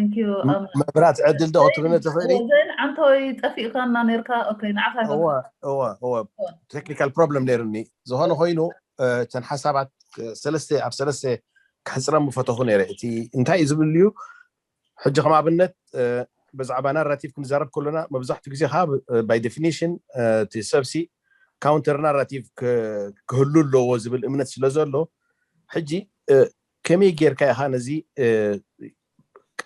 Thank you. መብራት ዕድል ዶ ክትብልኒ ትኽእሊ? ዘን ዓንተወይ ጠፊእካና ነርካ። ኦኬ፣ ንዓኻ እወ እወ እወ፣ ቴክኒካል ፕሮብለም ነይሩኒ። ዝኾነ ኮይኑ፣ እተን ሓሳባት ሰለስተ ኣብ ሰለስተ ክሕፅረም ምፈተኹ ነይረ። እቲ እንታይ እዩ ዝብል እዩ? ሕጂ ከም ኣብነት ብዛዕባ ናራቲቭ ክንዛረብ ከሎና፣ መብዛሕትኡ ግዜ ከዓ ባይ ዴፊኒሽን እቲ ሰብሲ ካውንተር ናራቲቭ ክህሉ ኣለዎ ዝብል እምነት ስለ ዘሎ፣ ሕጂ ከመይ ጌርካ ኢኻ ነዚ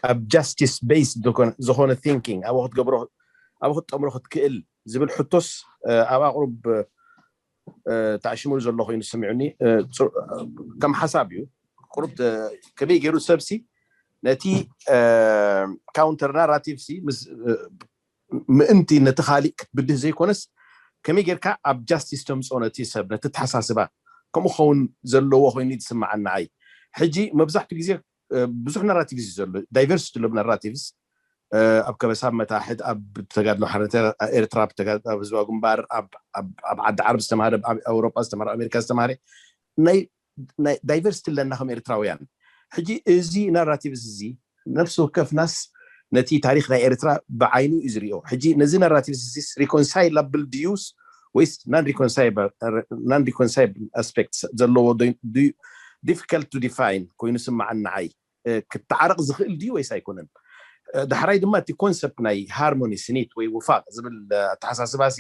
ኣብ ጃስቲስ ቤይስድ ዝኾነ ቲንኪንግ ኣብኡ ክትገብሮ፣ ኣብኡ ክትጠምሮ ክትክእል ዝብል ሕቶስ ኣብ ኣቕሩብ ተኣሽሙሉ ዘሎ ኮይኑ ዝስምዑኒ። ከም ሓሳብ እዩ። ቁሩብ ከመይ ገይሩ ሰብሲ ነቲ ካውንተር ናራቲቭ ሲ ምስ ምእንቲ ነቲ ካሊእ ክትብድህ ዘይኮነስ፣ ከመይ ጌርካ ኣብ ጃስቲስ ተምፅኦ ነቲ ሰብ፣ ነቲ ተሓሳስባ ከምኡ ክኸውን ዘለዎ ኮይኑ እዩ ዝስምዓኒ። ኣይ ሕጂ መብዛሕትኡ ግዜ ብዙሕ ናራቲቭስ እዩ ዘሎ፣ ዳይቨርሲቲ ሎም ናራቲቭስ። ኣብ ከበሳ፣ ኣብ መታሕት፣ ኣብ ተጋድሎ ሓርነት ኤርትራ፣ ኣብ ህዝባዊ ግንባር፣ ኣብ ዓዲ ዓረብ ዝተማሃረ፣ ኣብ ኣውሮጳ ዝተማሃረ፣ ኣሜሪካ ዝተማሃረ፣ ናይ ዳይቨርሲቲ ኣለና ከም ኤርትራውያን። ሕጂ እዚ ናራቲቭስ እዚ ነፍሲ ወከፍናስ ነቲ ታሪኽ ናይ ኤርትራ ብዓይኑ እዩ ዝሪኦ። ሕጂ ነዚ ናራቲቭስ እዚ ሪኮንሳይላብል ድዩስ ወይስ ናን ሪኮንሳይብል ኣስፔክትስ ዘለዎ፣ ዲፊካልት ቱ ዲፋይን ኮይኑ ስምዓኒ ንዓይ። ክተዓረቕ ዝኽእል ድዩ ወይስ ኣይኮነን? ዳሕራይ ድማ እቲ ኮንሰፕት ናይ ሃርሞኒ፣ ስኒት ወይ ውፋቕ ዝብል ኣተሓሳስባ ሲ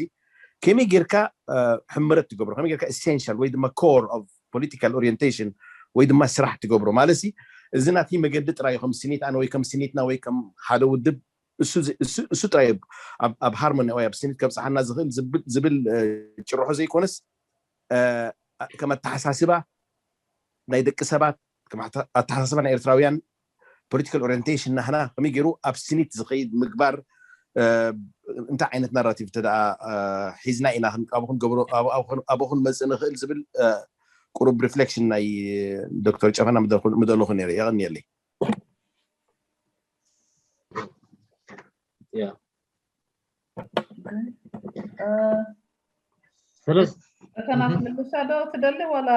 ከመይ ጌርካ ሕምረት ትገብሮ፣ ከመይ ጌርካ ኢሴንሻል ወይ ድማ ኮር ኦፍ ፖለቲካል ኦሪየንቴሽን ወይ ድማ ስራሕ ትገብሮ ማለት ሲ፣ እዚ ናተይ መገዲ ጥራይ እዩ፣ ከም ስኒት ኣነ ወይ ከም ስኒትና ወይ ከም ሓደ ውድብ እሱ ጥራይ ኣብ ሃርሞኒ ወይ ኣብ ስኒት ከብፅሓና ዝኽእል ዝብል ጭርሖ ዘይኮነስ፣ ከም ኣተሓሳስባ ናይ ደቂ ሰባት፣ ከም ኣተሓሳስባ ናይ ኤርትራውያን ፖለቲካል ኦሪየንቴሽን ናህና ከመይ ገይሩ ኣብ ስኒት ዝኸይድ ምግባር፣ እንታይ ዓይነት ናራቲቭ ተደኣ ሒዝና ኢና ኣብኡ ክንመፅእ ንኽእል ዝብል ቁሩብ ሪፍሌክሽን ናይ ዶክተር ጨፈና ምደለኹ ነይረ። የቐንየለይ። እተና ክምልሳ ዶ ትደሊ ዋላ?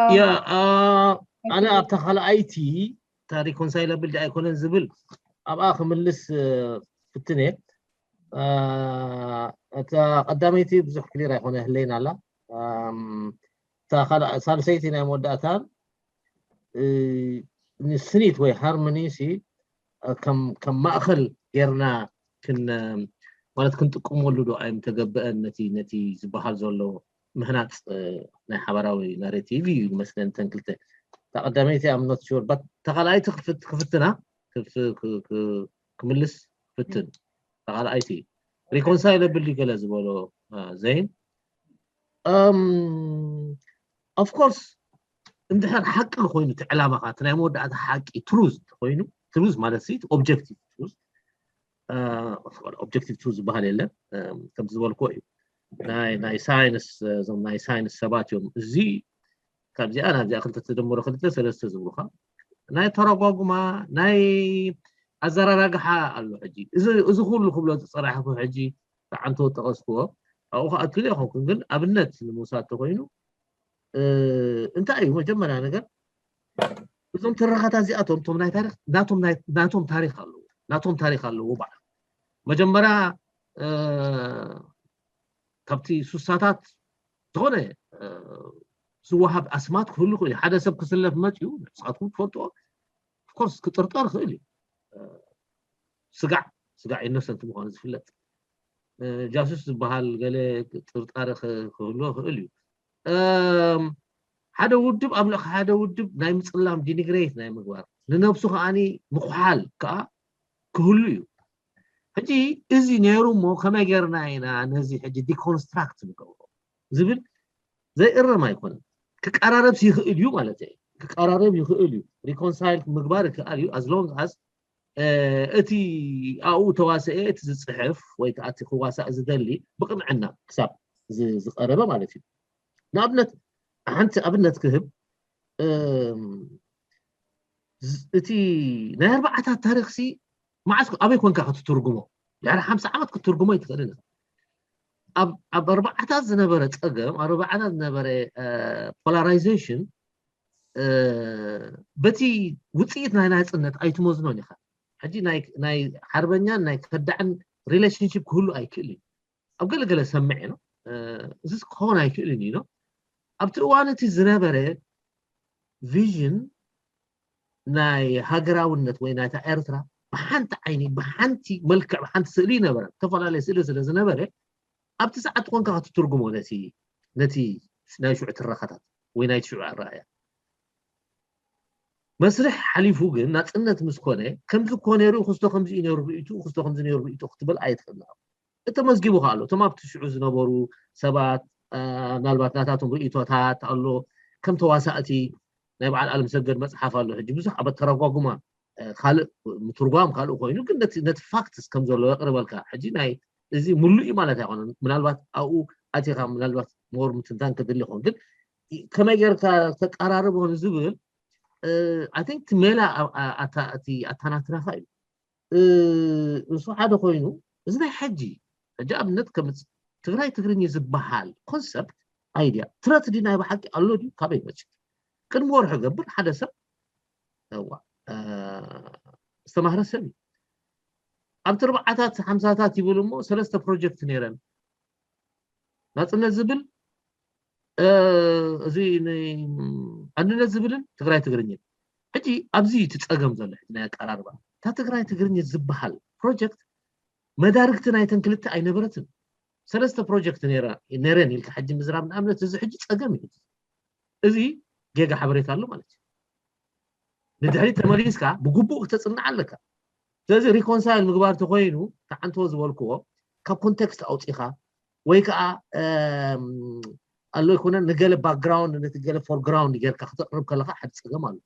ኣነ ኣብታ ካልኣይቲ እታ ሪኮንሳይለብል ዲ ኣይኮነን ዝብል ኣብኣ ክምልስ ፍትነ። እታ ቀዳመይቲ ብዙሕ ክሊር ኣይኮነ ህለይና ኣላ። እታ ሳልሰይቲ ናይ መወዳእታን ንስኒት ወይ ሃርሞኒ ሲ ከም ማእኸል ጌርና ማለት ክንጥቀመሉ ዶ ኣይምተገበአን? ነቲ ነቲ ዝበሃል ዘሎ ምህናፅ ናይ ሓባራዊ ናሬቲቭ እዩ ዝመስለኒ። እተን ክልተ፣ እታ ቀዳመይቲ I'm not sure but እታ ካልኣይቲ ክፍትና ክምልስ ፍትን። እታ ካልኣይቲ ሪኮንሳይለብል ገለ ዝበሎ ዘይን ኦፍ ኮርስ እንድሕር ሓቂ ኮይኑ እቲ ዕላማኻ እቲ ናይ መወዳእታ ሓቂ ትሩዝ ኮይኑ፣ ትሩዝ ማለት ሲ ኦብጀክቲቭ ትሩዝ፣ ኦብጀክቲቭ ትሩዝ ዝበሃል የለን። ከምቲ ዝበልክዎ እዩ፣ ናይ ሳይንስ፣ እዞም ናይ ሳይንስ ሰባት እዮም እዚ ካብዚኣ ናብዚኣ ክልተ ተደምሮ ክልተ ሰለስተ ዝብሉኻ፣ ናይ ተረጓጉማ ናይ ኣዘራራግሓ ኣሎ። ሕጂ እዚ ኩሉ ክብሎ ዝፀራሕኩ ሕጂ ተዓንቶ ጠቐስክዎ ኣብኡ ከኣክል ይኸውን ግን ኣብነት ንምውሳድ ተኮይኑ እንታይ እዩ መጀመርያ ነገር እዞም ትረኻታት እዚኣቶም ቶም ናይ ታሪክ ናቶም ታሪክ ኣለዎ፣ ናቶም ታሪክ ኣለዎ። በዓል መጀመርያ ካብቲ ሱሳታት ዝኾነ ዝወሃብ ኣስማት ክህሉ ክእል ሓደ ሰብ ክስለፍ መፅዩ ንስኻትኩም ትፈልጥዎ ኮርስ ክጥርጠር ክእል እዩ። ስጋዕ ስጋዕ ኢኖሰንት ምዃኑ ዝፍለጥ ጃሱስ ዝበሃል ገለ ጥርጣረ ክህልዎ ክእል እዩ። ሓደ ውድብ ኣብ ልዕሊ ሓደ ውድብ ናይ ምፅላም ዲኒግሬት ናይ ምግባር ንነብሱ ከዓኒ ምኩሓል ከዓ ክህሉ እዩ። ሕጂ እዚ ነይሩ እሞ ከመይ ጌርና ኢና ነዚ ሕጂ ዲኮንስትራክት ንገብሮ ዝብል ዘይእረም ኣይኮነን። ክቀራረብስ ይኽእል እዩ ማለት እዩ። ክቀራረብ ይኽእል እዩ፣ ሪኮንሳይል ምግባር ይክኣል እዩ as long as እቲ ኣብኡ ተዋሰኤ እቲ ዝፅሕፍ ወይ ከዓ እቲ ክዋሳእ ዝደሊ ብቅንዕና ክሳብ ዝቀረበ ማለት እዩ። ንኣብነት ሓንቲ ኣብነት ክህብ እቲ ናይ ኣርባዓታት ታሪክ ሲ መዓስ ኣበይ ኮንካ ክትትርጉሞ ድሕሪ ሓምሳ ዓመት ክትትርጉሞ ኣይትኽእልን ኢኻ። ኣብ ኣርባዓታት ዝነበረ ፀገም ኣርባዓታት ዝነበረ ፖላራይዜሽን በቲ ውፅኢት ናይ ናፅነት ኣይትመዝኖን ኢኻ። ሕጂ ናይ ናይ ሓርበኛን ናይ ከዳዕን relationship ክህሉ ኣይክእል እዩ። ኣብ ገለገለ ሰምዕ ነው። እዚስ ክኸውን ኣይክእልን እዩ ነው። ኣብቲ እዋን እቲ ዝነበረ ቪዥን ናይ ሃገራውነት ወይ ናይታ ኤርትራ ብሓንቲ ዓይኒ፣ ብሓንቲ መልክዕ፣ ብሓንቲ ስእሊ ይነበረ። ዝተፈላለየ ስእሊ ስለ ዝነበረ ኣብቲ ሰዓት ኮንካ ክትትርጉሞ ነቲ ነቲ ናይ ሽዑ ትረኻታት ወይ ናይ ሽዑ ኣረኣያ። መስርሕ ሓሊፉ ግን ናጽነት ምስ ኮነ ከምዚ እኮ ነይሩ፣ ክስቶ ከምዚ እዩ ነይሩ ርእይቱ፣ ክስቶ ከምዚ ነይሩ ርእይቱ ክትብል ኣይትኽእል። እተመዝጊቡ ከ ኣሎ። እቶም ኣብቲ ሽዑ ዝነበሩ ሰባት ምናልባት ናታቶም ርእይቶታት ኣሎ። ከም ተዋሳእቲ ናይ በዓል ኣለምሰገድ መጽሓፍ ኣሎ። ሕጂ ብዙሕ ኣብ ኣተረጓጉማ ካልእ ምትርጓም ካልእ ኮይኑ ግን ነቲ ነቲ ፋክትስ ከም ዘሎ የቕርበልካ። ሕጂ ናይ እዚ ሙሉእ እዩ ማለት ኣይኮነን። ምናልባት ኣብኡ ኣቲኻ ምናልባት ሞር ምትንታን ክድሊ ይኸውን ግን ከመይ ጌርካ ተቀራርቦ ንዝብል ኣይ ቲንክ እቲ ሜላ እቲ ኣታናትናኻ እዩ። ንሱ ሓደ ኮይኑ እዚ ናይ ሕጂ ሕጂ ኣብነት ከምፅ ትግራይ ትግርኛ ዝበሃል ኮንሰፕት ኣይድያ ትረት ድዩ ናይ ብሓቂ ኣሎ ድዩ ካበይ መፅእ? ቅድሚ ወርሒ ገብር ሓደ ሰብ ዋ ዝተማህረ ሰብ እዩ። ኣብቲ ርብዓታት ሓምሳታት ይብል እሞ ሰለስተ ፕሮጀክት ነይረን ናፅነት ዝብል እዚ ኣንድነት ዝብልን ትግራይ ትግርኛ። ሕጂ ኣብዚ እቲ ፀገም ዘሎ ሕጂ ናይ ኣቀራርባ እታ ትግራይ ትግርኛ ዝበሃል ፕሮጀክት መዳርግቲ ናይተን ክልተ ኣይነበረትን። ሰለስተ ፕሮጀክት ነረን ኢልካ ሕጂ ምዝራብ ንኣብነት እዚ ሕጂ ፀገም እዩ። እዚ ጌጋ ሓበሬታ ኣሎ ማለት እዩ። ንድሕሪት ተመሊስካ ብግቡእ ክተፅንዕ ኣለካ። ስለዚ ሪኮንሳይል ምግባር ተኮይኑ ተዓንተዎ ዝበልክዎ ካብ ኮንቴክስት ኣውፂኻ ወይ ከዓ ኣሎ ይኮነ ንገለ ባክግራውንድ ነቲ ገለ ፎርግራውንድ ጌርካ ክተቅርብ ከለካ ሓደ ፀገም ኣሎ።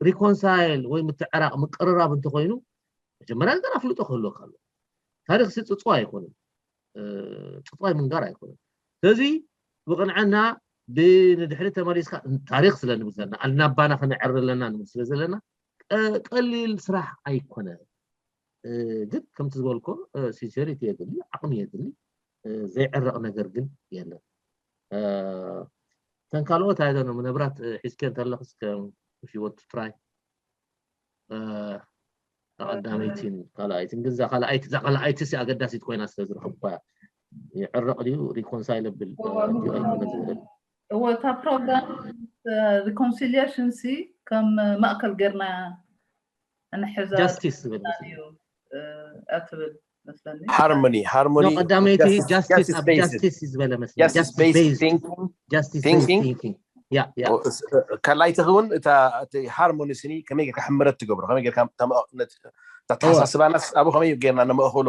ሪኮንሳይል ወይ ምትዕራቅ ምቅርራብ እንተኮይኑ መጀመርያ ነገር ኣፍልጦ ክህልወካ ኣሎ። ታሪክ ሲ ፅፅዋ ኣይኮነን፣ ፅፅዋይ ምንጋር ኣይኮነን። ስለዚ ብቅንዕና ብንድሕሪ ተመሊስካ ታሪክ ስለ ንብል ዘለና ኣናባና ክነዕር ኣለና ንብል ስለ ዘለና ቀሊል ስራሕ ኣይኮነ። ግን ከምቲ ዝበልኮ ሲንሴሪቲ የድሊ፣ ዓቅሚ የድሊ። ዘይዕረቕ ነገር ግን የለን። እተን ካልኦት ኣይደነ ምነብራት ሒዝከ እንተለኽስ ትራይ ቀዳመይቲን ካልኣይትን ግን እዛ ካልኣይቲ እዛ ካልኣይቲ ሲ ኣገዳሲት ኮይና ስለ ዝረኸብኳ ይዕረቕ ድዩ ሪኮንሳይል ብል ድዩ ኣይኮነ ዝብል እወ እታ ፕሮግራም ሪኮንሲሊሽን ሲ ከም ማእከል ጌርና እንሕዛ ጃስቲስ ዝብል እዩ ትብል መስለኒ ሃርሞኒ ሃርሞኒ ቀዳመይቲ ጃስቲስ ዝበለ መስለኒ ጃስቲስ ቤዝ ቲንኪንግ ጃስቲስ ቲንኪንግ ቲንኪንግ ያ ያ ካልኣይቲ ክውን እታ ሃርሞኒ ስኒ ከመይ ጌርካ ሕምረት ትገብሮ ከመይ ጌርካ ተሓሳስባና ኣብኡ ከመይ ጌርና ነመእክሎ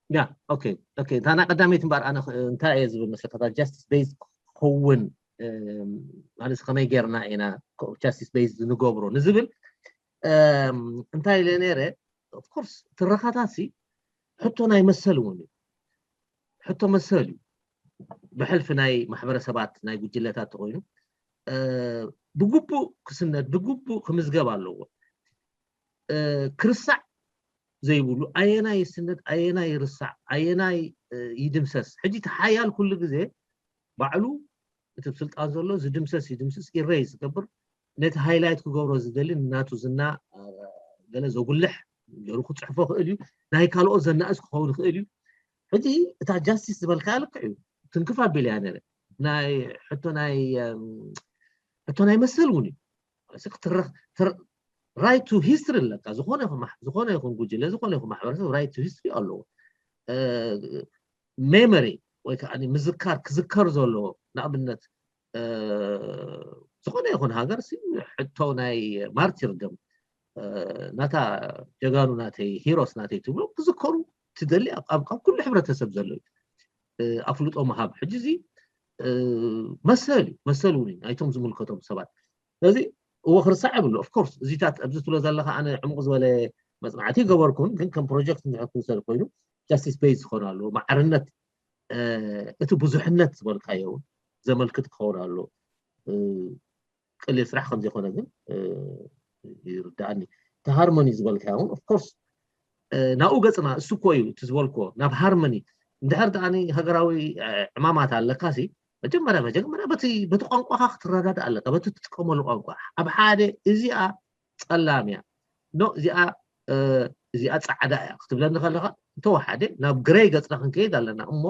ያ ኦኬ ኦኬ እታ ናይ ቀዳመይቲ እምበር ኣነ እንታይ እየ ዝብል መስለካ ጃስቲስ ቤዝ ክኸውን ማለት ከመይ ጌርና ኢና ጃስቲስ ቤዝ ንገብሮ ንዝብል እንታይ ኢለ ነይረ ኦፍኮርስ ትረኻታት ሲ ሕቶ ናይ መሰል እውን እዩ ሕቶ መሰል እዩ ብሕልፊ ናይ ማሕበረሰባት ናይ ጉጅለታት ተኮይኑ ብግቡእ ክስነድ ብግቡእ ክምዝገብ ኣለዎ ክርሳዕ ዘይብሉ ኣየናይ ይስነድ ኣየናይ ይርሳዕ ኣየናይ ይድምሰስ ሕጂ ተሓያል ኩሉ ግዜ ባዕሉ እቲ ስልጣን ዘሎ ዝድምሰስ ይድምስስ ኢረይ ዝገብር ነቲ ሃይላይት ክገብሮ ዝደሊ ናቱ ዝና ገለ ዘጉልሕ ገሩ ክፅሕፎ ክእል እዩ ናይ ካልኦት ዘናእስ ክኸውን ይኽእል እዩ ሕጂ እታ ጃስቲስ ዝበልካ ልክዕ እዩ ትንክፍ ኣቢል እያ ነረ ናይ ሕቶ ናይ ሕቶ ናይ መሰል እውን እዩ right to history ኣለካ ዝኾነ ይኹን ጉጅለ ዝኾነ ይኹን ማሕበረሰብ right to history ኣለዎ memory ወይ ከዓ ምዝካር ክዝከር ዘለዎ ንኣብነት ዝኾነ ይኹን ሃገር ሕቶ ናይ ማርቲር ደም ናታ ጀጋኑ ናተይ ሂሮስ ናተይ ትብሎ ክዝከሩ ትደሊ ኣብ ኩሉ ሕብረተሰብ ዘሎ ኣፍልጦ ምሃብ ሕጂ እዚ መሰል እዩ መሰል እውን ናይቶም ዝምልከቶም ሰባት ስለዚ እዎ ክርስዕ የብሉ ኦፍኮርስ እዚታት ኣብዚ ትብሎ ዘለካ ኣነ ዕሙቕ ዝበለ መፅናዕቲ ይገበርኩን ግን ከም ፕሮጀክት እንድሕር ክውሰድ ኮይኑ ጃስቲስ ቤዝ ዝኮኑ ኣለዎ ማዕርነት እቲ ብዙሕነት ዝበልካዮ እውን ዘመልክት ክኸውን ኣሎ ቀሊል ስራሕ ከም ዘይኮነ ግን ይርዳኣኒ እቲ ሃርሞኒ ዝበልካዮ እውን ኦፍኮርስ ናብኡ ገፅና እሱ እኮ እዩ እቲ ዝበልኮ ናብ ሃርሞኒ እንድሕር ደኣ ሃገራዊ ዕማማት ኣለካ ሲ መጀመርያ መጀመርያ በቲ ቋንቋካ ክትረዳዳእ ኣለካ በቲ ትጥቀመሉ ቋንቋ ኣብ ሓደ እዚኣ ፀላም እያ ኖ እዚኣ እዚኣ ፃዕዳ እያ ክትብለኒ ከለካ፣ እንተወሓደ ናብ ግረይ ገፅና ክንከይድ ኣለና እሞ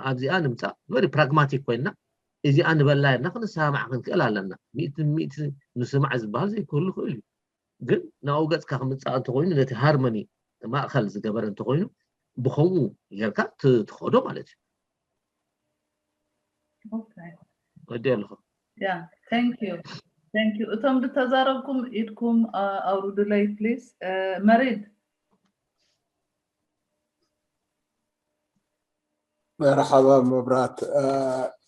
ኣብዚኣ ንምፃእ very pragmatic ኮይና እዚኣ ንበላ ኢልና ክንሰማማዕ ክንክእል ኣለና። ሚእቲ ሚእቲ ንስማዕ ዝበሃል ዘይክህሉ ይኽእል እዩ። ግን ናብኡ ገፅካ ክምፃእ እንተኮይኑ ነቲ ሃርመኒ ማእከል ዝገበረ እንተኮይኑ ብከምኡ ጌርካ ትኸዶ ማለት እዩ። ወዲ ኣለኹ። Thank you እቶም ዝተዛረብኩም ኢድኩም ኣውርዱለይ please። መሬድ መርሓባ መብራት፣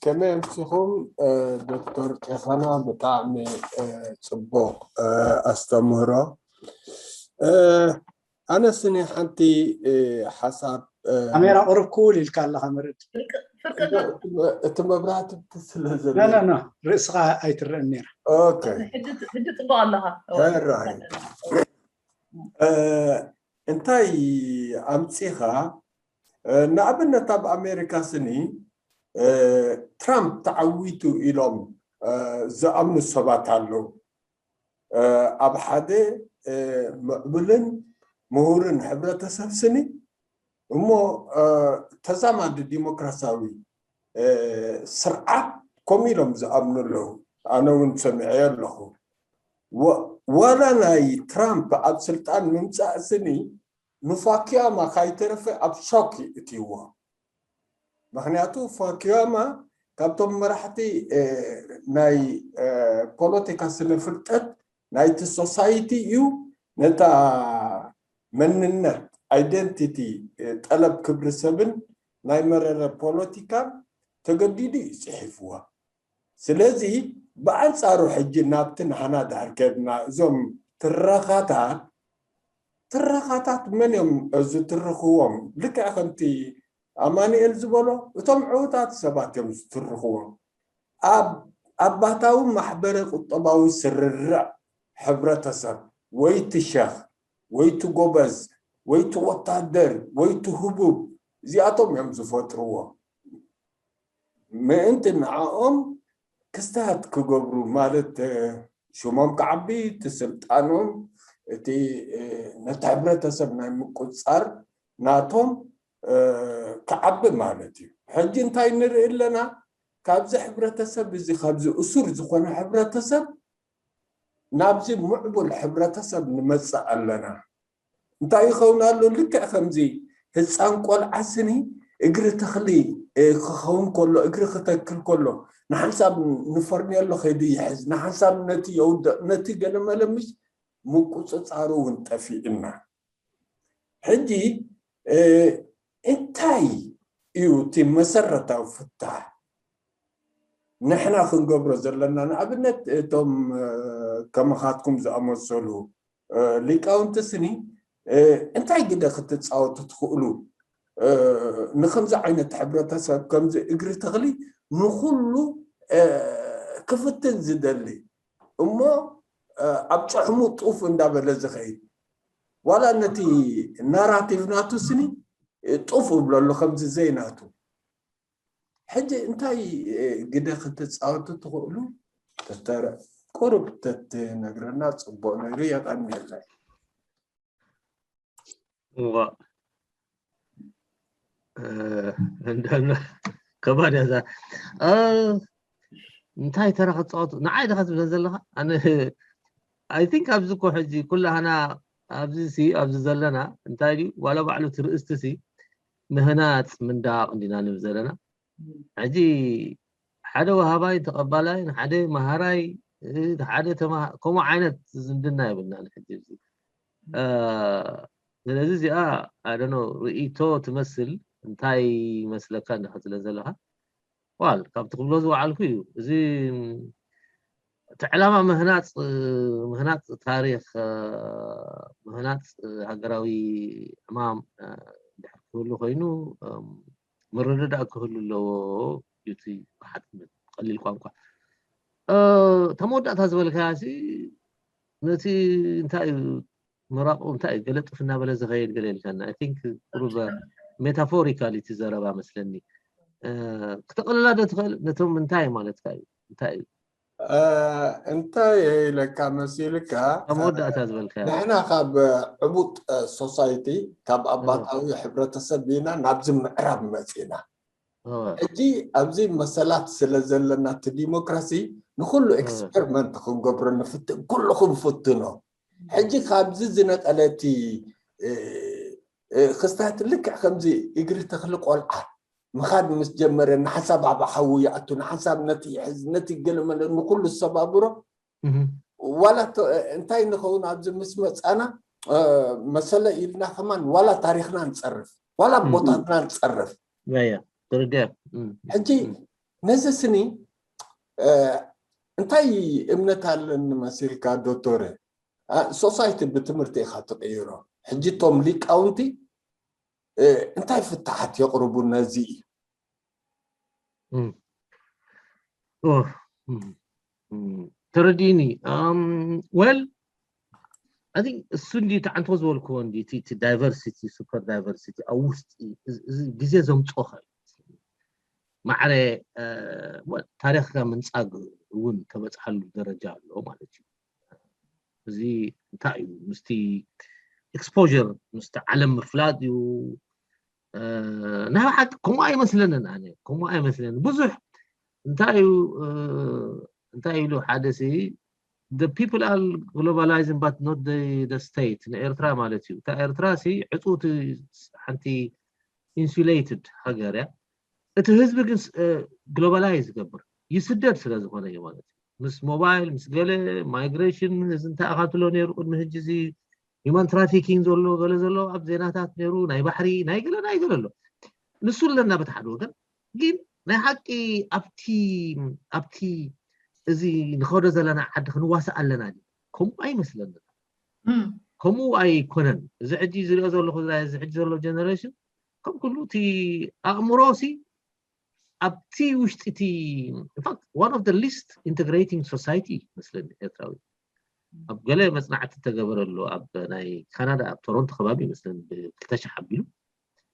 ከመይ ኣምሲኹም? ዶክተር ጤፋና ብጣዕሚ ፅቡቅ ኣስተምህሮ። ኣነ ስኒ ሓንቲ ሓሳብ ካሜራ ቅርብ ኩል ኢልካ ኣለካ መርድ። ፍርቅና እቲ መብራህቲ ስለ ላ ላ ላ ርእስኻ ኣይትረአን ነይራ። ኦኬ ሕጂ ጽቡቅ ኣለኻ። ተራይ እንታይ ኣምጺኻ? ንኣብነት ኣብ ኣሜሪካ ስኒ ትራምፕ ተዓዊቱ ኢሎም ዝኣምኑ ሰባት ኣለዉ። ኣብ ሓደ ምዕቡልን ምሁርን ሕብረተሰብ ስኒ እሞ ተዛማዲ ዲሞክራሲያዊ ስርዓት ከምኡ ኢሎም ዝኣምኑ ኣለዉ። ኣነ እውን ሰሚዐዮ ኣለኹ። ዋላ ናይ ትራምፕ ኣብ ስልጣን ምምፃእ ስኒ ንፋኪያማ ካይተረፈ ኣብ ሾክ ይእትይዎ። ምክንያቱ ፋኪያማ ካብቶም መራሕቲ ናይ ፖለቲካ ስነ ፍልጠት ናይቲ ሶሳይቲ እዩ። ነታ መንነት፣ ኣይደንቲቲ፣ ጠለብ ክብሪ ሰብን ናይ መረረ ፖለቲካን ተገዲዱ እዩ ፅሒፍዋ። ስለዚ ብኣንፃሩ ሕጂ ናብቲ ንሓና ድሕር ከድና እዞም ትረኻታት ትረኻታት መን እዮም ዝትርኽዎም? ልክዕ ከምቲ ኣማኑኤል ዝበሎ እቶም ዕዉታት ሰባት እዮም ዝትርኽዎም። ኣብ ኣባታዊ ማሕበረ ቁጠባዊ ስርርዕ ሕብረተሰብ ወይ እቲ ሸኽ ወይ እቲ ጎበዝ ወይ እቲ ወታደር ወይ እቲ ህቡብ እዚኣቶም እዮም ዝፈጥርዎ። ምእንቲ ንዕኦም ክስተት ክገብሩ ማለት ሽሞም ክዓቢ እቲ ስልጣኖም እቲ ነቲ ሕብረተሰብ ናይ ምቁፅፃር ናቶም ክዓቢ ማለት እዩ። ሕጂ እንታይ ንርኢ ኣለና? ካብዚ ሕብረተሰብ እዚ ካብዚ እሱር ዝኾነ ሕብረተሰብ ናብዚ ምዕቡል ሕብረተሰብ ንመፅእ ኣለና። እንታይ ይኸውን ኣሎ? ልክዕ ከምዚ ህፃን ቆልዓ ስኒ እግሪ ተኽሊ ክኸውን ከሎ እግሪ ክተክል ከሎ ንሓንሳብ ንፈርኔሎ ከይዱ ይሕዝ፣ ንሓንሳብ ነቲ የውድቕ፣ ነቲ ገለመለ ምሽ ምቁፅፃሩ እውን ጠፊእና። ሕጂ እንታይ እዩ እቲ መሰረታዊ ፍታሕ ንሕና ክንገብሮ ዘለና? ንኣብነት እቶም ከመኻትኩም ዝኣመሰሉ ሊቃውንቲ ስኒ እንታይ ግደ ክትፃወቱ ትኽእሉ ንከምዚ ዓይነት ሕብረተሰብ ከምዚ እግሪ ተኽሊ ንኩሉ ክፍትን ዝደሊ እሞ ኣብ ጨሕሙ ጡፍ እንዳበለ ዝኸይድ ዋላ ነቲ ናራቲቭ ናቱ ስኒ ጡፍ እብለሉ ከምዚ ዘይናቱ ሕጂ እንታይ ግደ ክትፃወቱ ትኽእሉ ተተረ ቁሩብ ተትነግረና ፅቡቅ ነይሩ። የቀንየለይ። እዋ እንዳና ከባድ ያዛ እንታይ ተራ ክፃወቱ ንዓይ ደኻ ትብለ ዘለኻ ኣነ I think ኣብዚ እኮ ሕጂ ኩላህና ኣብዚ ሲ ኣብዚ ዘለና እንታይ ድዩ ዋላ ባዕሉ እቲ ርእስቲ ሲ ምህናፅ ምንዳቕ እንዲና ንብል ዘለና ሕጂ ሓደ ወሃባይ ተቐባላይ ሓደ መሃራይ ሓደ ከምኡ ዓይነት ዝምድና የብልናን ሕጂ እዚ ስለዚ እዚኣ ኣደኖ ርእይቶ ትመስል እንታይ ይመስለካ እንዳክትለ ዘለካ ዋል ካብቲ ክብሎ ዝወዓልኩ እዩ እዚ እቲ ዕላማ ምህናፅ ምህናፅ ታሪክ ምህናፅ ሃገራዊ ዕማም ድሕር ክህሉ ኮይኑ ምርድዳእ ክህሉ ኣለዎ እዩ እቲ ብሓትነት ቀሊል ቋንቋ ተመወዳእታ ዝበልካያ ሲ ነቲ እንታይ እዩ ምራቁ እንታይ እዩ ገለጥፍ እናበለ ዝኸይድ ገለ ኢልካና I think ቁሩብ metaphorical እቲ ዘረባ መስለኒ ክተቐልላ ዶ ትኽእል ነቶም እንታይ ማለትካ እዩ እንታይ እዩ እ፣ እንታይ ኢለካ መሲልካ? ኣብ መወዳእታ ዝበልካ ንሕና ካብ ዕቡጥ ሶሳይቲ፣ ካብ ኣባታዊ ሕብረተሰብ ኢና ናብዚ ምዕራብ መፂና። ሕጂ ኣብዚ መሰላት ስለ ዘለና እቲ ዲሞክራሲ ንኩሉ ኤክስፐሪመንት ክንገብሮ ንፍትን፣ ኩሉ ክንፍትኖ። ሕጂ ካብዚ ዝነቀለ እቲ እ፣ እ፣ ክስታት ልክዕ ከምዚ እግሪ ተኽሊ ቆልዓ ምኻድ ምስ ጀመረ፣ ንሓንሳብ ኣብ ሓዊ ይኣቱ፣ ንሓንሳብ ነቲ ይሕዝ፣ ነቲ ገለ መለ ንኩሉ ዝሰባብሮ። እህ፣ ዋላ ተ- እንታይ ንኸውን ኣብዚ ምስ መፃና፣ እ፣ መሰለ ኢልና ከማን ዋላ ታሪኽና ንፀርፍ፣ ዋላ እም። ቦታትና ንፀርፍ። ያ ያ፣ ተረዲኣ። እም፣ ሕጂ እም። ነዚ ስኒ፣ እ፣ እንታይ እምነት ኣለኒ መሲልካ ዶክተር? እ፣ ሶሳይቲ ብትምህርቲ ኢኻ ትቕይሮ። ሕጂ እቶም ሊቃውንቲ፣ እ፣ እንታይ ፍታሓት የቕርቡ ነዚ እዩ? እም። ኦ፣ እም፣ እም። ተረዲእኒ። ኣም፣ ወል፣ I think እሱ እንዲ ተዓንቶ ዝበልክዎ እንዲ እቲ፣ እቲ ዳይቨርሲቲ፣ ሱፐር ዳይቨርሲቲ ኣብ ውሽጢ እዚ፣ እዚ ግዜ ዘምፅኦ ኸ እዩ። ማዕረ፣ እ፣ ወል፣ ታሪኽካ ምንጻግ እውን ተበፅሓሉ ደረጃ ኣሎ ማለት እዩ። እዚ እንታይ እዩ? ምስቲ ኤክስፖር ምስቲ ዓለም ምፍላጥ እዩ። እ፣ ናይ ብሓቂ ከምኡ ኣይመስለንን፣ ኣነ ከምኡ ኣይመስለንን። ብዙሕ እንታይ እዩ፣ እ፣ እንታይ ኢሉ ሓደ ሲ፣ the people are globalizing but not the, the state፣ ንኤርትራ ማለት እዩ። እታ ኤርትራ ሲ ዕፁ እቲ ሓንቲ ኢንሱሌትድ ሃገር እያ። እቲ ህዝቢ ግን ስ-፣ እ፣ ግሎባላይዝ ይገብር፣ ይስደድ ስለ ዝኾነ እዩ ማለት እዩ። ምስ ሞባይል፣ ምስ ገለ ማይግሬሽን፣ እዚ እንታይ ኣኻትሎ ነይሩ ቅድሚ ሕጂ፣ እዚ ሂማን ትራፊኪንግ ዘሎ፣ ገለ ዘሎ ኣብ ዜናታት ነይሩ፣ ናይ ባሕሪ፣ ናይ ገለ፣ ናይ ገለ ኣሎ። ንሱ ኣለና በቲ ሓደ ወገን፣ ግን ናይ ሓቂ ኣብቲ፣ ኣብቲ እዚ ንኸዶ ዘለና ዓዲ ክንዋሳእ ኣለና ድዩ? ከምኡ ኣይመስለንን። እም፣ ከምኡ ኣይኮነን። እዚ ሕጂ ዝሪኦ ዘለኹ፣ እዚ ሕጂ ዘሎ ጀነሬሽን ከም ኩሉ እቲ ኣእምሮ ሲ ኣብቲ ውሽጢ እቲ፣ in fact one of the least integrating society መስለኒ ኤርትራዊ። ኣብ ገለ መጽናዕቲ ተገበረሉ፣ ኣብ ናይ ካናዳ ኣብ ቶሮንቶ ከባቢ መስለኒ ብ ክልተ ሽሕ ኣቢሉ፣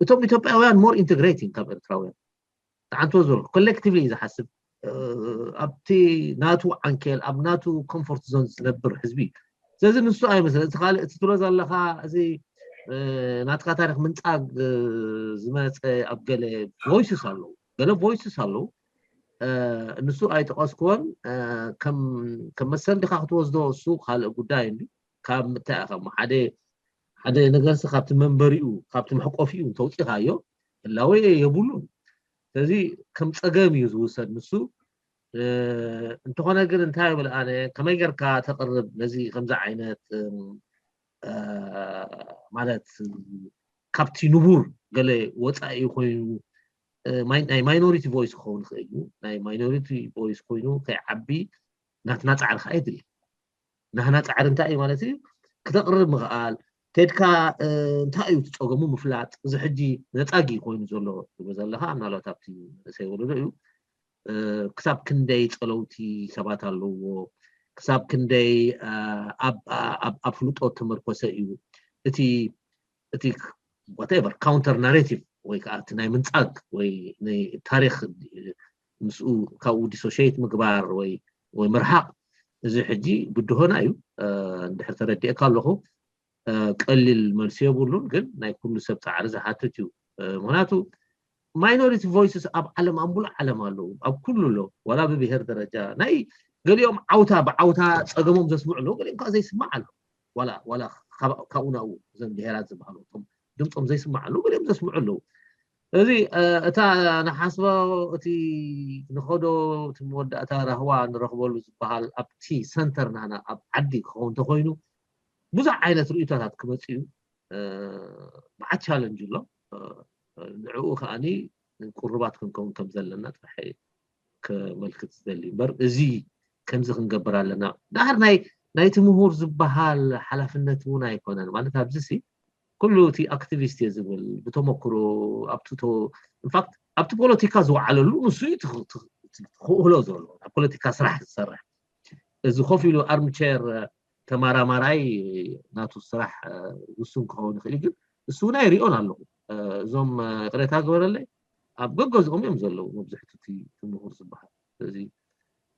እቶም ኢትዮጵያውያን ሞር ኢንተግሬቲንግ ካብ ኤርትራውያን። ተዓንቶ ዘሎ ኮሌክቲቭሊ እዩ ዝሓስብ፣ እ፣ ኣብቲ ናቱ ዓንኬል፣ ኣብ ናቱ ኮምፎርት ዞን ዝነብር ህዝቢ እዩ። ስለዚ ንሱ ኣይመስለን። እቲ ካልእ፣ እቲ ትብሎ ዘለኻ፣ እዚ፣ እ፣ ናትካ ታሪኽ ምንጻግ፣ እ፣ ዝመጸ ኣብ ገለ ቮይስስ ኣለዉ፣ ገለ ቮይስስ ኣለዉ። እ፣ ንሱ ኣይጠቐስክዎን፣ እ፣ ከም፣ ከም መሰል ዲኻ ክትወስዶ፣ እሱ ካልእ ጉዳይ እንዲ። ካብ ምታይ ኢኻ እሞ ሓደ፣ ሓደ ነገርሲ ካብቲ መንበሪኡ፣ ካብቲ መሕቆፊኡ እንተውፂኻዮ፣ ህላወ የብሉን። ስለዚ ከም ጸገም እዩ ዝውሰድ ንሱ። እ፣ እንተኾነ ግን እንታይ ይብል ኣነ፣ ከመይ ጌርካ ተቕርብ ነዚ ከምዚ ዓይነት፣ እም፣ እ፣ ማለት ካብቲ ንቡር ገለ ወጻኢ ኮይኑ፣ እ፣ ማይ-፣ ናይ ማይኖሪቲ ቮይስ ክኸውን ይኽእል እዩ። ናይ ማይኖሪቲ ቮይስ ኮይኑ ከይዓቢ ናትና ጻዕሪ ከኣ የድሊ። ናህና ጻዕሪ እንታይ እዩ ማለት እዩ? ክተቕርብ ምኽኣል፣ ቴድካ፣ እ፣ እንታይ እዩ እቲ ጸገሙ ምፍላጥ። እዚ ሕጂ ነጻጊ ኮይኑ ዘሎ ትብሎ ዘለኻ፣ ምናልባት ኣብቲ መንእሰይ ወለዶ እዩ። እ፣ ክሳብ ክንደይ ጸለውቲ ሰባት ኣለውዎ፣ ክሳብ ክንደይ፣ እ፣ ኣብ፣ ኣብ፣ ኣብ ፍልጦ ተመርኮሰ እዩ። እቲ፣ እቲ ዋቴቨር ካውንተር ናሬቲቭ ወይ ከዓ እቲ ናይ ምንጻግ ወይ ናይ ታሪኽ ምስኡ ካብኡ ዲሶሽየት ምግባር ወይ፣ ወይ ምርሓቕ፣ እዚ ሕጂ ብድሆና እዩ። እ፣ እንድሕር ተረዲኤካ ኣለኹ፣ እ፣ ቀሊል መልሲ የብሉን፣ ግን ናይ ኩሉ ሰብ ጻዕሪ ዝሓትት እዩ። እ፣ ምኽንያቱ ማይኖሪቲ ቮይስስ ኣብ ዓለም፣ ኣብ ሙሉእ ዓለም ኣለዉ፣ ኣብ ኩሉ ኣለዉ፣ ዋላ ብብሄር ደረጃ። ናይ ገሊኦም ዓውታ ብዓውታ ጸገሞም ዘስምዑ ኣለዉ፣ ገሊኦም ከዓ ዘይስማዕ ኣሎ። ዋላ፣ ዋላ ካብ-፣ ካብኡ ናብኡ እዞም ብሄራት ዝበሃሉ እቶም ድምፆም ዘይስማዕ ኣለዉ፣ ገሊኦም ዘስምዑ ኣለዉ። ስለዚ፣ እ፣ እታ ንሓስቦ፣ እቲ ንኸዶ፣ እቲ መወዳእታ ራህዋ ንረኽበሉ ዝበሃል ኣብቲ ሰንተር ናህና ኣብ ዓዲ ክኸውን እንተኾይኑ፣ ብዙሕ ዓይነት ርእይቶታት ክመጽእ እዩ። እ፣ መዓት ቻለንጅ ኣሎ። እ፣ ንዕኡ ከኣኒ ቁሩባት ክንከውን ከም ዘለና ጥራሕ እየ ከመልክት ዝደሊ እምበር፣ እዚ ከምዚ ክንገብር ኣለና። ደሓር ናይ፣ ናይቲ ምሁር ዝበሃል ሓላፍነት እውን ኣይኮነን። ማለት ኣብዚ ሲ ኩሉ እቲ ኣክቲቪስት እየ ዝብል ብተመክሮ ኣብቲ ተ-፣ ኢንፋክት ኣብቲ ፖለቲካ ዝወዓለሉ ንሱ እዩ ትኽ-፣ ትኽ-፣ ትኽእሎ ዘሎ፣ ኣብ ፖለቲካ ስራሕ ዝሰርሕ። እዚ ኮፍ ኢሉ ኣርምቼር ተመራማራይ ናቱ ስራሕ፣ እ፣ ውሱን ክኸውን ይኽእል እዩ፣ ግን እሱ እውን ኣይሪኦን ኣለኹ። እ፣ እዞም፣ እ፣ ይቕሬታ ግበረለይ፣ ኣብ ገገዝኦም እዮም ዘለዉ መብዝሕቱ እቲ፣ እቲ ምሁር ዝበሃል። ስለዚ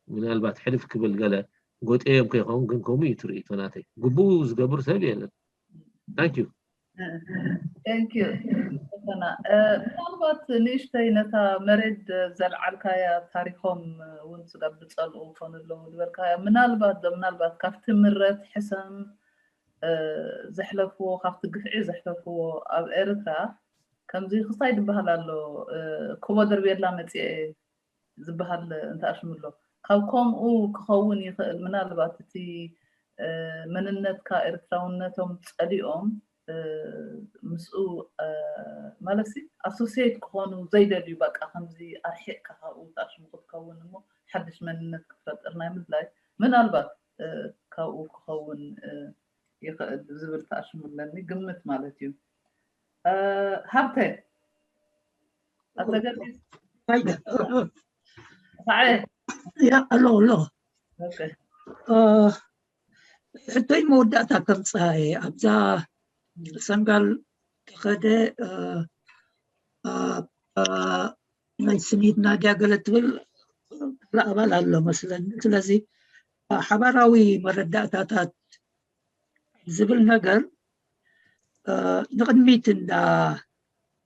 ምናልባት ሕልፍ ክብል ገለ ጎጤዮም ከይኸውን፣ ግን ከምኡ እዩ ትርኢቶ ናተይ። ግቡኡ ዝገብር ሰብ የለን። Thank you። Thank you። ፈተና ምናልባት ንእሽተይ ነታ መሬት ዘልዓልካያ ታሪኾም እውን ስጋብ ዝፀልኡ ክኾኑ ኣለዉ ዝበልካያ ምናልባት ምናልባት ካብቲ ምረት ሕሰም ዘሕለፍዎ ካብቲ ግፍዒ ዘሕለፍዎ ኣብ ኤርትራ ከምዚ ክስታይ ዝበሃል ኣሎ ክቦ ደርብየላ መፅኤ ዝበሃል እንተኣሽምሎ ካብ ከምኡ ክኸውን ይኽእል ምናልባት እቲ መንነትካ ኤርትራውነቶም ፀሊኦም ምስኡ ማለት ኣሶሲየት ክኾኑ ዘይደልዩ በቃ ከምዚ ኣርሒቕካ ካብኡ ተኣሽሙ ክትከውን እሞ ሓድሽ መንነት ክትፈጥር ናይ ምድላይ ምናልባት ካብኡ ክኸውን ይኽእል ዝብል ተኣሽሙ ኣለኒ ግምት ማለት እዩ። ሃብተ ኣተገዲስ ኣሎ ኣሎ ሕቶይ መወዳእታ ከምፅኣ እየ ኣብዛ ሰንጋል ተኸደ ናይ ስኒት ናድያ ገለ ትብል ካልእ ኣባል ኣሎ መስለኒ። ስለዚ ሓባራዊ መረዳእታታት ዝብል ነገር ንቕድሚት እንዳ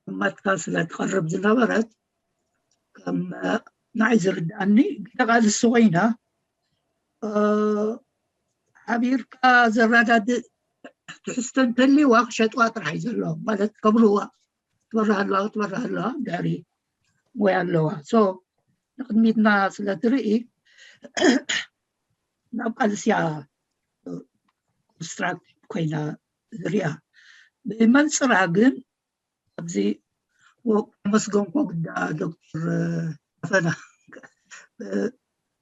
እማትካ ስለ ትቐርብ ዝነበረት ከም ንዓይ ዝርድኣኒ ተቓልሲ ኮይና ሓቢርካ ዘረዳድእ ትሕዝቶ እንተልዋ ክሸጥዋ ጥራሕ እዩ ዘለዎም ማለት ከብልዋ ክትበርህ ኣለዋ ክትበርህ ኣለዋ ድሕሪ ወይ ኣለዋ ንቅድሚትና ስለ ትርኢ ናብ ቃልስያ ኮንስትራክቲቭ ኮይና ዝሪኣ ብመንፅራ ግን ኣብዚ ከመስገንኮ ግዳ ዶክተር ፈና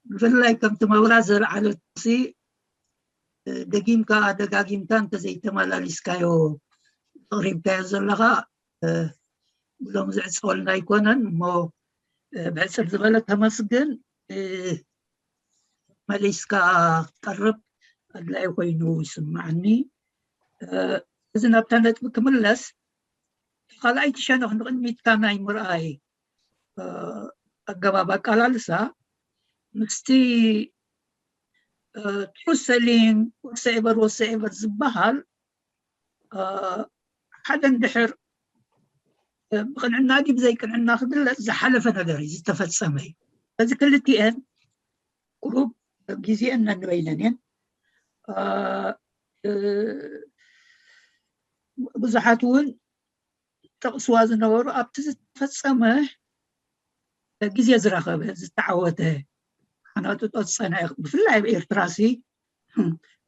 ብፍላይ ከምቲ መብራት ዘልዓለትሲ ደጊምካ ደጋጊምካ እንተዘይተመላሊስካዮ ኣቕሪብካዮ ዘለኻ ብሎም ዝዕፀወልና ኣይኮነን እሞ ብሕፅር ዝበለ ተመስግን መሊስካ ክትቀርብ ኣድላይ ኮይኑ ይስማዓኒ። እዚ ናብታ ነጥቢ ክምለስ ካልኣይቲ ሸነኽ ንቕድሚትካ ናይ ምርኣይ ኣገባብ ኣቃላልሳ ምስቲ ትሩዝ ቴሊንግ ወሰኤቨር ወሰኤቨር ዝበሃል ሓደ እንድሕር ብቅንዕና ድዩ ብዘይቅንዕና ክግለፅ ዝሓለፈ ነገር እዩ ዝተፈፀመ እዩ። በዚ ክልቲኤን ቁሩብ ግዜአን ነንበይነን እየን። ብዙሓት እውን ጠቕስዋ ዝነበሩ ኣብቲ ዝተፈፀመ ግዜ ዝረኸበ ዝተዓወተ ሓናጥጦ ዝፀንዐ ብፍላይ ኣብ ኤርትራ ሲ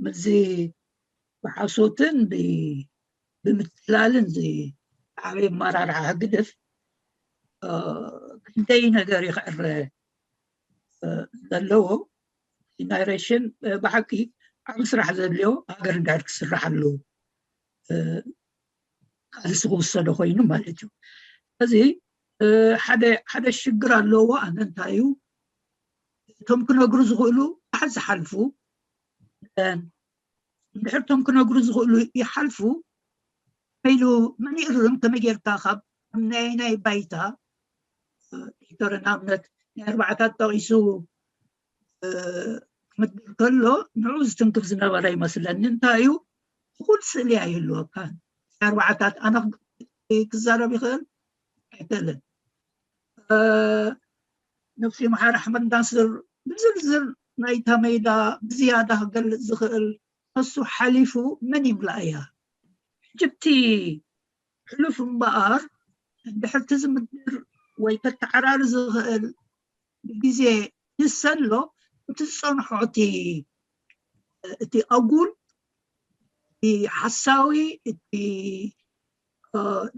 ምስዚ ብሓሶትን ብምትላልን ዝዓበየ ኣመራርሓ ህግደፍ ክንደይ ነገር ይኽዕረ ዘለዎ ጀነሬሽን ብሓቂ ዓብ ስራሕ ዘድልዮ ሃገር እንድሕር ክስራሕ ኣለዎ ቃልሲ ክውሰዶ ኮይኑ ማለት እዩ። ስለዚ ሓደ ሓደ ሽግር ኣለዎ ኣነ እንታይ እዩ እቶም ክነግሩ ዝኽእሉ ብዙሓት ዝሓልፉ እንድሕር እቶም ክነግሩ ዝኽእሉ ይሓልፉ ኢሉ መን ይእርም ከመይ ጌርካ ካብ ናይናይ ባይታ ዶክተር ንኣብነት ናይ ኣርባዕታት ጠቒሱ ክምድር ከሎ ንዑ ዝትንክፍ ዝነበረ ይመስለኒ እንታይ እዩ እኹል ስእሊ ኣይህልወካን ኣርባዕታት ኣነ ክዛረብ ይኽእል ኣይክእልን ነብሲ መሓር ኣሕመድ ናስር ብዝርዝር ናይታ ሜዳ ብዝያዳ ክገልፅ ዝኽእል ከሱ ሓሊፉ መን ይምልኣያ ሕጅብቲ ሕሉፍ እምበኣር እንድሕር እቲ ዝምድር ወይ ከተዓራሪ ዝኽእል ብግዜ ንሰሎ እቲ ዝፀንሖ እቲ እቲ ኣጉል እቲ ሓሳዊ እቲ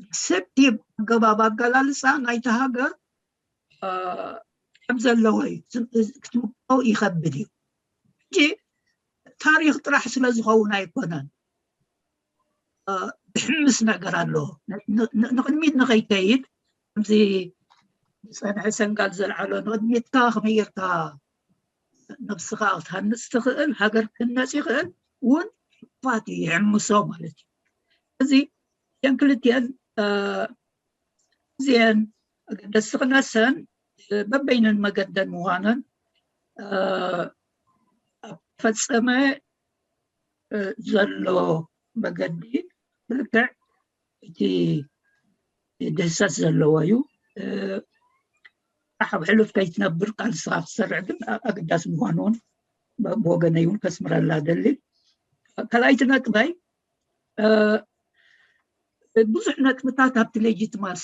ዲክሰፕቲቭ ኣገባብ ኣገላልፃ ናይቲ ሃገር ከም ዘለዎ እዩ ክትምክሮ ይኸብድ እዩ ሕጂ ታሪክ ጥራሕ ስለ ዝኸውን ኣይኮነን ዝሕምስ ነገር ኣሎ ንቅድሚት ንኸይከይድ ከምዚ ዝፀንሐ ሰንጋል ዘልዓሎ ንቅድሚትካ ከመይ ጌርካ ነብስኻ ክትሃንፅ ትኽእል ሃገር ክህነፅ ይኽእል እውን ፋት ይሕምሶ ማለት እዩ እዚ እተን ክልቲአን እዚአን ኣገደስቲ ክነሰን በበይነን መገደን ምዃነን ፈፀመ ዘሎ መገዲ ብልክዕ እቲ ድህሰስ ዘለዎ እዩ። ኣብ ሕሉፍ ከይትነብር ቃልስኻ ክትሰርዕ ግን ኣገዳሲ ምዃኑ እውን ብወገነይ እውን ከስምረላ ደሊ። ካልኣይቲ ነጥበይ ብዙሕ ነጥብታት ኣብቲ ሌጂትማሲ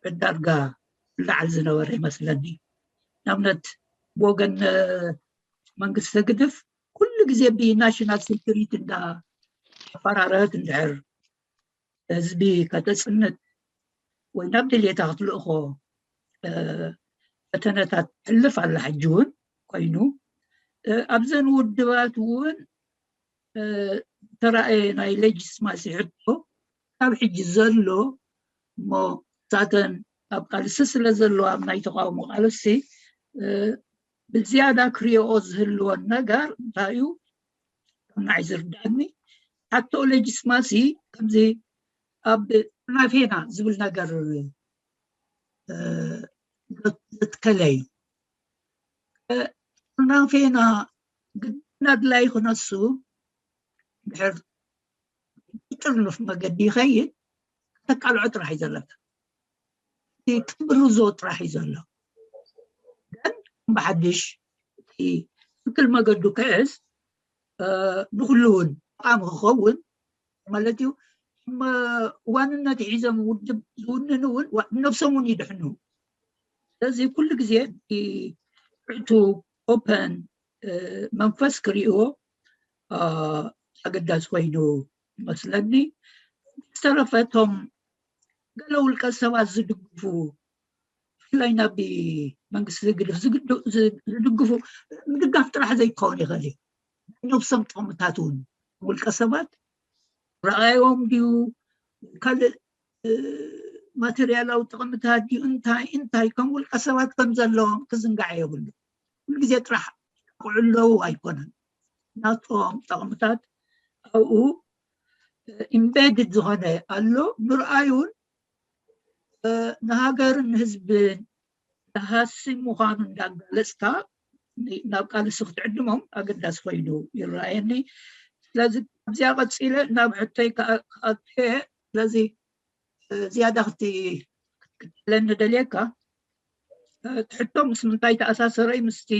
ዕዳርጋ ላዕል ዝነበረ ይመስለኒ። ንኣብነት ብወገን መንግስቲ ህግድፍ ኩሉ ግዜ ብናሽናል ሴኩሪቲ እንዳ ኣፈራረህት እንድሕር ህዝቢ ከተፅንት ወይ ናብ ድሌታ ክትልእኾ ፈተነታት ትሕልፍ ኣላ። ሕጂ እውን ኮይኑ ኣብዘን ውድባት እውን ተራእየ ናይ ሌጂትማሲ ሕቶ ካብ ሕጂ ዘሎ እሞ ሳተን ኣብ ቃልሲ ስለ ዘለዋ ኣብ ናይ ተቃውሞ ቃልሲ ብዝያዳ ክሪኦ ዝህልወን ነገር እንታይ እዩ? ከም ንዓይ ዝርዳኒ ሓቶ ሌጂትማሲ ከምዚ ኣብ ናፌና ዝብል ነገር ዘትከለ እዩ። ናፌና ግድን ኣድላይ ክነሱ ድሕር ጥርኑፍ መገዲ ይኸይድ ከተቃልዖ ጥራሕ እዩ ዘለካ። ትብርዞ ጥራሕ እዩ ዘሎ። ግን ብሓድሽ እቲ ትክክል መገዱ ክሕዝ ንኩሉ እውን ጠቃሚ ክኸውን ማለት እዩ። ዋንነት ሒዞም ውድብ ዝውንን እውን ነብሶም እውን ይድሕኑ። ስለዚ ኩሉ ግዜ እቲ ዕቱ ኦፐን መንፈስ ክርእይዎ ኣገዳሲ ኮይኑ ይመስለኒ። ዝተረፈ እቶም ገለ ውልቀ ሰባት ዝድግፉ ብፍላይ ናብ መንግስቲ ዝግድፍ ዝድግፉ ምድጋፍ ጥራሕ ዘይክኸውን ይኽእል እዩ። ነብሶም ጥቕምታት እውን ውልቀ ሰባት ረኣዮም ድዩ ካልእ ማቴርያላዊ ጥቕምታት ድዩ እንታይ እንታይ ከም ውልቀ ሰባት ከም ዘለዎም ክዝንጋዕ የብሉ። ኩሉ ግዜ ጥራሕ ክዕለዉ ኣይኮነን። ናቶም ጠቕምታት ኣብኡ ኢምቤድድ ዝኾነ ኣሎ። ምርኣዩን ንሃገርን ንህዝብን ተሃሲ ምዃኑ እንዳጋለፅካ ናብ ቃልሲ ክትዕድሞም ኣገዳሲ ኮይኑ ይረኣየኒ። ስለዚ ካብዚኣ ቀፂለ ናብ ሕቶይ ክኣትየ። ስለዚ ዝያዳ ክትለኒ ደልየካ ትሕቶ ምስ ምንታይ ተኣሳሰረ? ምስቲ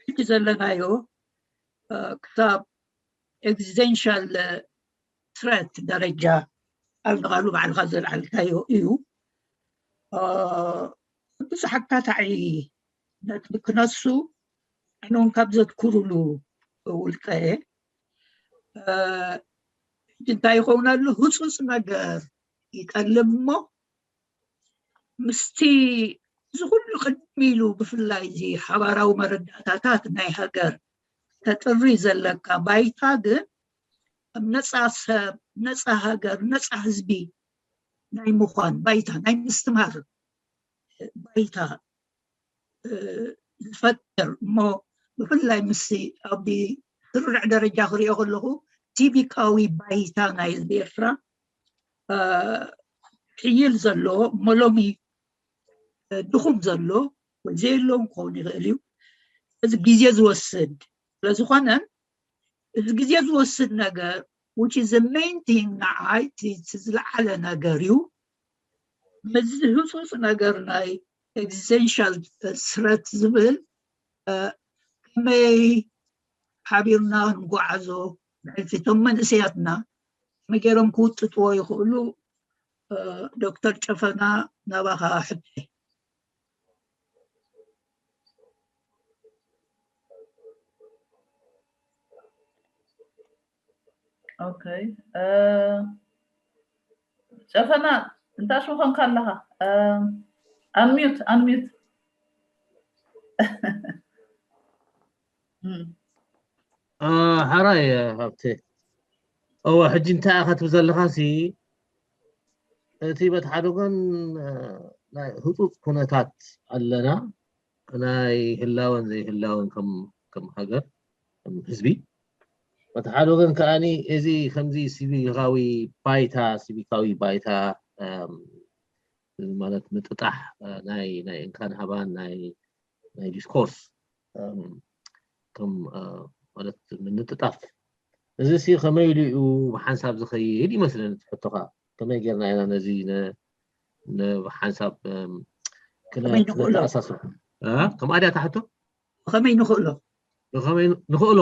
ሕጂ ዘለናዮ ክሳብ ኤግዚስቴንሻል ትረት ደረጃ ኣብ ንቓሉ ባዕልካ ዘልዓልካዮ እዩ። ብዙሕ ኣካታዒ ነጥቢ ክነሱ ኣነ እውን ካብ ዘትኩሩሉ ውልቀ ሕጂ እንታይ ይኸውን ኣሎ? ህፁፅ ነገር ይጠልብ እሞ ምስቲ እዚ ኩሉ ቅድሚ ኢሉ ብፍላይ እዚ ሓባራዊ መረዳእታታት ናይ ሃገር ተጥሪ ዘለካ ባይታ ግን ኣብ ነፃ ሰብ፣ ነፃ ሃገር፣ ነፃ ህዝቢ ናይ ምዃን ባይታ ናይ ምስትማር ባይታ ዝፈጥር እሞ ብፍላይ ምስ ኣብ ስርርዕ ደረጃ ክሪኦ ከለኹ ሲቪካዊ ባይታ ናይ ህዝቢ ኤርትራ ሕይል ዘሎ እሞ ሎሚ ድኹም ዘሎ ወይ ዘየለውን ክኸውን ይኽእል እዩ። እዚ ግዜ ዝወስድ ስለዝኾነን እዚ ግዜ ዝወስድ ነገር which is the main thing ንዓይ እቲ ዝለዓለ ነገር እዩ። ምስዚ ህፁፅ ነገር ናይ ኤግዚስቴንሻል ስረት ዝብል ከመይ ሓቢርና ንጓዓዞ ብሕልፊ እቶም መንእሰያትና ከመይ ገይሮም ክውጥጥዎ ይኽእሉ? ዶክተር ጨፈና ናባኻ ሕቶይ። ኦኬ ጨፈና እንታይ ሽሙ ኮንካ ኣለኻ? ኣንሚዩት ኣንሚዩት ሓራይ ሃብቴ። እወ ሕጂ እንታይ ኢኻ ትብል ዘለኻሲ እቲ በቲ ሓደ ወገን ናይ ህፁፅ ኩነታት ኣለና ናይ ህላወን ዘይህላወን ከም ከም ሃገር ከም ህዝቢ በቲ ሓደ ወገን ከዓኒ እዚ ከምዚ ሲቪካዊ ባይታ ሲቪካዊ ባይታ ማለት ምጥጣሕ ናይ ናይ እንካን ሃባን ናይ ናይ ዲስኮርስ ከም ማለት ምንጥጣፍ፣ እዚ ሲ ከመይ ኢሉ እዩ ብሓንሳብ ዝኸይድ ይመስለኒ። ትሕቶኻ ከመይ ጌርና ኢና ነዚ ብሓንሳብ ክነተኣሳስሩ? ከምኣ ድያ ታሕቶ ከመይ ንኽእሎ ከመይ ንኽእሎ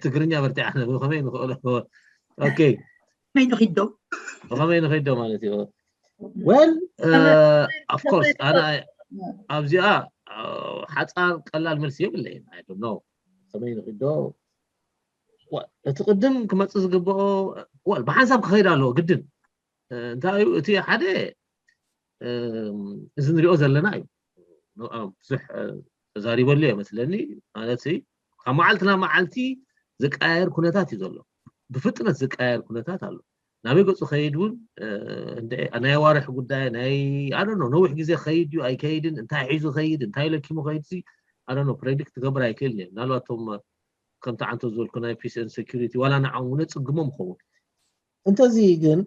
ትግርኛ በርቲዓ ከመይ ንኽእሎ ከመይ ንኺዶ ከመይ ንኺዶ ማለት እዩ። Well, of course ኣነ ኣብዚኣ ሓፃር ቀላል መልሲ የብለይን። I don't know ከመይ ንኺዶ እቲ ቅድም ክመፅእ ዝግብኦ ብሓንሳብ ክኸይድ ኣለዎ ግድን። እንታይ እዩ እቲ ሓደ እዚ ንሪኦ ዘለና እዩ። ብዙሕ ተዛሪበሉ እየ መስለኒ። ማለት ካብ መዓልቲ ናብ መዓልቲ ዝቀያየር ኩነታት እዩ ዘሎ። ብፍጥነት ዝቀያየር ኩነታት ኣሎ። ናበይ ገፁ ከይድ እውን ናይ ኣዋርሕ ጉዳይ ናይ ኣዶ ነዊሕ ግዜ ከይድ እዩ ኣይከይድን፣ እንታይ ሒዙ ከይድ፣ እንታይ ለኪሙ ከይድ ኣዶ ፕሬዲክት ክገብር ኣይክእልን እየ። ምናልባት እቶም ከምቲ ዓንቶ ዝበልኩ ናይ peace and security ዋላ ንዓም እውን የፅግሞም ይኸውን። እንተዚ ግን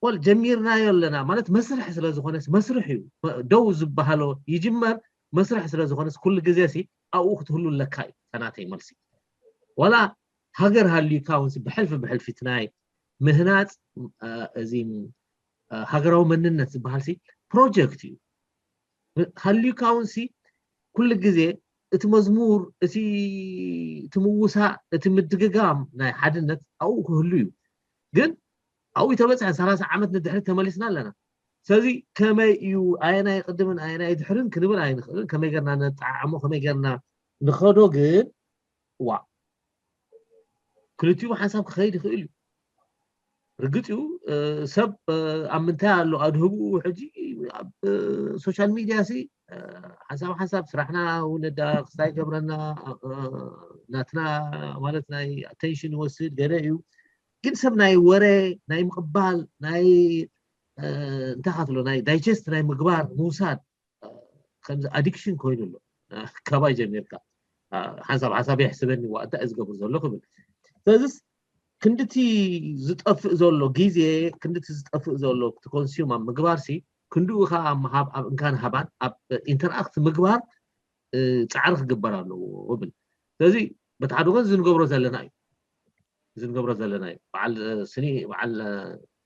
ወል ጀሚርናዮ ኣለና ማለት መስርሕ ስለ ዝኾነስ መስርሕ እዩ። ደው ዝበሃሎ ይጅመር መስርሕ ስለ ዝኾነስ ኩሉ ግዜ ሲ ኣብኡ ክትህሉ ኣለካ እዩ። ተናተይ መልሲ ዋላ ሃገር ሃልዩካ እውን ብሕልፊ ብሕልፊ ናይ ምህናፅ እዚ ሃገራዊ መንነት ዝበሃል ሲ ፕሮጀክት እዩ። ሃልዩካ እውን ሲ ኩሉ ግዜ እቲ መዝሙር እቲ እቲ ምውሳእ እቲ ምድግጋም ናይ ሓድነት ኣብኡ ክህሉ እዩ። ግን ኣብኡ ተበፅሐ ሰላሳ ዓመት ንድሕሪ ተመሊስና ኣለና። ስለዚ ከመይ እዩ ኣየናይ ቅድምን ኣየናይ ድሕርን ክንብል ኣይንኽእልን። ከመይ ገርና ነጠዓዕሞ ከመይ ገርና ንኸዶ ግን ዋ ክልቲኡ ሓንሳብ ክኸይድ ይኽእል እዩ። ርግፅ እዩ ሰብ ኣብ ምንታይ ኣሎ ኣድህብኡ ሕጂ ኣብ ሶሻል ሚድያ ሲ ሓንሳብ ሓንሳብ ስራሕና ውነዳ ክስታይ ገብረና ናትና ማለት ናይ ኣቴንሽን ይወስድ ገለ እዩ። ግን ሰብ ናይ ወረ ናይ ምቕባል ናይ እንታይ ካትሎ ናይ ዳይጀስት ናይ ምግባር ምውሳድ ከምዚ ኣዲክሽን ኮይኑ ኣሎ። ካባይ ጀሚርካ ሓንሳብ ሓንሳብ የሕስበኒ ዋ እንታይ እዩ ዝገብር ዘሎ ክብል። ስለዚስ ክንድቲ ዝጠፍእ ዘሎ ግዜ ክንድቲ ዝጠፍእ ዘሎ እቲ ኮንሱም ኣብ ምግባር ሲ ክንድኡ ከዓ ኣብ ምሃብ ኣብ እንካን ሃባን ኣብ ኢንተርኣክት ምግባር ፃዕሪ ክግበር ኣለዎ እብል። ስለዚ በቲ ሓደ ወገን እዚ ንገብሮ ዘለና እዩ እዚ ንገብሮ ዘለና እዩ። በዓል ስኒ በዓል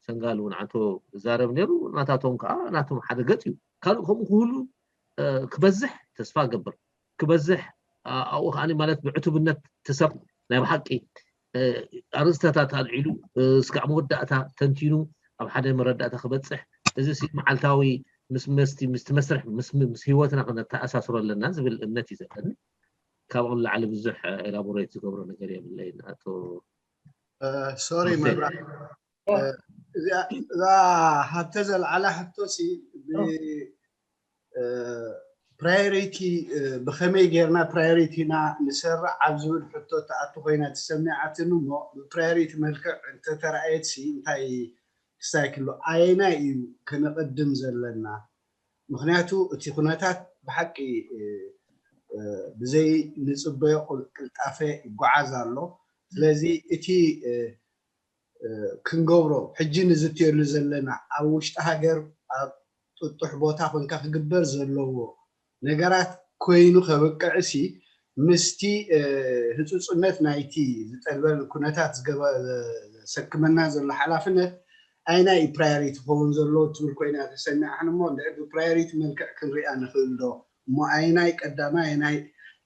ሰንጋል እውን ዓንቶ ዝዛረብ ነይሩ። ናታቶም ከዓ ናቶም ሓደ ገፅ እዩ። ካልእ ከምኡ ክህሉ ክበዝሕ ተስፋ ገብር ክበዝሕ ኣብኡ ከዓ ማለት ብዕቱብነት ትሰብ ናይ ብሓቂ ኣርእስተታት ኣልዒሉ እስካዕ መወዳእታ ተንቲኑ ኣብ ሓደ መረዳእታ ክበፅሕ እዚ ሲ መዓልታዊ ምስ መስቲ ምስቲ መስርሕ ምስ ምስ ህይወትና ክነተኣሳስሮ ኣለና ዝብል እምነት እዩ ዘለኒ። ካብኡ ንላዕሊ ብዙሕ ኤላቦሬት ዝገብሮ ነገር የብለይን። ኣቶ ሶሪ መብራ እዛ ሃብተ ዘልዓላ ሕቶ ሲ ፕራዮሪቲ ብከመይ ጌርና ፕራዮሪቲና ንሰርዕ ኣብ ዝብል ሕቶ ትኣቱ ኮይና ተሰሚዓትኒ እሞ ብፕራዮሪቲ መልክዕ እንተተረኣየት ሲ እንታይ ክሳይ ክሎ ኣየናይ እዩ ከነቐድም ዘለና? ምክንያቱ እቲ ኩነታት ብሓቂ ብዘይ ንፅበዮ ቅልጣፈ ይጓዓዝ ኣሎ። ስለዚ እቲ ክንገብሮ ሕጂ ንዝትየሉ ዘለና ኣብ ውሽጢ ሃገር ኣብ ጥጡሕ ቦታ ኮንካ ክግበር ዘለዎ ነገራት ኮይኑ ከብቅዕ ሲ ምስቲ ህፁፅነት ናይቲ ዝጠልበን ኩነታት ዘሰክመና ዘሎ ሓላፍነት ኣይናይ ፕራዮሪቲ ክኸውን ዘለዎ ትብል ኮይና ተሰሚዓሕን እሞ እንድሕር ብፕራዮሪቲ መልክዕ ክንሪኣ ንኽእል ዶ እሞ ኣይናይ ቀዳማይ ኣይናይ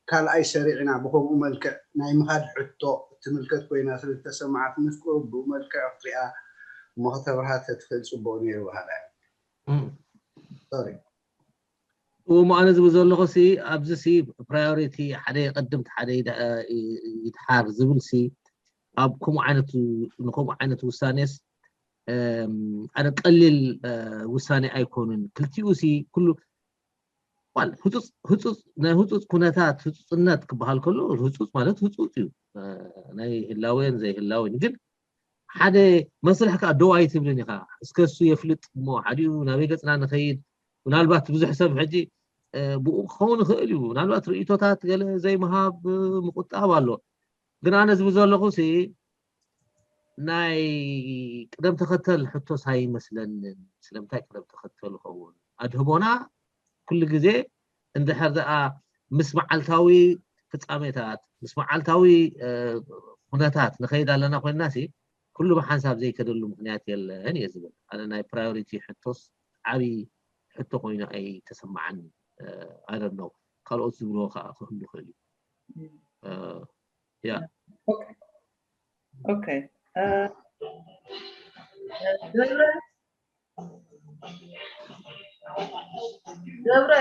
ካልኣይ ሰሪዕና ብከምኡ መልክዕ ናይ ምኻድ ሕቶ እትምልከት ኮይና ስለዝተሰማዓትኒ ፍቅሩ ብኡ መልክዕ ክትሪኣ እሞ ከተብርሃ ተትኽእል ፅቡቅ ነይሩ በሃላ እየ። ሶሪ እሞ ኣነ ዝብል ዘለኹ ሲ ኣብዚ ሲ ፕራዮሪቲ ሓደ ይቀድም ሓደ ይድሓር ዝብል ሲ ኣብ ከምኡ ዓይነት ንከምኡ ዓይነት ውሳኔስ ኣነ ቀሊል ውሳኔ ኣይኮኑን። ክልቲኡ ሲ ኩሉ ህፁፅ ህፁፅ ናይ ህፁፅ ኩነታት ህፁፅነት ክበሃል ከሎ ህፁፅ ማለት ህፁፅ እዩ ናይ ህላወን ዘይህላወን ግን ሓደ መስርሕ ከዓ ደው ኣይትብልን ኢኻ እስከ እሱ የፍልጥ እሞ ሓዲኡ ናበይ ገፅና ንኸይድ ምናልባት ብዙሕ ሰብ ሕጂ ብኡ ክኸውን ይኽእል እዩ ምናልባት ርእቶታት ገለ ዘይምሃብ ምቁጣብ ኣሎ ግን ኣነ ዝብል ዘለኹ ሲ ናይ ቅደም ተኸተል ሕቶስ ኣይመስለንን ስለምንታይ ቅደም ተኸተል ይኸውን ኣድህቦና ኩሉ ግዜ እንድሕር ደኣ ምስ መዓልታዊ ፍጻሜታት ምስ መዓልታዊ ኩነታት ንኸይድ ኣለና ኮይንና ሲ ኩሉ ብሓንሳብ ዘይከደሉ ምክንያት የለን እየ ዝብል። ኣነ ናይ ፕራዮሪቲ ሕቶስ ዓብዪ ሕቶ ኮይኑ ኣይተሰማዓኒ። ኣደነው ካልኦት ዝብልዎ ከዓ ክህሉ ይኽእል እዩ። ያ ኦኬ ገብረ ገብረ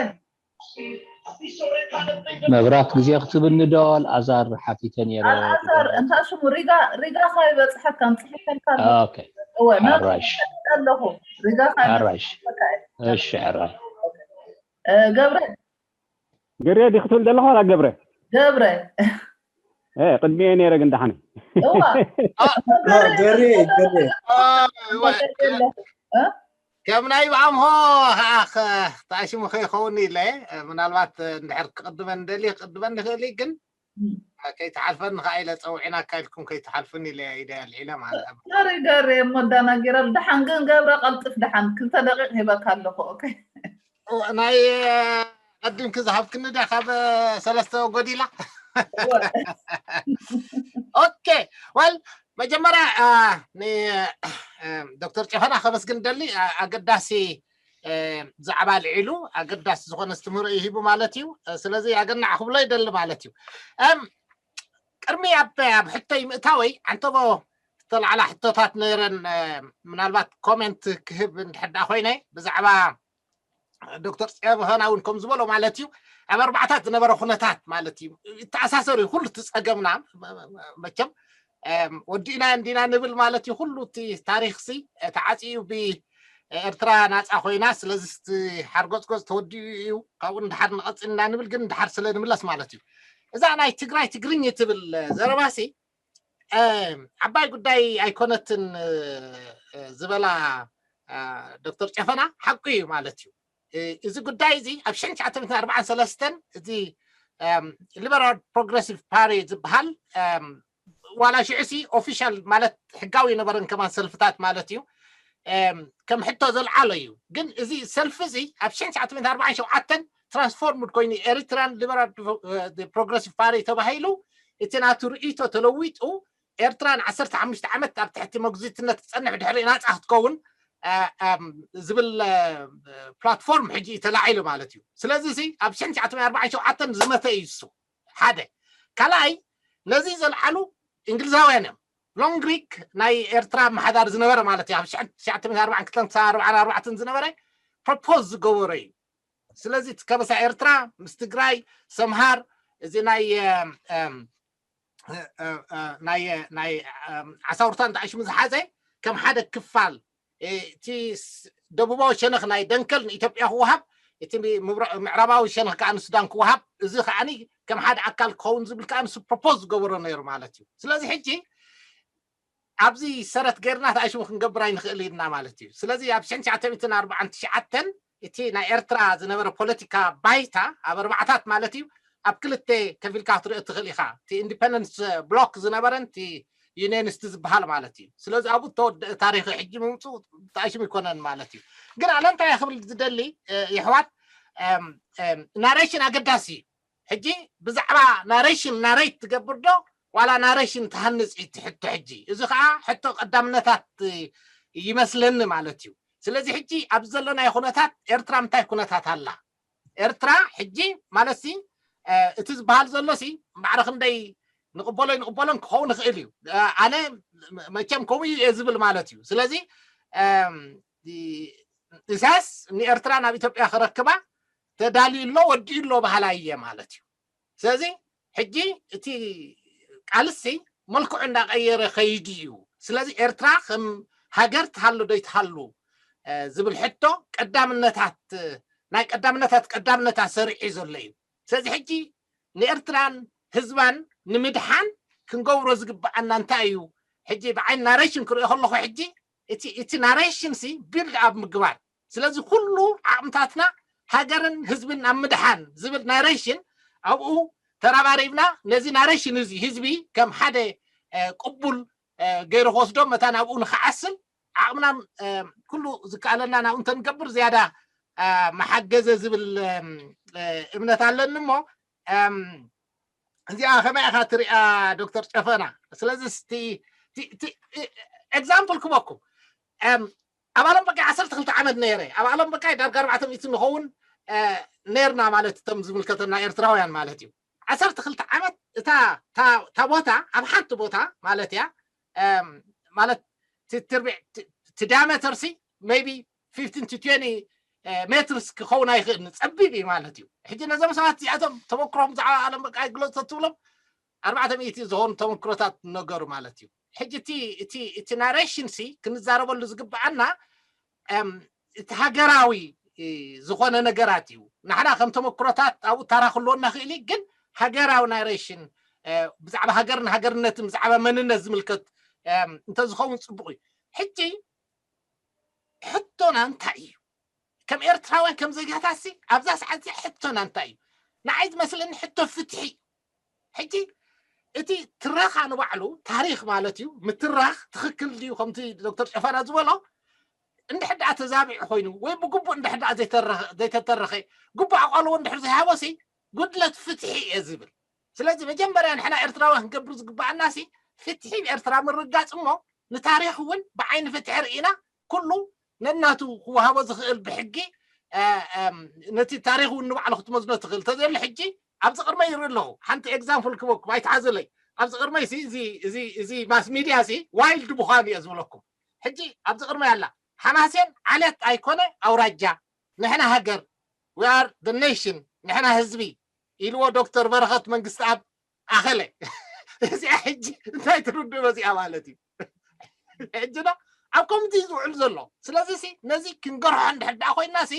መብራት ግዜ ክትብኒ ዶ ኣልኣዛር ሓቲተ ነይረ። ኣልኣዛር እንታይ ሽሙ ሪጋ ሪጋ ካበይ በፅሐካ? ኣምፅሒተልካ ኣሎ። ኦኬ እወ፣ ናብ ኣራሽ ኣለኹ። ሪጋ ካበይ ኣራሽ በፅሐካ? እሺ ሕራይ እ፣ ገብረ ገሬ ዲ ክትብል ዘለኻ ዋላ ገብረ ገብረ እ፣ ቅድሚኤ ነይረ ግን ደሓነ እዋ ገሬ ገሬ የለ። እ? ከም ናይ ብኣምሆ ከዓ ተኣሽሙ ከይኸውን ኢለ ምናልባት እንድሕር ክቅድመን ደሊ ክቅድመን ንኽእል እዩ፣ ግን ከይትሓልፈኒ ከዓ ኢለ ፀውዒናካ ኢልኩም ከይትሓልፍኒ ኢለ ኢደ ኣልዒለ ማለት እዩ። ገሬ ገሬ እሞ ኣዳናጊራ ደሓን ግን ገብረ ቀልጥፍ ደሓን ክልተ ደቂቅ ሂበካ ኣለኹ። ኦኬ ናይ ቀዲምኪ ዝሃብክኒ ድያ ካብ ሰለስተ ጎዲላ? ኦኬ ወል መጀመርያ ዶክተር ጨፈና ከመስግን ደሊ ኣገዳሲ ዛዕባ ልዒሉ ኣገዳሲ ዝኾነ ኣስተምህሮ እዩ ሂቡ ማለት እዩ። ስለዚ ኣገናዕ ክብሎ ይደሊ ማለት እዩ። ቅድሚ ኣብ ኣብ ሕቶይ ምእታወይ ዓንተቦ ዝተላዕላ ሕቶታት ነይረን ምናልባት ኮሜንት ክህብ እንድሕር ኮይነ ብዛዕባ ዶክተር ጸበኸና እውን ከም ዝበሎ ማለት እዩ ኣብ ኣርባዕታት ዝነበረ ኩነታት ማለት እዩ ይተኣሳሰሩ እዩ ኩሉ እቲ ጸገምና መቸም ወዲእና እንዲና ንብል ማለት እዩ ኩሉ እቲ ታሪክ ሲ ተዓፂኡ ብኤርትራ ናፃ ኮይና ስለዚ እቲ ሓርጎፅጎፅ ተወዲኡ እዩ ካብኡ ንድሓር ንቐፅል እና ንብል ግን ንድሓር ስለ ንምለስ ማለት እዩ እዛ ናይ ትግራይ ትግርኝ ትብል ዘረባሲ ዓባይ ጉዳይ ኣይኮነትን ዝበላ ዶክተር ጨፈና ሓቁ እዩ ማለት እዩ እዚ ጉዳይ እዚ ኣብ ሽሕን ትሽዓተ ሚእትን ኣርባዓን ሰለስተን እዚ ሊበራል ፕሮግረሲቭ ፓሪ ዝበሃል ዋላ ሽዑ ሲ ኦፊሻል ማለት ሕጋዊ የነበረን ከማን ሰልፍታት ማለት እዩ ከም ሕቶ ዘልዓሎ እዩ ግን እዚ ሰልፊ እዚ ኣብ ሽሕን ትሽዓተ ሚእትን ኣርባዓን ሸውዓተን ትራንስፎርምድ ኮይኑ ኤሪትራን ሊበራል ፕሮግረሲቭ ፓሪ ተባሂሉ እቲ ናቱ ርእይቶ ተለዊጡ ኤርትራ ን ዓሰርተ ሓሙሽተ ዓመት ኣብ ትሕቲ መጉዚትነት ክትፀንሕ ድሕሪ ናፃ ክትከውን ዝብል ፕላትፎርም ሕጂ እዩ ተላዒሉ ማለት እዩ ስለዚ እዚ ኣብ ሽሕን ትሽዓተ ሚእትን ኣርባዓን ሸውዓተን ዝመተ እዩ እሱ ሓደ ካልኣይ ነዚ ዘልዓሉ እንግሊዛውያን እዮም ሎንግ ግሪክ ናይ ኤርትራ ኣመሓዳሪ ዝነበረ ማለት እዩ ኣብ ሽሕን ትሽዓተ ሚእትን ኣርባዓን ክልተን ክሳብ ኣርባዓን ኣርባዕተን ዝነበረ ፕሮፖዝ ዝገበሮ እዩ ስለዚ እቲ ከበሳ ኤርትራ ምስ ትግራይ ሰምሃር እዚ ናይ ናይ ናይ ዓሳውርታ እንዳ ሽሙ ዝሓዘ ከም ሓደ ክፋል እቲ ደቡባዊ ሸነኽ ናይ ደንከል ንኢትዮጵያ ክወሃብ እቲ ምዕራባዊ ሸነኽ ከዓ ንሱዳን ክወሃብ እዚ ከዓ ከም ሓደ ኣካል ክኸውን ዝብል ከዓ ንሱ ፕሮፖዝ ዝገበሮ ነይሩ ማለት እዩ ስለዚ ሕጂ ኣብዚ ሰረት ገይርና ተኣሽሙ ክንገብር ኣይንኽእል ኢልና ማለት እዩ ስለዚ ኣብ ሽሕን ትሽዓተ ሚእትን ኣርባዓን ትሽዓተን እቲ ናይ ኤርትራ ዝነበረ ፖለቲካ ባይታ ኣብ ኣርባዕታት ማለት እዩ ኣብ ክልተ ከፊልካ ክትርኢ ትኽእል ኢኻ እቲ ኢንዲፐንደንስ ብሎክ ዝነበረን እቲ ዩኒየንስቲ ዝበሃል ማለት እዩ ስለዚ ኣብኡ ተወደአ ታሪክ ሕጂ ምምፅኡ ተኣሽሙ ይኮነን ማለት እዩ ግን ኣነ እንታይ ክብል ዝደሊ ይሕዋት ናሬሽን ኣገዳሲ እዩ ሕጂ ብዛዕባ ናሬሽን ናሬት ትገብር ዶ ዋላ ናሬሽን ትሃንፅ እዩ ትሕቶ ሕጂ እዚ ከዓ ሕቶ ቀዳምነታት ይመስለኒ ማለት እዩ ስለዚ ሕጂ ኣብ ዘለናዮ ኩነታት ኤርትራ ምንታይ ኩነታት ኣላ ኤርትራ ሕጂ ማለት ሲ እቲ ዝበሃል ዘሎ ሲ ማዕረ ክንደይ ንቕበሎ ንቕበሎን ክኸውን ይኽእል እዩ ኣነ መቸም ከምኡ እዩ ዝብል ማለት እዩ ስለዚ ኢሳያስ ንኤርትራ ናብ ኢትዮጵያ ክረክባ ተዳልዩ ኣሎ ወዲኡ ኣሎ በሃላይ እየ ማለት እዩ ስለዚ ሕጂ እቲ ቃልሲ መልክዑ እንዳቀየረ ከይዱ እዩ ስለዚ ኤርትራ ከም ሃገር ትሃሉ ዶ ይትሃሉ ዝብል ሕቶ ቀዳምነታት ናይ ቀዳምነታት ቀዳምነታ ሰሪዑ ዘሎ እዩ ስለዚ ሕጂ ንኤርትራን ህዝባን ንምድሓን ክንገብሮ ዝግብኣና እንታይ እዩ ሕጂ ብዓይኒ ናሬሽን ክሪኦ ከለኹ ሕጂ እቲ ናሬሽን ሲ ቢልድ ኣብ ምግባር ስለዚ ኩሉ ዓቕምታትና ሃገርን ህዝብን ኣብ ምድሓን ዝብል ናሬሽን ኣብኡ ተራባሪብና ነዚ ናሬሽን እዚ ህዝቢ ከም ሓደ ቅቡል ገይሩ ክወስዶ መታን ኣብኡ ንክዓስል ዓቕምና ኩሉ ዝከኣለና ናብኡ እንተንገብር ዝያዳ መሓገዘ ዝብል እምነት ኣለኒ። እሞ እዚኣ ከመይ ኢኻ ትሪኣ ዶክተር ጨፈና? ስለዚ example ክበኩም። ኣብ ዓለም በቃ ዓሰርተ ክልተ ዓመት ነይረ። ኣብ ዓለም በቃ ዳርጋ ኣርባዕተ ሚእቲ ንኸውን ነርና ማለት እቶም ዝምልከተና ኤርትራውያን ማለት እዩ። ዓሰርተ ክልተ ዓመት እታ ቦታ ኣብ ሓንቲ ቦታ ማለት እያ ማለት ትርቢዕ ዳያመተር ሲ maybe fifteen to twenty ሜትርስ ክኸውን ኣይኽእል፣ ጸቢብ እዩ ማለት እዩ። ሕጂ ነዞም ሰባት እዚኣቶም ተመክሮም ብዛዕባ ዓለም በቃ ይግለጹ ትብሎም ኣርባዕተ ሚእቲ ዝኾኑ ተመክሮታት ነገሩ ማለት እዩ። ሕጂ እቲ ናሬሽን ሲ ክንዛረበሉ ዝግብኣና እቲ ሃገራዊ ዝኾነ ነገራት እዩ። ንሕና ከም ተመክሮታት ኣብኡ ታራ ክልወና ክእል እዩ፣ ግን ሃገራዊ ናሬሽን ብዛዕባ ሃገርን ሃገርነትን ብዛዕባ መንነት ዝምልከት እንተዝኸውን ጽቡቕ እዩ። ሕጂ ሕቶና እንታይ እዩ? ከም ኤርትራውያን ከም ዜጋታት ሲ ኣብዛ ሰዓት እዚኣ ሕቶና እንታይ እዩ? ንዓይ ዝመስለኒ ሕቶ ፍትሒ እዩ። ሕጂ እቲ ትረኻ ንባዕሉ ታሪኽ ማለት እዩ። ምትራኽ ትኽክል ድዩ ከምቲ ዶክተር ጨፈና ዝበሎ እንድሕር ደኣ ተዛቢዑ ኮይኑ ወይ ብግቡእ እንድሕር ደኣ ዘይተተረኸ ግቡእ ኣቓልቦ እንድሕር ዘይሃቦ ሲ ጉድለት ፍትሒ እየ ዝብል። ስለዚ መጀመርያ ንሕና ኤርትራውያን ክንገብር ዝግባኣና ሲ ፍትሒ ኤርትራ ምርጋጽ እሞ ንታሪኽ እውን ብዓይኒ ፍትሒ ርኢና ኩሉ ነናቱ ክወሃቦ ዝኽእል ብሕጊ ነቲ ታሪኽ እውን ንባዕሉ ክትመዝኖ ትኽእል። ተዘየለ ሕጂ ኣብዚ ቅድመይ ይርኢ ኣለኹ። ሓንቲ example ክበኩም ኣይትሓዘለይ። ኣብዚ ቅድመይ እዚ ማስ ሚድያ ሲ ዋይልድ ምዃኑ እየ ዝብለኩም። ሕጂ ኣብዚ ቅድመይ ኣላ ሓማሴን ዓለት ኣይኮነ ኣውራጃ፣ ንሕና ሃገር፣ we are the nation፣ ንሕና ህዝቢ ኢልዎ ዶክተር በረኸት መንግስቲ ኣብ ኣኸለ። እዚኣ ሕጂ እንታይ ትርድእ በዚኣ ማለት እዩ? ሕጂ ዶ ኣብ ኮሚቲ ዝውዕል ዘሎ። ስለዚ ሲ ነዚ ክንገርሖ እንድሕር ደኣ ኮይና ሲ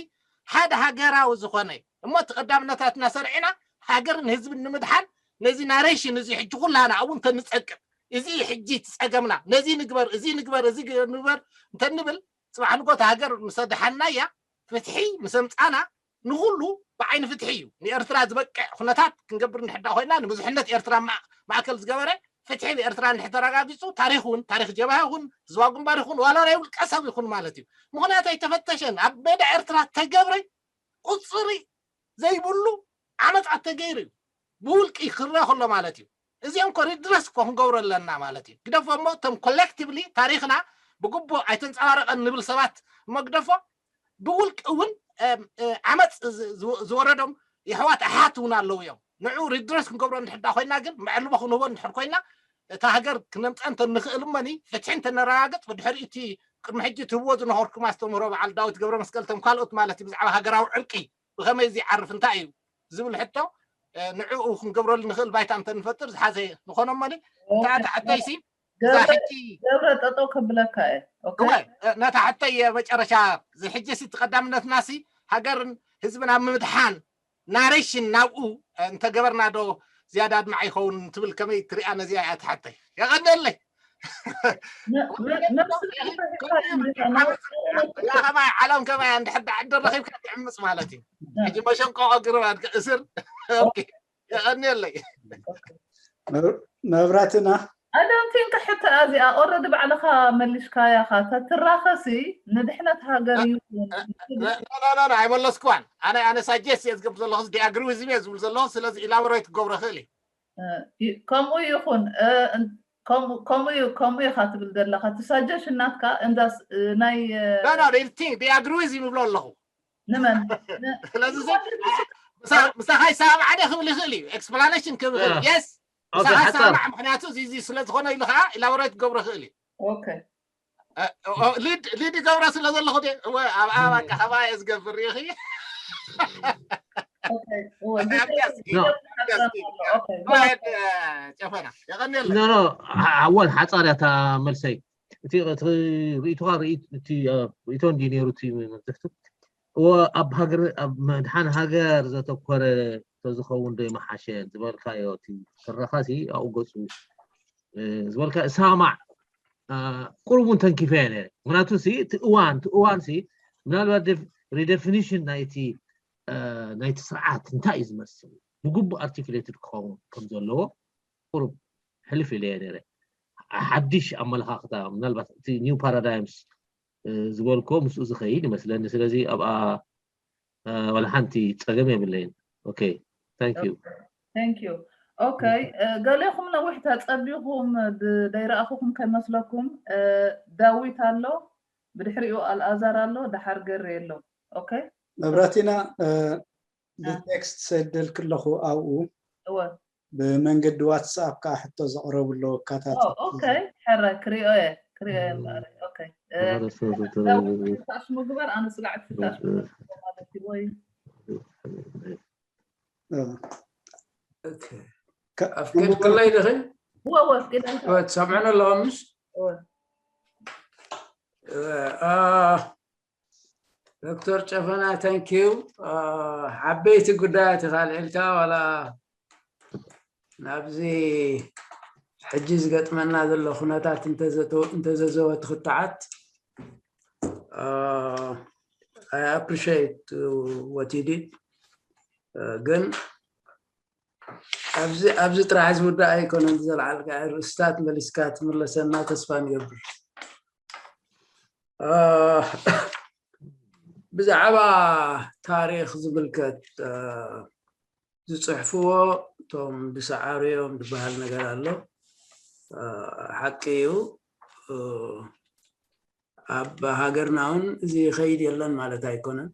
ሓደ ሃገራዊ ዝኾነ እሞ እቲ ቀዳምነታትና ሰርዒና ሃገርን ህዝብን ንምድሓን ነዚ ናሬሽን እዚ ሕጂ ኩላና ኣብኡ እንተንጸቅጥ እዚ ሕጂ እቲ ጸገምና ነዚ ንግበር እዚ ንግበር እዚ ንግበር እንተንብል ጽባሕ ንጎት ሃገር ምስ ኣድሓንናያ ፍትሒ ምስ ኣምጻና ንኹሉ ብዓይኒ ፍትሒ እዩ። ንኤርትራ ዝበቅዕ ኩነታት ክንገብር እንድሕዳ ኮይና ንብዙሕነት ኤርትራ ማእከል ዝገበረ ፍትሒ ብኤርትራ እንድሕተረጋጊጹ ታሪኽ እውን ታሪኽ ጀብሃ ይኹን ህዝባዊ ግንባር ይኹን ዋላ ናይ ውልቀ ሰብ ይኹን ማለት እዩ። ምኽንያቱ ኣይተፈተሸን። ኣብ ሜዳ ኤርትራ ተገብረ ቁጽሪ ዘይብሉ ዓመጻት ተገይሩ እዩ። ብውልቂ ክረአ ከሎ ማለት እዩ። እዚኦም ኮ ሪድረስ እኮ ክንገብሮ ኣለና ማለት እዩ። ግደፎ እሞ እቶም ኮሌክቲቭሊ ታሪኽና ብግቡእ ኣይተንጸባረቐን ንብል ሰባት እሞ ግደፎ ብውልቂ እውን ዓመፅ ዝወረዶም የሕዋት ኣሓት እውን ኣለዉ እዮም። ንዑ ሪድረስ ክንገብሮ እንድሕዳ ኮይና ግን መዕልቦ ክንህቦ እንድሕር ኮይና እታ ሃገር ክነምፃ እንተንኽእል እመኒ ፍትሒ እንተነረጋግፅ ብድሕሪ እቲ ቅድሚ ሕጂ ትህብዎ ዝነበርኩም ኣስተምህሮ በዓል ዳዊት ገብረ መስቀል እቶም ካልኦት ማለት እዩ ብዛዕባ ሃገራዊ ዕርቂ ብኸመይ እዚ ዓርፍ እንታይ እዩ ዝብል ሕቶ ንዕኡ ክንገብረሉ ንኽእል ባይታ እንተንፈጥር ዝሓዘ ንኾኖ እመኒ እታ ሕተይሲ እዛ ሕጂ ገብረ ጠጠው ከብለካ እየ። ኦኬ? እወ፣ ነታ ሕቶይ መጨረሻ እዚ ሕጂ ሲ ቀዳምነትና ሲ ሃገርን ህዝብን ኣብ ምምድሓን ናሬሽን ናብኡ እንተገበርና ዶ ዝያዳ ኣድማዕ ይኸውን ትብል ከመይ ትሪኣ ነዚኣ እያ ትሓተይ የቐደለይ ነ- ነ- ነብሲ ከማይ ዓለም ከማይ እንድሕር ደኣ ዕድል ረኺብካ ትዕምፅ ማለት እዩ ሕጂ መሸንቆቆ ግርባት እስር ኦኬ የቐንየለይ መብራትና I don't think ሕቶ እዚኣ ኦረዲ ባዕልኻ መሊሽካያ ኻ ተትራኸሲ ንድሕነት ሃገር እዩ ኣይመለስክዋን ኣነ ኣነ ሳጀስት እየ ዝገብር ዘለኹ ዲኣግሪ ዊዝም እየ ዝብል ዘለኹ ስለዚ ኢላቦሬት ክገብሮ ክእል እዩ ከምኡ ይኹን ከምኡ እዩ ከምኡ ኢኻ ትብል ዘለኻ እቲ ሳጀሽን ናትካ እንዛስ ናይ ዲኣግሪ ዊዝም ይብሎ ኣለኹ ንመን ስለዚ ምሳኻ ይሰማማዕ ደ ክብል ይኽእል እዩ ኤክስፕላኔሽን ክብል የስ ምሳኻ ይሰማማዕ ምክንያቱ እዚ እዚ ስለ ዝኾነ ኢሉ ከዓ ኢላቦሬት ክገብሮ ይኽእል እዩ ኦኬ ሊድ ሊድ ይገብሮ ስለ ዘለኹ ደ እወ ኣብኣ በቃ ከማየ ዝገብር ርኢኺ ጨፈና የቐንየለ ኖ ኖ ኣወል ሓፃር እያ እታ መልሰይ እቲ እቲ ርእይቶኻ ርእይ- እቲ እ፣ ርእይቶ እንዲ ነይሩ እቲ መብዝሕቱ እወ ኣብ ሃገር ኣብ ምድሓን ሃገር ዘተኮረ ተዝኸውን ዶ ይመሓሸ ዝበልካዮ እቲ ትረኻሲ ኣብኡ ገፁ እ፣ ዝበልካ ሳማዕ እ፣ ቁሩብ እውን ተንኪፈ እየ ነይረ ምክንያቱ ሲ እቲ እዋን እቲ እዋን ሲ ምናልባት ሪደፊኒሽን ናይቲ እ፣ ናይቲ ስርዓት እንታይ እዩ ዝመስል ብግቡእ ኣርቲኩሌትድ ክኸውን ከም ዘለዎ ቁሩብ ሕልፍ ኢለ እየ ነይረ ሓድሽ ኣመለኻኽታ ምናልባት እቲ ኒው ፓራዳይምስ ዝበልኮ ምስኡ ዝኸይድ ይመስለኒ ስለዚ ኣብኣ ወላ ሓንቲ ጸገም የብለይን። Okay, thank you. Thank you. Okay, ገሌኹም ነዊሕ ተጸቢኹም ዘይረኣኹኹም ከይመስለኩም። ዳዊት ኣሎ፣ ብድሕሪኡ ኣልኣዛር ኣሎ፣ ደሓር ገሬ ኣሎ። Okay? መብራቲና፣ ብቴክስት ሰደልክ ኣለኹ ኣብኡ። ብመንገዲ ዋትስኣፕ ከዓ ሕቶ ዘቕረቡ ኣለዉ። ኣካታት Okay፣ ሕረ ክሪኦ እየ፣ ክሪኦ እየ እምበኣር። Okay። ፍታሽ ምግባር ኣነ ስጋዕ ፍታሽ ማለት እዩ ወይ ኣፍቂድክለይ ድኺ? ወወ ኣፍቂደልካ። ትሰምዕን ኣለዋ ምስ ዶክተር ጨፈና፣ thank you። ዓበይቲ ጉዳያት ኢኻ ኣልዒልካ፣ ዋላ ናብዚ ሕጂ ዝገጥመና ዘሎ ኩነታት እንተዘተወ-፣ እንተዘዘወ ትኽትዓት፣ I appreciate what you did። ግን ኣብዚ፣ ኣብዚ ጥራሕ ዝውዳእ ኣይኮነን። ዘልዓልካ ርእስታት መሊስካ ትምለሰና ተስፋ ንገብር። ብዛዕባ ታሪኽ ዝምልከት ዝፅሕፍዎ እቶም ዝሰዓሩ እዮም ዝበሃል ነገር ኣሎ። ሓቂ እዩ። ኣብ ሃገርና እውን እዚ ይኸይድ የለን ማለት ኣይኮነን።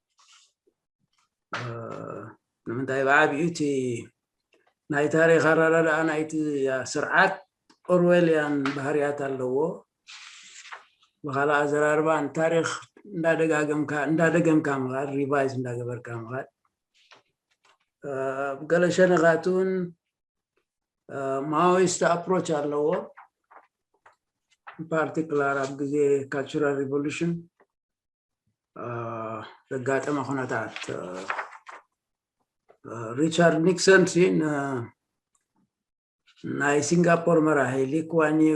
ንምንታይ ብዓብዩ እቲ ናይ ታሪኽ ኣረዳድኣ ናይቲ ስርዓት ኦርዌልያን ባህርያት ኣለዎ። ብኻልእ ኣዘራርባ ንታሪኽ እንዳደጋገምካ እንዳደገምካ ምኻድ፣ ሪቫይዝ እንዳገበርካ ምኻድ። ብገለ ሸነኻት እውን ማኦይስት ኣፕሮች ኣለዎ። ፓርቲክላር ኣብ ግዜ ካልቸራል ሪቮሉሽን ዘጋጠመ ኩነታት፣ ሪቻርድ ኒክሰን ሲ ናይ ሲንጋፖር መራሒ ሊ ኩዋን ዩ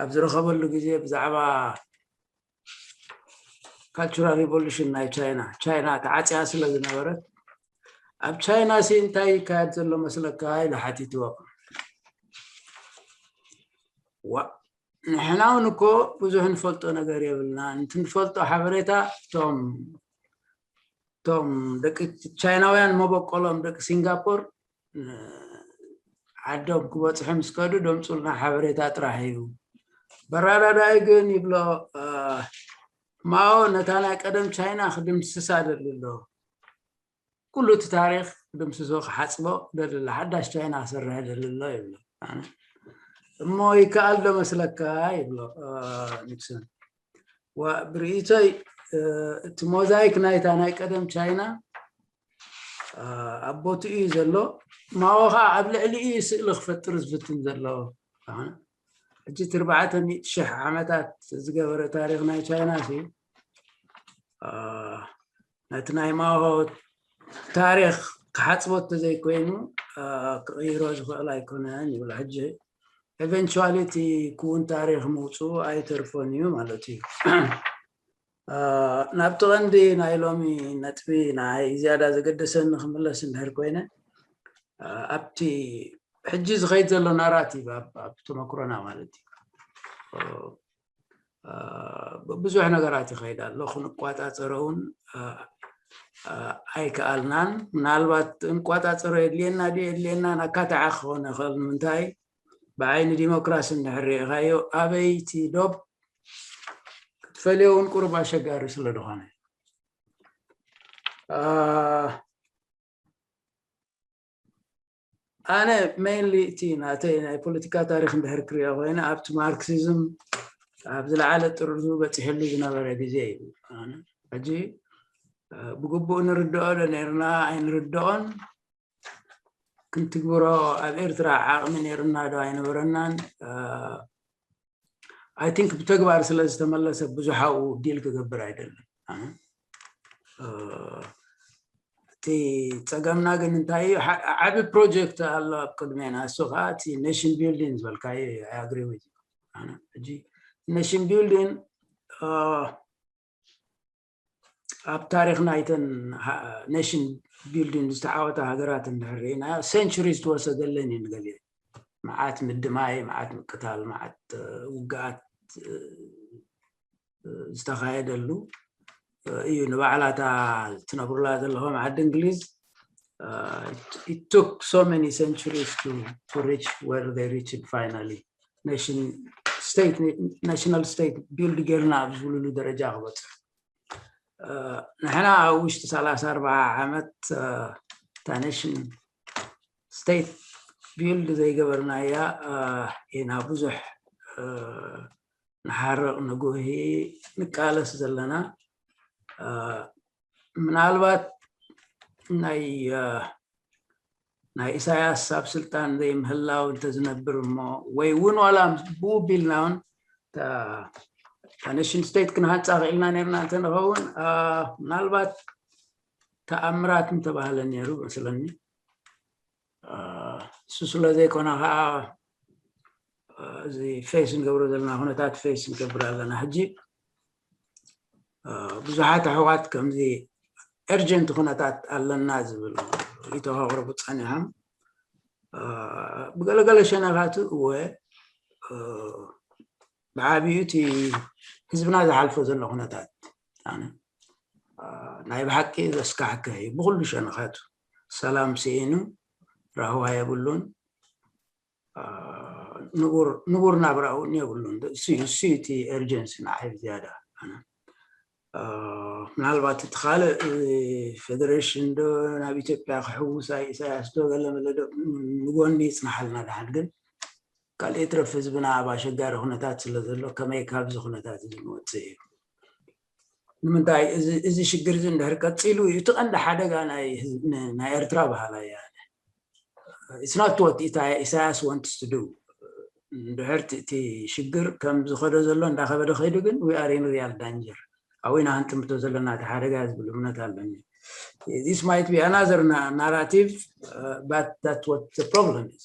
ኣብ ዝረኸበሉ ግዜ ብዛዕባ ካልቸራል ሪቮሉሽን ናይ ቻይና፣ ቻይና ተዓፅያ ስለ ዝነበረት፣ ኣብ ቻይና ሲ እንታይ ይካየድ ዘሎ መስለካ ኢሉ ሓቲትዎ። ዋ፣ ንሕና እውን እኮ ብዙሕ ንፈልጦ ነገር የብልና። እቲ ንፈልጦ ሓበሬታ እቶም፣ እቶም ደቂ ቻይናውያን መበቆሎም ደቂ ሲንጋፖር ዓዶም ክበፅሑ ምስ ከዱ ደምፁልና ሓበሬታ ጥራሕ እዩ። በራዳዳይ ግን ይብሎ፣ ማኦ ነታ ናይ ቀደም ቻይና ክድምስሳ ደሊ ኣሎ። ኩሉ እቲ ታሪኽ ክድምስሶ፣ ክሓፅቦ ደሊ ኣሎ፣ ሓዳሽ ቻይና ክሰርሕ ደሊ ኣሎ ይብሎ። እሞ ይከኣል ዶ መስለካ ይብሎ ኒክሰን። ብርእይቶይ እቲ ሞዛይክ ናይታ ናይ ቀደም ቻይና ኣብ ቦትኡ እዩ ዘሎ። ማኦ ከዓ ኣብ ልዕሊኡ እዩ ስእሊ ክፈጥር ዝፍትን ዘሎ። ሕጂ እቲ ኣርባዕተ ሚእቲ ሽሕ ዓመታት ዝገበረ ታሪኽ ናይ ቻይና ሲ ነቲ ናይ ማኦ ታሪኽ ክሓፅቦ እንተዘይኮይኑ ክቕይሮ ዝኽእል ኣይኮነን ይብሎ። ሕጂ ኤቨንቹዋሊ እቲ ክውን ታሪኽ ምውፅኡ ኣይተርፎን እዩ ማለት እዩ። ናብቲ ቀንዲ ናይ ሎሚ ነጥቢ ናይ ዝያዳ ዘገደሰኒ ክምለስ እንድሕር ኮይነ፣ ኣብቲ ሕጂ ዝኸይድ ዘሎ ናራቲቭ ኣብ ተመክሮና ማለት እዩ፣ ብዙሕ ነገራት ይኸይድ ኣሎ። ክንቋፃፀሮ እውን ኣይከኣልናን። ምናልባት እንቋፃፀሮ የድልየና ድዩ የድልየናን ኣካታዓ ክኾን ይኽእል። ንምንታይ ብዓይኒ ዲሞክራሲ እንድሕር ርኢኻዮ ኣበይቲ ዶብ ክትፈልዮ እውን ቁሩብ ኣሸጋሪ ስለ ዝኾነ፣ ኣነ ሜይንሊ እቲ ናተይ ናይ ፖለቲካ ታሪኽ እንድሕር ክሪኦ ኮይነ ኣብቲ ማርክሲዝም ኣብ ዝለዓለ ጥርዙ በፂሕሉ ዝነበረ ግዜ እዩ። ሕጂ ብግቡእ ንርድኦ ዶ ነርና ኣይንርድኦን፣ ክንትግብሮ ኣብ ኤርትራ ዓቕሚ ነርና ዶ ኣይነበረናን። I think ብተግባር ስለ ዝተመለሰ ብዙሓኡ ዲል ክገብር ኣይደልን። እቲ ፀገምና ግን እንታይ እዩ? ዓቢ ፕሮጀክት ኣሎ ኣብ ቅድሜና። እሱ ከዓ እቲ ኔሽን ቢልዲንግ ዝበልካዮ ኣግሪ ዊዝ። ሕጂ ኔሽን ቢልዲንግ ኣብ ታሪኽ ናይተን ኔሽን ቢልዲንግ ዝተዓወታ ሃገራት እንድሕር ርኢና ሴንቹሪ ዝተወሰደለን እዩ። ንገሊአን መዓት ምድማይ፣ መዓት ምቅታል፣ መዓት ውግኣት ዝተኻየደሉ እዩ ንባዕላታ ትነብሩላ ዘለኹም ዓዲ እንግሊዝ it took so many centuries to, to reach where they reached finally. Nation state, national state build ጌርና ኣብ ዝብልሉ ደረጃ ክበፅሕ ንሕና ኣብ ውሽጢ ሰላሳ ኣርባዓ ዓመት እታ nation state build ዘይገበርናያ ኢና ብዙሕ ንሓርቕ ንጉሂ ንቃለስ ዘለና። ምናልባት ናይ ናይ ኢሳያስ ኣብ ስልጣን ዘይምህላው እንተዝነብር እሞ ወይ እውን ዋላ ብኡ ቢልና እውን nation state ክንሃንፃ ክኢልና ነርና እንተንኸውን ምናልባት ተኣምራት ምተባህለ ነይሩ መስለኒ። እሱ ስለ ዘይኮነ ከዓ እዚ face ንገብሮ ዘለና ኩነታት face ንገብር ኣለና ሕጂ። ብዙሓት ኣሕዋት ከምዚ urgent ኩነታት ኣለና ዝብል ርእይቶ ከቕርቡ ፀኒሖም። ብገለገለ ሸነኻቱ እወ ብዓብዩ እቲ ህዝብና ዝሓልፎ ዘሎ ኩነታት ናይ ብሓቂ ዘስካሕክሕ እዩ። ብኩሉ ሸነኻቱ ሰላም ስኢኑ፣ ራህዋ የብሉን፣ ንቡር ናብራ እውን የብሉን። እሱ እዩ እቲ urgency ንዓይ ብዝያዳ። ምናልባት እቲ ካልእ ፌደሬሽን ዶ ናብ ኢትዮጵያ ክሕውሳ ኢሳያስ ዶ ገለ መለ ዶ ንጎኒ ይፅናሓልና ደሓን፣ ግን ካልእ ይትረፍ ህዝብና ኣብ ኣሸጋሪ ኩነታት ስለ ዘሎ ከመይ ካብዚ ኩነታት እዚ ንወፅእ እዩ። ንምንታይ እዚ ሽግር እዚ እንድሕር ቀፂሉ እዩ እቲ ቀንዲ ሓደጋ ናይ ኤርትራ በሃላይ እያ። It's not what ኢሳያስ wants to do። እንድሕር እቲ ሽግር ከም ዝኸዶ ዘሎ እንዳኸበደ ከይዱ ግን we are in real danger። ኣብኡ ኢና ክንጥምቶ ዘለና እቲ ሓደጋ ዝብል እምነት ኣለኒ። This might be another narrative, but that's what the problem is.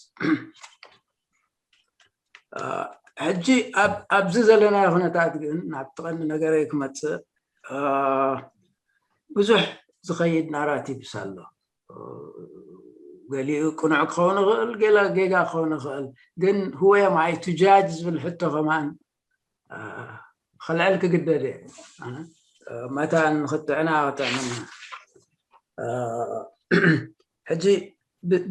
ሕጂ ኣብዚ ዘለናዮ ኩነታት ግን ናብቲ ቀንዲ ነገረይ ክመፅእ ብዙሕ ዝኸይድ narratives ኣሎ። ገሊኡ ቅኑዕ ክኸውን ይኽእል፣ ገላ ጌጋ ክኸውን ይኽእል። ግን who am I to judge ዝብል ሕቶ ከማን ከልዕል ክግደድ እየ። መታን ንክትዕና ክጥዕመና። ሕጂ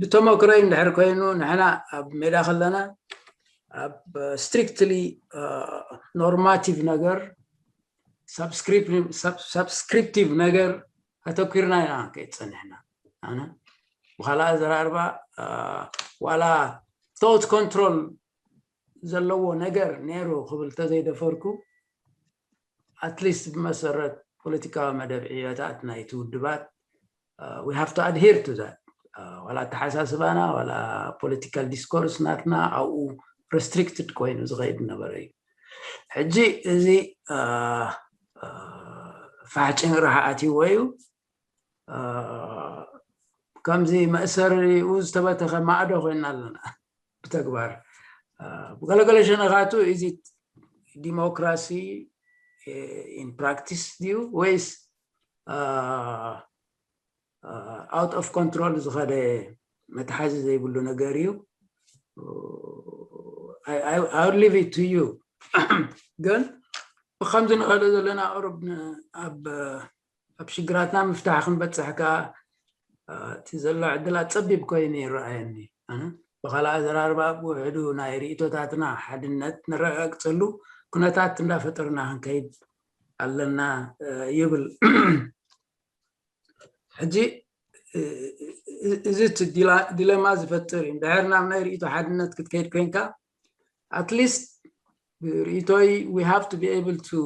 ብተመክሮይ እንድሕር ኮይኑ ንሕና ኣብ ሜዳ ከለና ኣብ strictly normative ነገር subscriptive ነገር ኣተኪርና ኢና ከይድ ፀኒሕና። ኣነ ብካልኣ ዘራርባ ዋላ thought control ዘለዎ ነገር ነይሩ ክብል ተዘይደፈርኩ at least ብመሰረት ፖለቲካዊ መደብ ዕዮታት ናይቲ ውድባት we have to adhere to that። ዋላ ኣተሓሳስባና ዋላ political discourse ናትና ኣብኡ restricted ኮይኑ ዝኸይድ ነበረ እዩ። ሕጂ እዚ ፋሕጭ ንራሓ ኣትይዎ እዩ። ከምዚ መእሰሪኡ ዝተበተኸ ማዕዶ ኮይና ኣለና ብተግባር። ብገለገለ ሸነኻቱ እዚ ዲሞክራሲ in practice ድዩ ወይስ out of control ዝኸደ መትሓዚ ዘይብሉ ነገር እዩ። I leave it to you። ግን ብከምዚ ንኸዶ ዘለና ቁሩብ ኣብ ሽግራትና ምፍታሕ ክንበፅሕ ከዓ እቲ ዘሎ ዕድላት ፀቢብ ኮይኑ ይረኣየኒ። ብካልእ ኣዘራርባ ብውሕዱ ናይ ርእቶታትና ሓድነት ነረጋግፀሉ ኩነታት እንዳፈጠርና ክንከይድ ኣለና ይብል። ሕጂ እዚ ዲለማ ዝፈጥር እዩ። እንድሕር ናብ ናይ ርእቶ ሓድነት ክትከይድ ኮይንካ at least ብርእቶይ we have to be able to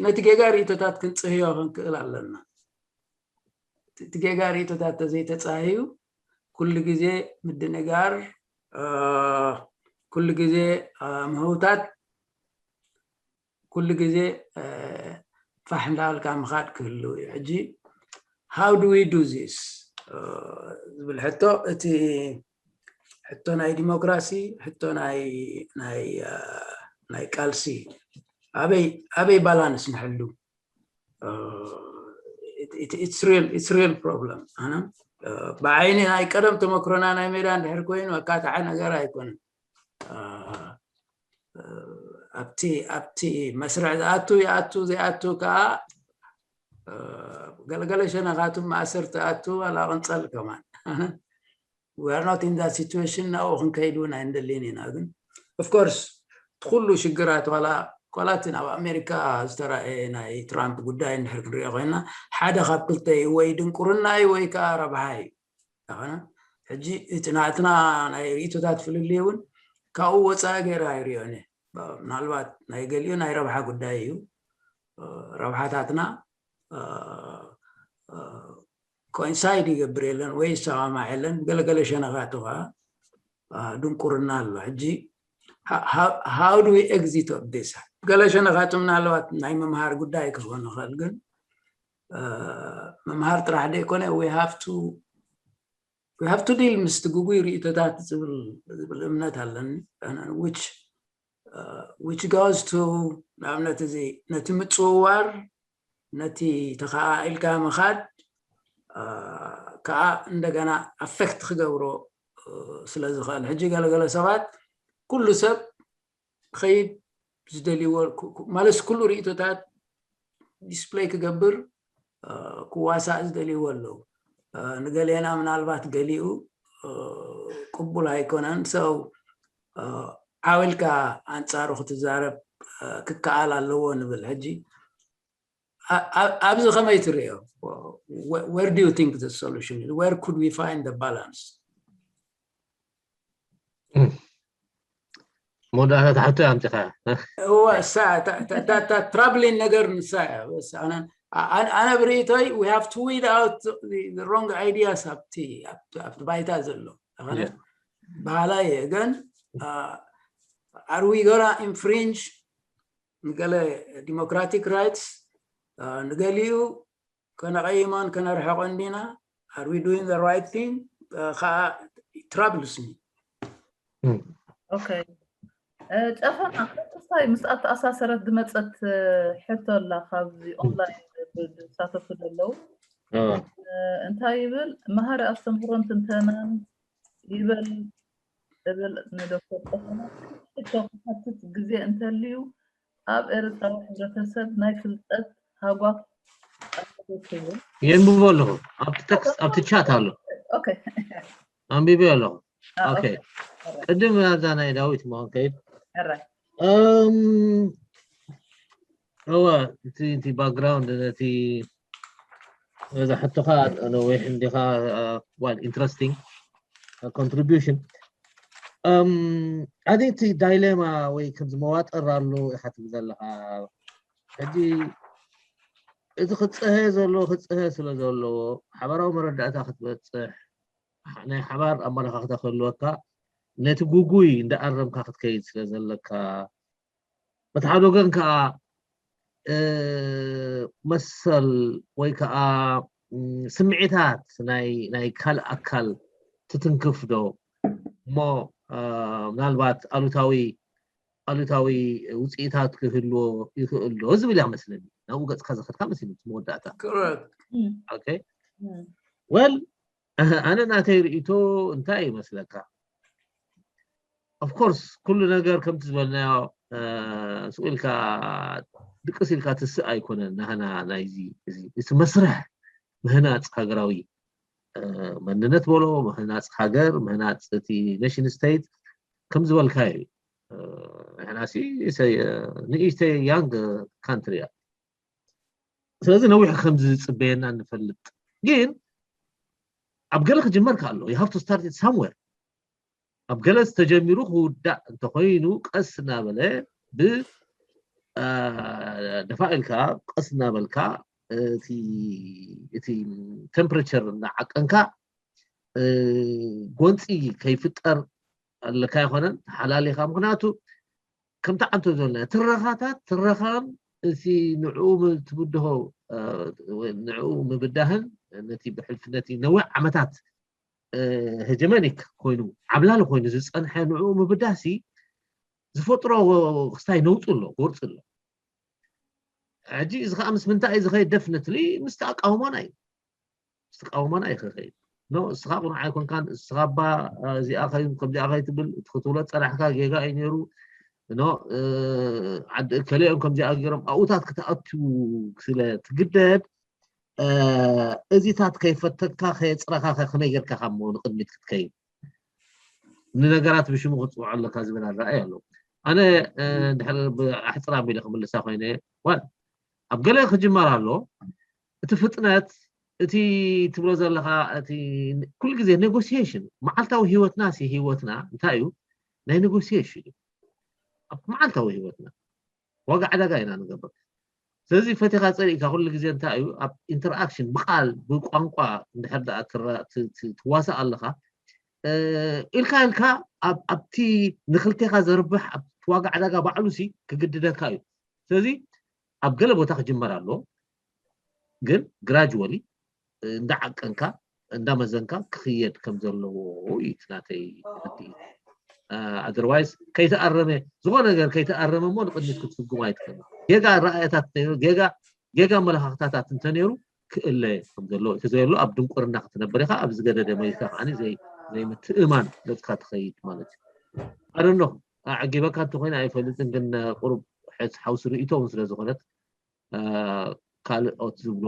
ነቲ ጌጋ ርእቶታት ክንፅህዮ ክንክእል ኣለና። እቲ ጌጋ ርእቶታት ተዘይተፃህዩ ኩሉ ግዜ ምድንጋር፣ ኩሉ ግዜ ምህውታት፣ ኩሉ ግዜ ፋሕ እንዳበልካ ምኻድ ክህሉ እዩ። ሕጂ how do we do this ዝብል ሕቶ እቲ ሕቶ ናይ ዲሞክራሲ ሕቶ ናይ ቃልሲ ኣበይ balance ንሕሉ? It's real problem። ኣነ ብዓይኒ ናይ ቀደም ተመክሮና ናይ ሜዳ እንድሕር ኮይኑ ኣካታዓይ ነገር ኣይኮነን። ኣብቲ ኣብቲ መስርዕ ዝኣቱ ይኣቱ ዘይኣቱ ከዓ ገለገለ ሸነኻቱ ማእሰርቲ ኣቱ ኣላ ቅንፀል ከማን we are not in that situation ናብኡ ክንከይድ እውን ኣይንደልን ኢና ግን of course እቲ ኩሉ ሽግራት ዋላ ዋላ እቲ ኣብ ኣሜሪካ ዝተረኣየ ናይ ትራምፕ ጉዳይ እንድሕር ክንሪኦ ኮይና ሓደ ካብ ክልተ እዩ ወይ ድንቁርና እዩ ወይ ከዓ ረብሓ እዩ ሕጂ እቲ ናትና ናይ ርእቶታት ፍልልይ እውን ካብኡ ወፃኢ ገይረ ኣይሪኦን እየ ምናልባት ናይ ገሊኡ ናይ ረብሓ ጉዳይ እዩ ረብሓታትና ኮይንሳይድ ይገብር የለን ወይ ይሰማማዕ የለን ገለገለ ሸነኻቱ ከዓ ድንቁርና ኣሎ ሕጂ how do we exit of this ገለ ሸነኻቱ ምናልባት ናይ ምምሃር ጉዳይ ክኸውን ይኽእል ግን ምምሃር ጥራሕ ዘይኮነ we have to we have to deal ምስቲ ግጉይ ርእቶታት ዝብል ዝብል እምነት ኣለኒ which which goes to ንኣብነት እዚ ነቲ ምፅውዋር ነቲ ተኸኣኢልካ ምኻድ ከዓ እንደገና ኣፌክት ክገብሮ ስለ ዝኽእል ሕጂ ገለገለ ሰባት ኩሉ ሰብ ክኸይድ ዝደልይዎ ማለት ኩሉ ርእቶታት ዲስፕሌይ ክገብር ክዋሳእ ዝደልይዎ ኣለዉ ንገሌና ምናልባት ገሊኡ ቅቡል ኣይኮነን ሰው ዓው ኢልካ ኣንፃሩ ክትዛረብ ክከኣል ኣለዎ ንብል ሕጂ ኣብዚ ከመይ ትርእዮ where do you think the solution is where could we find the balance መወዳእታ ትሓቶ ኣምፂኻ እዋ እሳ ትራብሊን ነገር ንሳ እያ ኣነ ብርእቶይ we have to weed out the wrong ideas ኣብቲ ኣብቲ ባይታ ዘሎ በሃላይ እየ ግን are we gonna infringe ንገለ democratic rights ንገሊኡ ከነቐይሞን ከነርሕቆን ዲና are we doing the right thing ከዓ troubles me okay ጨፈና ክልተስታይ ምስ ኣተኣሳሰረት ዝመፀት ሕቶ ኣላ ካብዚ ኦንላይን ዝሳተፉ ዘለዉ እንታይ ይብል መሃሪ ኣስተምህሮን ትንተናን ይበል እብል ንዶክተር ጨፈና ሕቶ ክሓትት ግዜ እንተልዩ ኣብ ኤርትራዊ ሕብረተሰብ ናይ ፍልጠት ሃጓፍ ኣለዎ ትብል የንብቦ ኣለኹ ኣብቲ ቴክስት ኣብቲ ቻት ኣሎ okay ኣንቢበ ኣለኹ okay ቅድም ናብዛ ናይ ዳዊት መኾን ከይድ ሕራይ እም እወ እቲ እቲ ባክግራውንድ ነቲ ነዛ ሕቶኻ ነዊሕ እንዲኻ well interesting contribution um I think እቲ ዳይሌማ ወይ ከምዚ መዋጥር ኣሎ ኢኻ ትብል ዘለኻ ሕጂ እቲ ክፀሀ ዘሎ ክፀሀ ስለ ዘለዎ ሓበራዊ መረዳእታ ክትበፅሕ ናይ ሓባር ኣመለኻኽታ ክህልወካ ነቲ ጉጉይ እንዳኣረምካ ክትከይድ ስለ ዘለካ በቲ ሓደ ወገን ከዓ መሰል ወይ ከዓ ስምዒታት ናይ ካልእ ኣካል ትትንክፍ ዶ እሞ ምናልባት ኣሉታዊ ኣሉታዊ ውፅኢታት ክህልዎ ይኽእል ዶ ዝብል እያ መስለኒ ናብኡ ገፅካ ዘኸድካ መሲሉ መወዳእታ correct okay well ኣነ ናተይ ርእይቶ እንታይ ይመስለካ of course ኩሉ ነገር ከምቲ ዝበልናዮ ስኡ ኢልካ ድቅስ ኢልካ ትስእ ኣይኮነን ናህና ናይዚ እቲ መስርሕ ምህናፅ ሃገራዊ መንነት በሎ ምህናፅ ሃገር ምህናፅ እቲ nation state ከም ዝበልካዮ እዩ ንሕና ንእሽተይ young country እያ ስለዚ ነዊሕ ከም ዝፅበየና ንፈልጥ ግን ኣብ ገለ ክጅመር ከኣሎ you have to start somewhere ኣብ ገለ ዝተጀሚሩ ክውዳእ እንተኮይኑ ቀስ እናበለ ብ ደፋ ኢልካ ቀስ እናበልካ እቲ temperature እናዓቀንካ ጎንፂ ከይፍጠር ኣለካ ኣይኮነን ሓላሊኻ ምክንያቱ ከምቲ ዓንቶ ዘለና ትረኻታት ትረኻን እቲ ንዕኡ ትብድሆ ንዕኡ ምብዳህን ነቲ ብሕልፊ ነቲ ነዊሕ ዓመታት hegemonic ኮይኑ ዓብላሊ ኮይኑ ዝፀንሐ ንዕኡ ምብዳህ ሲ ዝፈጥሮ ክስታይ ነውፂ ኣሎ ጎርፂ ኣሎ ሕጂ እዚ ከዓ ምስ ምንታይ እዩ ዝኸይድ definitely ምስ ተቃውሞና እዩ ምስ ተቃውሞና እዩ ክኸይድ no እስኻ ቁኑዕ ኣይኮንካን እስኻ ባ እዚኣ ከዩ ከምዚኣ ከይትብል እቲ ክትብሎ ፀናሕካ ጌጋ እዩ ነይሩ ኖ ዓዲ እከለኦም ከምዚኣ ገይሮም ኣብኡታት ክትኣቱ ስለ ትግደድ፣ እዚታት ከይፈተካ ከየፅረኻ ከመይ ጌርካ ካብ ንቅድሚት ክትከይድ? ንነገራት ብሽሙ ክትፅውዖ ኣለካ ዝብል ኣረኣይ ኣሎ። ኣነ ድሕሪ ኣሕፅር ኣቢለ ክምልሳ ኮይነ፣ ዋል ኣብ ገለ ክጅመር ኣሎ። እቲ ፍጥነት፣ እቲ ትብሎ ዘለካ እቲ ኩሉ ግዜ ኔጎሲዬሽን፣ መዓልታዊ ህይወትና ሲ ህይወትና እንታይ እዩ? ናይ ኔጎሲዬሽን እዩ። ኣብ መዓልታዊ ህይወትና ዋጋ ዕዳጋ ኢና ንገብር። ስለዚ ፈቲኻ ፀሊእካ ኩሉ ግዜ እንታይ እዩ ኣብ ኢንተርኣክሽን ብቃል ብቋንቋ እንድሕር ደኣ ትዋሳእ ኣለካ ኢልካ ኢልካ ኣብቲ ንክልቴኻ ዘርብሕ ኣብቲ ዋጋ ዕዳጋ ባዕሉ ሲ ክግድደካ እዩ። ስለዚ ኣብ ገለ ቦታ ክጅመር ኣሎ፣ ግን ግራጅወሊ እንዳዓቀንካ እንዳመዘንካ ክኽየድ ከም ዘለዎ እዩ እቲ ናተይ ርድኢት። ኣደርዋይስ ከይተኣረመ ዝኾነ ነገር ከይተኣረመ እሞ ንቅድሚት ክትስጉም ኣይትኽእል። ጌጋ ራእያታት እንተነይሩ፣ ጌጋ ጌጋ ኣመለኻኽታታት እንተነይሩ ክእለ ከም ዘለዎ፣ እቲ ዘየሎ ኣብ ድንቁርና ክትነብር ኢኻ። ኣብ ዝገደደ መሊስካ ከዓኒ ዘይምትእማን ገፅካ ትኸይድ ማለት እዩ። ኣደኖ ኣዕጊበካ እንተኮይነ ኣይፈልጥን፣ ግን ቁሩብ ሕዚ ሓውሲ ርእይቶ እውን ስለ ዝኾነት ካልኦት ዝብሎ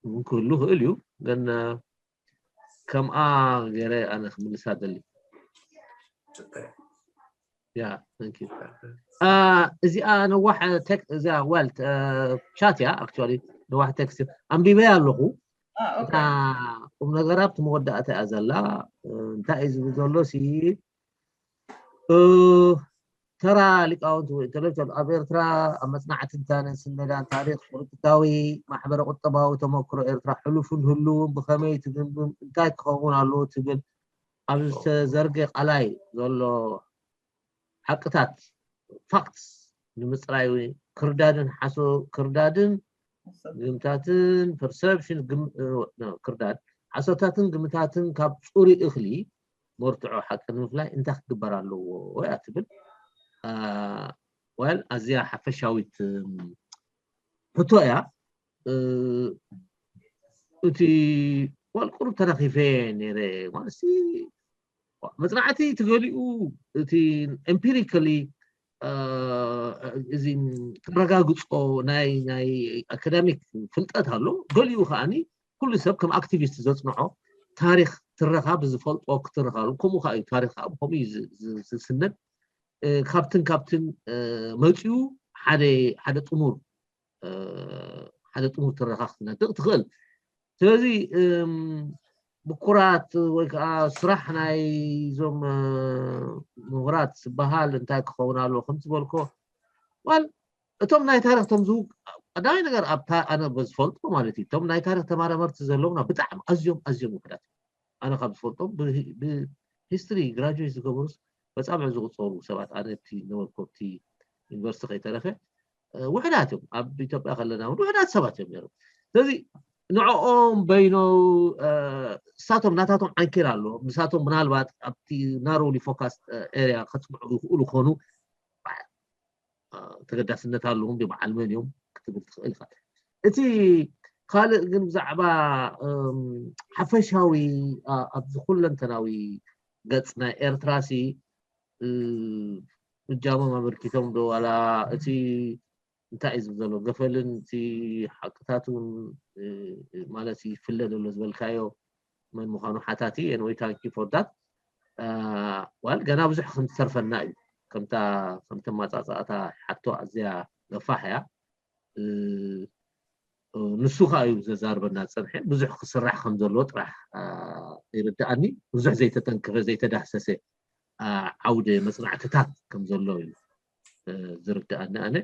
እውን ክህሉ ክእል እዩ፣ ግን ከምኣ ገይረ ኣነ ክምልሳ ደሊ። ያ፣ thank you። እዚኣ ነዋሕ ቴክ- እዚኣ ዋል ቻት እያ፣ ኣክቹዋሊ ነዋሕ ቴክስት ኣንቢበያ ኣለኹ። እታ ቁም ነገራ ኣብቲ መወዳእታ እያ ዘላ። እንታይ እዩ ዝብል ዘሎ ሲ ተራ ሊቃውንቲ ወይ ኢንተሌክቹዋል ኣብ ኤርትራ ኣብ መጽናዕቲ ትንታነን ስነዳን ታሪኽ ፖለቲካዊ ማሕበረ ቁጠባዊ ተመክሮ ኤርትራ ሕሉፍን ህሉውን ብኸመይ ትግምግም እንታይ ክኸውን ኣለዎ ትብል ኣብ ዝተዘርገ ቃላይ ዘሎ ሓቅታት ፋክትስ ንምጽራይ ክርዳድን ሓሶ ክርዳድን ግምታትን ፐርሰፕሽን ክርዳድ ሓሶታትን ግምታትን ካብ ጽሩይ እኽሊ መርትዖ ሓቂ ንምፍላይ እንታይ ክግበር ኣለዎ እያ ትብል። ዋል ኣዝያ ሓፈሻዊት ሕቶ እያ። እቲ ዋል ቁሩብ ተናኺፈ ነይረ ማለት መፅናዕቲ እቲ ገሊኡ እቲ ኤምፒሪካሊ እዚ ተረጋግፆ ናይ ናይ ኣካዳሚክ ፍልጠት ኣሎ። ገሊኡ ከዓኒ ኩሉ ሰብ ከም ኣክቲቪስት ዘፅንዖ ታሪክ ትረኻ ብዝፈልጦ ክትረኻሉ ከምኡ ከዓ እዩ። ታሪክ ከዓ ብከምኡ እዩ ዝስነድ። ካብትን ካብትን መፂኡ ሓደ ሓደ ጥሙር ሓደ ጥሙር ትረኻ ክትነጥቕ ትኽእል። ስለዚ ብኩራት ወይ ከዓ ስራሕ ናይ እዞም ምሁራት ዝበሃል እንታይ ክኸውን ኣለዎ ከም ዝበልኮ ዋል እቶም ናይ ታሪክ ቶም ዝው ቀዳማይ ነገር ኣብታ ኣነ በዝፈልጦ ማለት እዩ እቶም ናይ ታሪክ ተመራመርቲ ዘለውና ብጣዕሚ ኣዝዮም ኣዝዮም ውሕዳት እዮም። ኣነ ካብ ዝፈልጦም ብሂስትሪ ግራጁዌት ዝገበሩስ በፃብዕ ዝቁፀሩ ሰባት ኣነ እቲ ነበርኮ ኣብቲ ዩኒቨርሲቲ ከይተረፈ ውሕዳት እዮም። ኣብ ኢትዮጵያ ከለና እውን ውሕዳት ሰባት እዮም ነይሮም። ስለዚ ንዕኦም በይኖ እሳቶም ናታቶም ዓንኬል ኣሎ። ንሳቶም ምናልባት ኣብቲ ናሮሊ ፎካስ ኤሪያ ከፅንዑ ይኽእሉ ክኾኑ ተገዳስነት ኣለዎም ዶ በዓል መን እዮም ክትብል ትኽእል ኢኻ። እቲ ካልእ ግን ብዛዕባ ሓፈሻዊ ኣብዚ ኩለንተናዊ ገፅ ናይ ኤርትራ ሲ እጃሞም ኣበርኪቶም ዶ ዋላ እቲ እንታይ እዩ ዝብል ዘሎ ገፈልን እቲ ሓቅታት እውን ማለት ይፍለ ዘሎ ዝበልካዮ መን ምዃኑ ሓታቲ anyway thank you for that። ዋል ገና ብዙሕ ከም ዝተርፈና እዩ። ከምታ ከምቲ ኣመፃፅኣታ ሓቶ ኣዝያ ገፋሕ እያ። ንሱ ከዓ እዩ ዘዛርበና ዝፀንሐ ብዙሕ ክስራሕ ከም ዘለዎ ጥራሕ ይርድኣኒ። ብዙሕ ዘይተተንከፈ ዘይተዳህሰሰ ዓውደ መፅናዕትታት ከም ዘሎ እዩ ዝርድኣኒ። ኣነ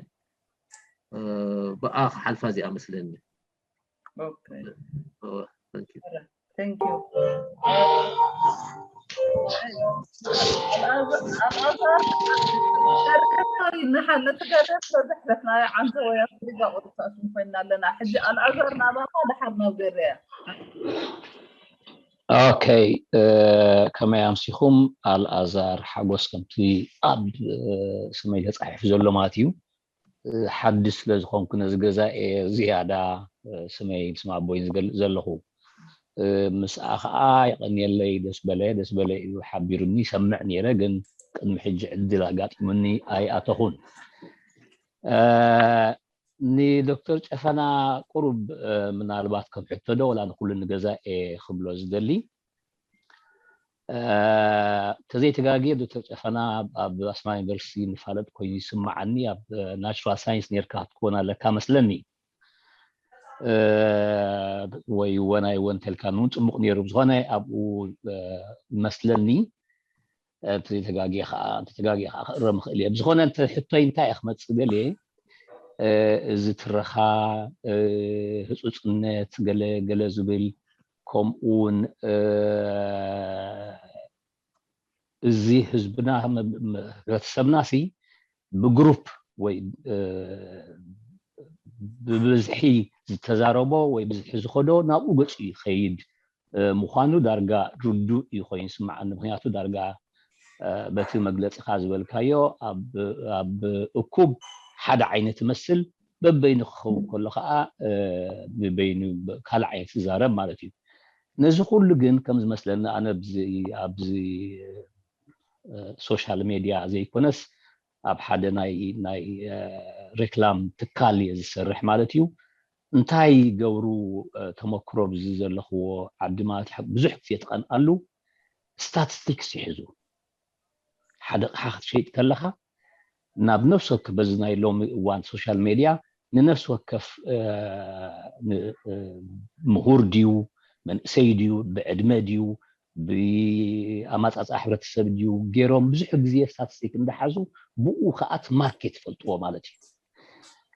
ብኣ ክሓልፋ እዚኣ መስለኒ። ንሓለቲ ገደፍ በዝሕ ዘሕለፍናዮ ዓንተ ወይ ኣፍሪጋ ቁርሳሽን ኮይና ኣለና። ሕጂ ኣልኣዛር ናባኻ ድሓር ናብ ገበያ። ኦኬ፣ ከመይ ኣምሲኹም? ኣልኣዛር ሓጎስ ከምቲ ኣብ ስመይ ተፃሒፉ ዘሎ ማለት እዩ። ሓድሽ ስለ ዝኾንኩ ነዚ ገዛ እየ ዝያዳ ስመይ ስም ኣቦይን ዝገልፅ ዘለኹ። ምስኣ ከዓ የቐንየለይ ደስ በለ ደስ በለ እዩ ሓቢሩኒ ይሰምዕ ነይረ ግን ቅድሚ ሕጂ ዕድል ኣጋጢሙኒ ኣይኣተኹን። ንዶክተር ጨፈና ቁሩብ ምናልባት ከም ሕቶ ዶ ወላ ንኩሉ ንገዛኤ ክብሎ ዝደሊ። ተዘይተጋግየ ዶክተር ጨፈና ኣብ ኣስመራ ዩኒቨርሲቲ ንፋለጥ ኮይኑ ይስምዓኒ። ኣብ ናቹራል ሳይንስ ነርካ ክትኮን ኣለካ መስለኒ። ወይ ወናይ ወንተልካ ን ጽቡቕ ነይሩ። ብዝኾነ ኣብኡ መስለኒ። እንተተጋግየ ከዓ እንተተጋግየ ከዓ ክእረም ይኽእል እየ። ብዝኾነ እንተ ሕቶይ እንታይ እየ ክመፅእ ገለ፣ እዚ ትረኻ፣ ህፁፅነት፣ ገለ ገለ ዝብል፣ ከምኡ እውን እዚ ህዝብና፣ ህብረተሰብና ሲ ብግሩፕ ወይ ብብዝሒ ዝተዛረቦ ወይ ብዝሒ ዝኸዶ ናብኡ ገፁ ይኸይድ ምዃኑ ዳርጋ ርዱእ እዩ ኮይኑ ይስምዓኒ። ምክንያቱ ዳርጋ በቲ መግለፂኻ ዝበልካዮ ኣብ እኩብ ሓደ ዓይነት መስል፣ በበይኑ ክኸውን ከሎ ከዓ ብበይኑ ካልእ ዓይነት ዝዛረብ ማለት እዩ። ነዚ ኩሉ ግን ከም ዝመስለኒ ኣነ ኣብዚ ሶሻል ሜድያ ዘይኮነስ ኣብ ሓደ ናይ ሬክላም ትካል እየ ዝሰርሕ ማለት እዩ። እንታይ ገብሩ ተመክሮ ብዚ ዘለኽዎ ዓዲ ማለት ብዙሕ ግዜ ትቐንኣሉ ስታቲስቲክስ ይሕዙ። ሓደ ኣቕሓ ክትሸይጥ ከለኻ ናብ ነፍሲ ወከፍ በዚ ናይ ሎሚ እዋን ሶሻል ሜድያ ንነፍሲ ወከፍ ምሁር ድዩ መንእሰይ ድዩ ብዕድመ ድዩ ብኣማፃፃ ሕብረተሰብ ድዩ ገይሮም ብዙሕ ግዜ ስታቲስቲክ እንዳሓዙ ብኡ ከኣት ማርኬት ይፈልጥዎ ማለት እዩ።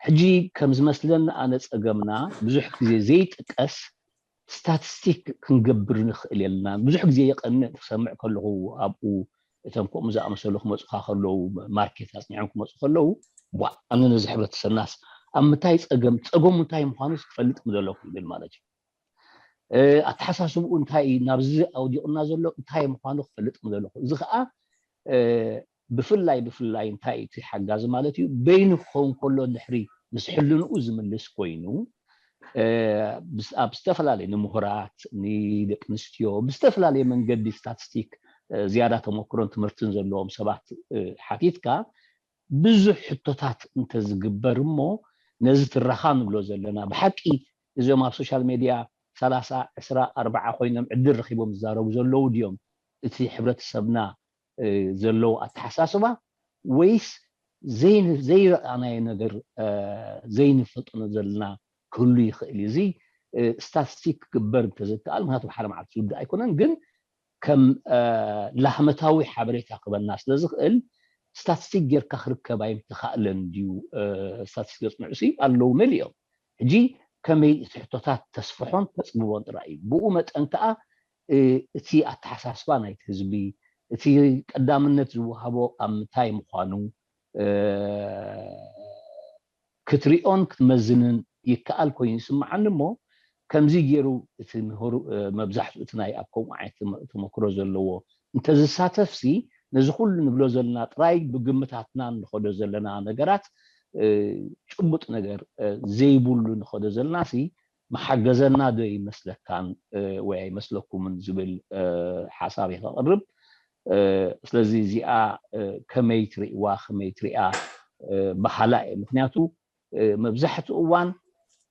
ሕጂ ከም ዝመስለኒ ኣነ ፀገምና ብዙሕ ግዜ ዘይጥቀስ ስታቲስቲክ ክንገብር ንኽእል የለና። ብዙሕ ግዜ የቐንእ ክሰምዕ ከለኹ ኣብኡ እቶም ከምኡ ዝኣመሰሉ ክመፁኻ ከለዉ ማርኬት ኣፅኒዖም ክመፁ ከለዉ ዋ ኣነ ነዚ ሕብረተሰብናስ ኣብ ምንታይ ፀገም ፀገሙ እንታይ ምዃኑስ ክፈልጥ ምደለኹ ይብል ማለት እዩ። ኣተሓሳስብኡ እንታይ እዩ ናብዚ ኣውዲቑና ዘሎ እንታይ ምዃኑ ክፈልጥ ምደለኹ። እዚ ከዓ ብፍላይ ብፍላይ እንታይ እቲ ሓጋዚ ማለት እዩ በይኑ ክኸውን ከሎ ድሕሪ ምስ ሕልንኡ ዝምልስ ኮይኑ ኣብ ዝተፈላለየ ንምሁራት ንደቂ ኣንስትዮ ብዝተፈላለየ መንገዲ ስታቲስቲክ ዝያዳ ተመክሮን ትምህርትን ዘለዎም ሰባት ሓቲትካ ብዙሕ ሕቶታት እንተዝግበር እሞ ነዚ ትረኻ ንብሎ ዘለና ብሓቂ እዚኦም ኣብ ሶሻል ሜድያ ሰላሳ ዕስራ ኣርባዓ ኮይኖም ዕድል ረኺቦም ዝዛረቡ ዘለዉ ድዮም እቲ ሕብረተሰብና ዘለዎ ኣተሓሳስባ ወይስ ዘይረኣናዮ ነገር ዘይንፈልጦ ዘለና ክህሉ ይኽእል እዩ። እዚ ስታትስቲክ ክግበር እንተዘይከኣል ምክንያቱ ሓደ መዓልቲ ዝውዳእ ኣይኮነን ግን ከም ላህመታዊ ሓበሬታ ክበና ስለ ዝኽእል ስታትስቲክ ጌርካ ክርከብ ኣይምተኻእለን ድዩ? ስታትስቲክ ዘፅንዑ ሲ ኣለዉ መሊኦም። ሕጂ ከመይ እቲ ሕቶታት ተስፍሖን ተፅብቦን ጥራይ እዩ። ብኡ መጠን ከዓ እቲ ኣተሓሳስባ ናይቲ ህዝቢ እቲ ቀዳምነት ዝወሃቦ ኣብ ምንታይ ምዃኑ ክትሪኦን ክትመዝንን ይከኣል ኮይኑ ይስምዓኒ እሞ ከምዚ ገይሩ እቲ ምሁር መብዛሕትኡ እቲ ናይ ኣብ ከምኡ ዓይነት ተመክሮ ዘለዎ እንተዝሳተፍሲ ነዚ ኩሉ ንብሎ ዘለና ጥራይ ብግምታትና ንኸዶ ዘለና ነገራት ጭቡጥ ነገር ዘይብሉ ንኸዶ ዘለና ሲ መሓገዘና ዶ ይመስለካን ወይ ኣይመስለኩምን ዝብል ሓሳብ እየ ከቕርብ። ስለዚ እዚኣ ከመይ ትርእይዋ ከመይ ትሪኣ በሃላ እየ። ምክንያቱ መብዛሕትኡ እዋን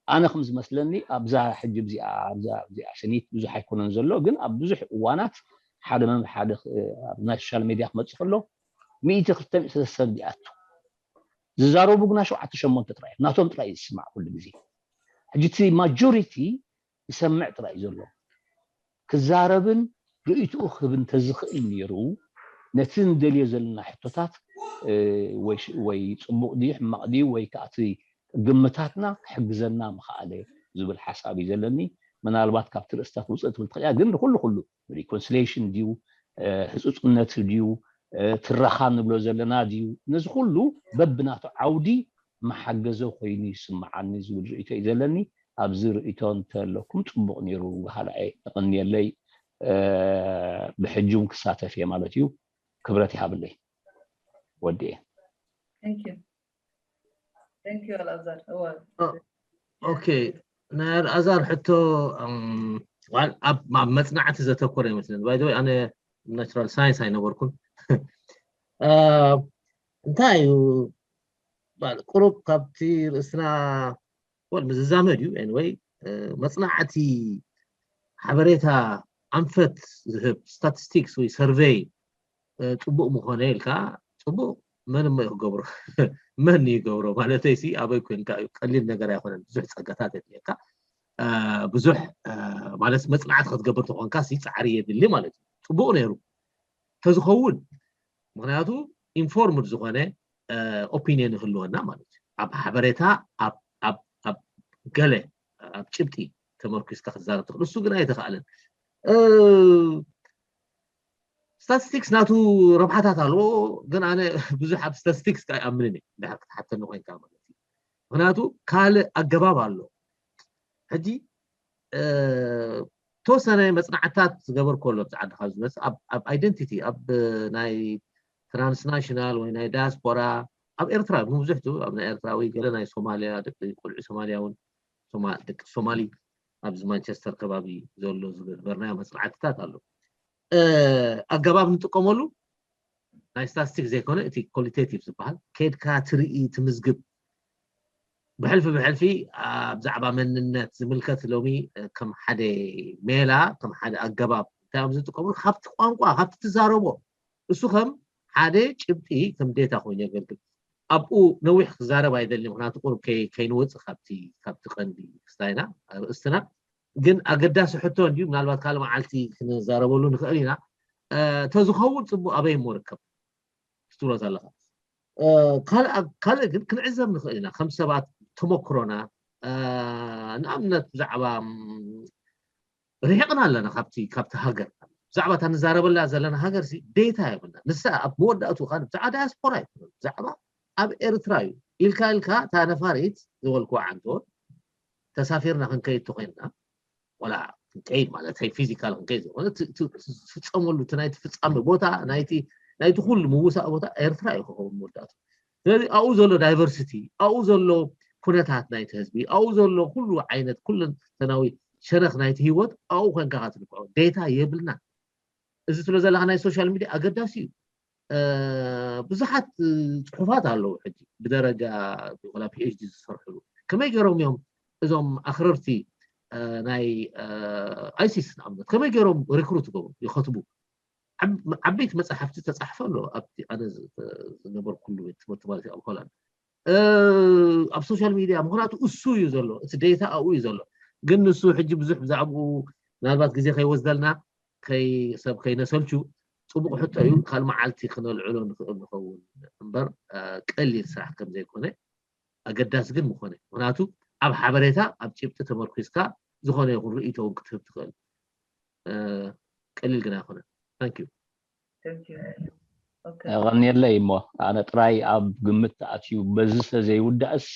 ኣነ ከም ዝመስለኒ ኣብዛ ሕጂ እዚኣ ኣብዛ እዚኣ ስኒት ብዙሕ ኣይኮነን ዘሎ ግን ኣብ ብዙሕ እዋናት ሓደ መም ሓደ ኣብ ናይ ሶሻል ሜድያ ክመፅእ ከሎ ሚእቲ ክልተ ሚእቲ ሰብ ይኣቱ ዝዛረቡ ግና ሸውዓተ ሸሞንተ ጥራይ ናቶም ጥራይ እዩ ዝስማዕ ኩሉ ግዜ። ሕጂ እቲ ማጆሪቲ ይሰምዕ ጥራይ እዩ ዘሎ። ክዛረብን ርእይትኡ ክህብ እንተዝኽእል ነይሩ ነቲ ንደልዮ ዘለና ሕቶታት ወይ ጽቡቕ ድዩ ሕማቕ ድዩ ወይ ከዓ እቲ ግምታትና ክሕግዘና ምኽኣለ ዝብል ሓሳብ እዩ ዘለኒ። ምናልባት ካብቲ ርእስታት ውፅእ ትብል ትኽእል እያ ግን ንኩሉ ኩሉ ሪኮንስሌሽን ድዩ ህፁፅነት ድዩ ትረኻ ንብሎ ዘለና ድዩ ነዚ ኩሉ በብናቱ ዓውዲ መሓገዘ ኮይኑ ይስምዓኒ ዝብል ርእይቶ እዩ ዘለኒ። ኣብዚ ርእይቶ እንተለኩም ፅቡቕ ነይሩ በሃላ እየ። የቐንየለይ። ብሕጂ እውን ክሳተፍ እየ ማለት እዩ። ክብረት ይሃብለይ። ወዲኤ። Thank you. Thank you ኣልኣዛር። እወ ኦኬ ናይ ኣልኣዛር ሕቶ ኣብ መፅናዕቲ ዘተኮረ ይመስለኒ። ባይ ኣነ ናቹራል ሳይንስ ኣይነበርኩን እንታይ እዩ ቁሩብ ካብቲ ርእስና ወል ዝዛመድ እዩ። Anyway፣ መፅናዕቲ ሓበሬታ ኣንፈት ዝህብ ስታቲስቲክስ ወይ ሰርቬይ ፅቡቅ ምኾነ ኢልካ፣ ፅቡቅ መን እሞ እዩ ክገብሮ? መን እዩ ይገብሮ ማለተይ ሲ ኣበይ ኮይንካ እዩ? ቀሊል ነገር ኣይኮነን። ብዙሕ ፀጋታት የድልየካ። ብዙሕ ማለት መፅናዕቲ ክትገብር ተኾንካ ሲ ፃዕሪ የድሊ ማለት እዩ። ፅቡቅ ነይሩ ተዝኸውን፣ ምክንያቱ ኢንፎርምድ ዝኾነ ኦፒኒየን ይህልወና ማለት እዩ። ኣብ ሓበሬታ ኣብ ገለ ኣብ ጭብጢ ተመርኪስካ ክትዛረብ ትኽእል። እሱ ግን ኣይተኽኣለን። ስታቲስቲክስ ናቱ ረብሓታት ኣለዎ፣ ግን ኣነ ብዙሕ ኣብ ስታቲስቲክስ ኣይኣምንን እየ። ድሓር ክትሓተኒ ኮይንካ ማለት እዩ። ምክንያቱ ካልእ ኣገባብ ኣሎ። ሕጂ ተወሰነ መፅናዕትታት ዝገበርኩ ኣሎ ብዛዕባ ካብ ዝመፅእ ኣብ ኣይደንቲቲ ኣብ ናይ ትራንስናሽናል ወይ ናይ ዳያስፖራ ኣብ ኤርትራ ብመብዝሕቱ ኣብ ናይ ኤርትራዊ ገለ ናይ ሶማልያ ደቂ ቆልዑ ሶማልያ እውን ደቂ ሶማሊ ኣብዚ ማንቸስተር ከባቢ ዘሎ ዝገበርናዮ መፅናዕትታት ኣሎ። ኣገባብ ንጥቀመሉ ናይ ስታስቲክ ዘይኮነ እቲ ኮሊቴቲቭ ዝበሃል ከድካ ትርኢ ትምዝግብ ብሕልፊ ብሕልፊ ብዛዕባ መንነት ዝምልከት ሎሚ ከም ሓደ ሜላ ከም ሓደ ኣገባብ እንታይ እዮም ዝጥቀምሉ ካብቲ ቋንቋ ካብቲ ትዛረቦ እሱ ከም ሓደ ጭብጢ ከም ዴታ ኮይኑ የገልግል። ኣብኡ ነዊሕ ክዛረብ ኣይደሊ ምክንያቱ ቁሩብ ከይንወፅእ ካብቲ ቀንዲ ክስታይና ርእስትና ግን ኣገዳሲ ሕቶ እንድዩ ምናልባት ካልእ መዓልቲ ክንዛረበሉ ንኽእል ኢና። ተዝኸውን ፅቡቅ ኣበይ እሞ ርከብ ክትብሎ ዘለካ ካልእ ግን ክንዕዘብ ንኽእል ኢና ከም ሰባት ተመክሮና ንኣብነት ብዛዕባ ርሒቕና ኣለና ካብቲ ካብቲ ሃገር ብዛዕባ እታ ንዛረበላ ዘለና ሃገር ሲ ዴታ የብልና ንሳ ኣብ መወዳእቱ ካ ብዛዕባ ዳያስፖራ ይኮነ ብዛዕባ ኣብ ኤርትራ እዩ ኢልካ ኢልካ እታ ነፋሪት ዝበልክዋ ዓንቶ ተሳፊርና ክንከይድ ተኮይንና ወላ ክንከይድ ማለት ይ ፊዚካል ክንከይድ ዝኾነ ትፍፀመሉ እቲ ናይቲ ፍፃሚ ቦታ ናይቲ ኩሉ ምውሳእ ቦታ ኤርትራ እዩ ክኸውን መወዳእቱ ስለዚ ኣብኡ ዘሎ ዳይቨርሲቲ ኣብኡ ዘሎ ኩነታት ናይቲ ህዝቢ ኣብኡ ዘሎ ኩሉ ዓይነት ኩለንተናዊ ሸነኽ ናይቲ ህይወት ኣብኡ ኮንካ ክትልክዖ ዴታ የብልና እዚ ትብሎ ዘለካ ናይ ሶሻል ሚድያ ኣገዳሲ እዩ ብዙሓት ፅሑፋት ኣለዉ ሕጂ ብደረጃ ላ ፒኤችዲ ዝሰርሕሉ ከመይ ገይሮም እዮም እዞም ኣክረርቲ ናይ ኣይሲስ ንኣብነት ከመይ ገይሮም ሪክሩት ገብሩ ይኸትቡ ዓበይቲ መፅሓፍቲ ተፃሕፈ ኣሎ ኣብቲ ኣነ ዝነበርኩሉ ቤት ትምህርቲ ማለት ኣብ ሆላንድ ኣብ ሶሻል ሚድያ ምክንያቱ እሱ እዩ ዘሎ እቲ ዴታ ኣብኡ እዩ ዘሎ ግን ንሱ ሕጂ ብዙሕ ብዛዕባኡ ምናልባት ግዜ ከይወስደልና ሰብ ከይነሰልቹ ፅቡቅ ሕቶ እዩ ካልእ መዓልቲ ክነልዕሎ ንኽእል ንኸውን እምበር ቀሊል ስራሕ ከም ዘይኮነ ኣገዳሲ ግን ምኾነ ምክንያቱ ኣብ ሓበሬታ ኣብ ጭብጢ ተመርኪዝካ ዝኾነ ይኹን ርእይቶ እውን ክትህብ ትኽእል ቀሊል ግን ኣይኮነን thank you ቀንየለይ እሞ ኣነ ጥራይ ኣብ ግምት ተኣትዩ በዚ ሰዘይውዳእስ